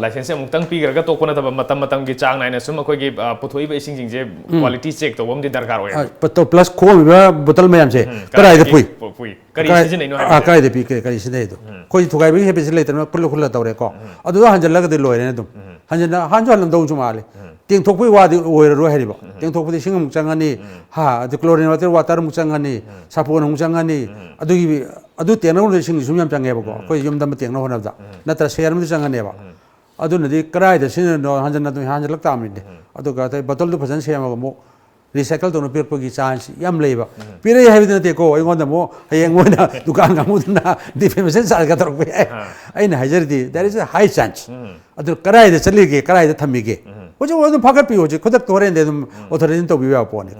ꯂꯥꯏꯁꯦꯟꯁꯁꯦ ꯑꯃꯨꯛꯇꯪ ꯄꯤꯈ꯭ꯔꯒ ꯇꯣꯛꯄ ꯅꯠꯇꯕ, ꯃꯇꯝ ꯃꯇꯝꯒꯤ ꯆꯥꯡ ꯅꯥꯏꯅ ꯁꯨꯝ ꯑꯩꯈꯣꯏꯒꯤ, ꯑ, ꯄꯨꯊꯣꯛꯏꯕ ꯏꯁꯤꯡꯁꯤꯡꯁꯦ ꯀ꯭ꯋꯥꯂꯤꯇꯤ ꯆꯦꯛ ꯇꯧꯕ ꯑꯃꯗꯤ ꯗꯔꯀꯥꯔ ꯑꯣꯏꯌꯦꯕ꯫ ꯄ꯭ꯂꯁ ꯈꯣꯝꯃꯤꯕ ꯕꯣꯇꯜ ꯃꯌꯥꯝꯁꯦ ꯀꯗꯥꯏꯗ ꯄꯨꯏ? ꯄꯨꯏ? ꯀꯔꯤ ꯁꯤꯖꯤꯟꯅꯩꯅꯣ ꯑꯥ, ꯍꯥꯏꯕꯁꯦ? ꯀꯗꯥꯏꯗ ꯄꯤ, ꯀꯔꯤ ꯀꯔꯤ ꯁꯤꯖꯤꯟꯅꯩꯗꯣ? ꯑꯩꯈꯣꯏꯗꯤ ꯊꯨꯒꯥꯏꯕꯒꯤ ꯍꯦꯕꯤꯠꯁꯤ ꯂꯩꯇꯅ ꯈꯨꯜꯂ ꯈꯨꯜꯂ ꯇꯧꯔꯦꯀꯣ꯫ ꯑꯗꯨꯗ ꯍꯟꯖꯜꯂꯒꯗꯤ ꯂꯣꯏꯔꯦꯅꯦ ꯑꯗꯨꯝ꯫ ꯍꯟꯖꯟꯅ ꯍꯟꯁꯨ ꯍꯜꯂꯝꯗꯧꯁꯨ ꯃꯥꯜꯂꯤ꯫ ꯇꯦꯡꯊꯣꯛꯄꯒꯤ ꯋꯥꯗꯤ ꯑꯣꯏꯔꯔꯣꯏ ꯍꯥꯏꯔꯤꯕ꯫ ꯇꯦꯡꯊꯣꯛꯄꯗꯤ ꯏꯁꯤꯡ ꯑꯃꯨꯛ ꯆꯪꯉꯅꯤ, ꯍꯥ, ꯑꯗꯨ ꯀ꯭ꯂꯣꯔꯤꯟ ꯋꯥꯇꯔ, ꯋꯥꯇꯔ ꯑꯃꯨꯛ ꯆꯪꯉꯅꯤ, ꯁꯥꯄꯣꯟ ꯑꯃꯨꯛ ꯆꯪꯉꯅꯤ꯫ ꯑꯗꯨꯒꯤ, ꯑꯗꯨ ꯇꯦꯡꯅꯕ ꯍꯣꯠꯅꯕꯗ ꯏꯁꯤꯡꯁꯤ ꯁꯨꯝ ꯌꯥꯝ ꯆꯪꯉꯦꯕꯀꯣ꯫ ꯑꯩꯈꯣꯏ ꯌꯨꯝꯗ ꯑꯃ ꯇꯦꯡꯅꯕ ꯍꯣꯠꯅꯕꯗ ꯅꯠꯇ꯭ꯔ ꯁꯦꯔ ꯑꯃꯗꯤ ꯆꯪꯉꯅꯦꯕ꯫ ꯑꯗꯨꯅꯗꯤ ꯀꯗꯥꯏꯗ ꯁꯤꯖꯤꯟꯅꯅꯣ ꯍꯟꯖꯟꯅ ꯑꯗꯨꯝ ꯍꯟꯖꯜꯂꯛ ꯇꯥꯕꯅꯤꯅꯦ꯫ ꯑꯗꯨꯒ ꯑꯇꯩ ꯕꯣꯇꯜꯗꯨ ꯐꯖꯅ ꯁꯦꯝꯃꯒ ꯑꯃꯨꯛ ꯔꯤꯁꯥꯏꯀꯜ ꯇꯧꯅ ꯄꯤꯔꯛꯄꯒꯤ ꯆꯥꯟꯁ ꯌꯥꯝ ꯂꯩꯕ꯫ ꯄꯤꯔꯛꯏ ꯍꯥꯏꯕꯗꯤ ꯅꯠꯇꯦꯀꯣ, ꯑꯩꯉꯣꯟꯗ ꯑꯃꯨꯛ ꯍꯌꯦꯡ ꯃꯣꯏꯅ ꯗꯨꯀꯥꯟ ꯀꯥꯡꯕꯨꯗꯨꯅ ꯗꯤꯐꯦꯃꯦꯁꯟ ꯆꯥꯔꯖ ꯇꯧꯔꯛꯄ ꯌꯥꯏ꯫ ꯑꯩꯅ ꯍꯥꯏꯖꯔꯗꯤ there is a high chance꯫ ꯑꯗꯨ ꯀꯗꯥꯏꯗ ꯆꯠꯂꯤꯒꯦ, ꯀꯗꯥꯏꯗ ꯊꯝꯃꯤꯒꯦ? ꯍꯧꯖꯤꯛ ꯑꯗꯨꯝ ꯐꯥꯒꯠꯄꯤꯌꯨ, ꯍꯧꯖꯤꯛ ꯈꯨꯗꯛꯇ ꯍꯣꯔꯦꯟꯗꯤ ꯑꯗꯨꯝ ꯑꯣꯊꯣꯔꯤꯇꯤꯅ ꯇꯧꯕꯤꯕ ꯌꯥꯕ ꯄꯣꯠꯅꯤ꯫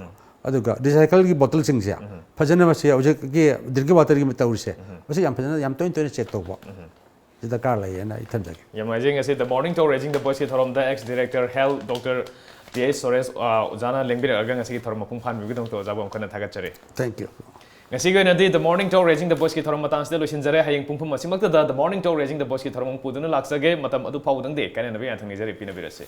ꯑꯗꯨꯒ ꯔꯤꯁꯥꯏꯀꯜꯒꯤ ꯕꯣꯇꯜꯁꯤꯡꯁꯦ ꯐꯖꯅ ꯃꯁꯤ ꯍꯧꯖꯤꯛꯀꯤ ꯗ꯭ꯔꯤꯡꯀꯤꯡ ꯋꯥꯇꯔꯒꯤ ꯇꯧꯔꯤꯁꯦ, ꯃꯁꯤ ꯌꯥꯝ ꯐꯖꯅ, ꯌꯥꯝ ꯇꯣꯏꯅ ꯇꯣꯏꯅ ꯆꯦꯛ ꯇꯧꯕ꯫ ꯁꯤ ꯗꯔꯀꯥꯔ ꯂꯩꯌꯦꯅ ꯑꯩ ꯊꯝꯖꯒꯦ꯫ ꯌꯥꯝ ꯅꯨꯡꯉꯥꯏꯖꯩ, ꯉꯁꯤ The Morning Talk Raising the Voiceꯀꯤ ꯊꯧꯔꯝꯗ ex director health Doctor T H Suresh, ꯑ, ꯑꯣꯖꯥꯅ ꯂꯦꯡꯕꯤꯔꯛꯑꯒ ꯉꯁꯤꯒꯤ ꯊꯧꯔꯝ ꯃꯄꯨꯡ ꯐꯥꯍꯟꯕꯤꯕꯒꯤꯗꯃꯛꯇ ꯑꯣꯖꯥꯕꯨ ꯑꯃꯨꯛ ꯍꯟꯅ ꯊꯥꯒꯠꯆꯔꯤ꯫ Thank you. ꯉꯁꯤꯒꯤ ꯑꯣꯏꯅꯗꯤ The Morning Talk Raising the Voiceꯀꯤ ꯊꯧꯔꯝ ꯃꯇꯥꯡꯁꯤꯗ ꯂꯣꯏꯁꯤꯟꯖꯔꯦ꯫ ꯍꯌꯦꯡ ꯄꯨꯡ ꯀꯨꯟ ꯑꯁꯤꯃꯛꯇꯗ The Morning Talk Raising the Voiceꯀꯤ ꯊꯧꯔꯝ ꯑꯃꯨꯛ ꯄꯨꯗꯨꯅ ꯂꯥꯛꯆꯒꯦ꯫ ꯃꯇꯝ ꯑꯗꯨ ꯐꯥꯎꯕꯗꯪꯗꯤ ꯀꯥꯏꯅꯅꯕ ꯌꯥꯊꯪ ꯅꯤꯖꯔꯤ, ꯄꯤꯅꯕꯤꯔꯁꯤ꯫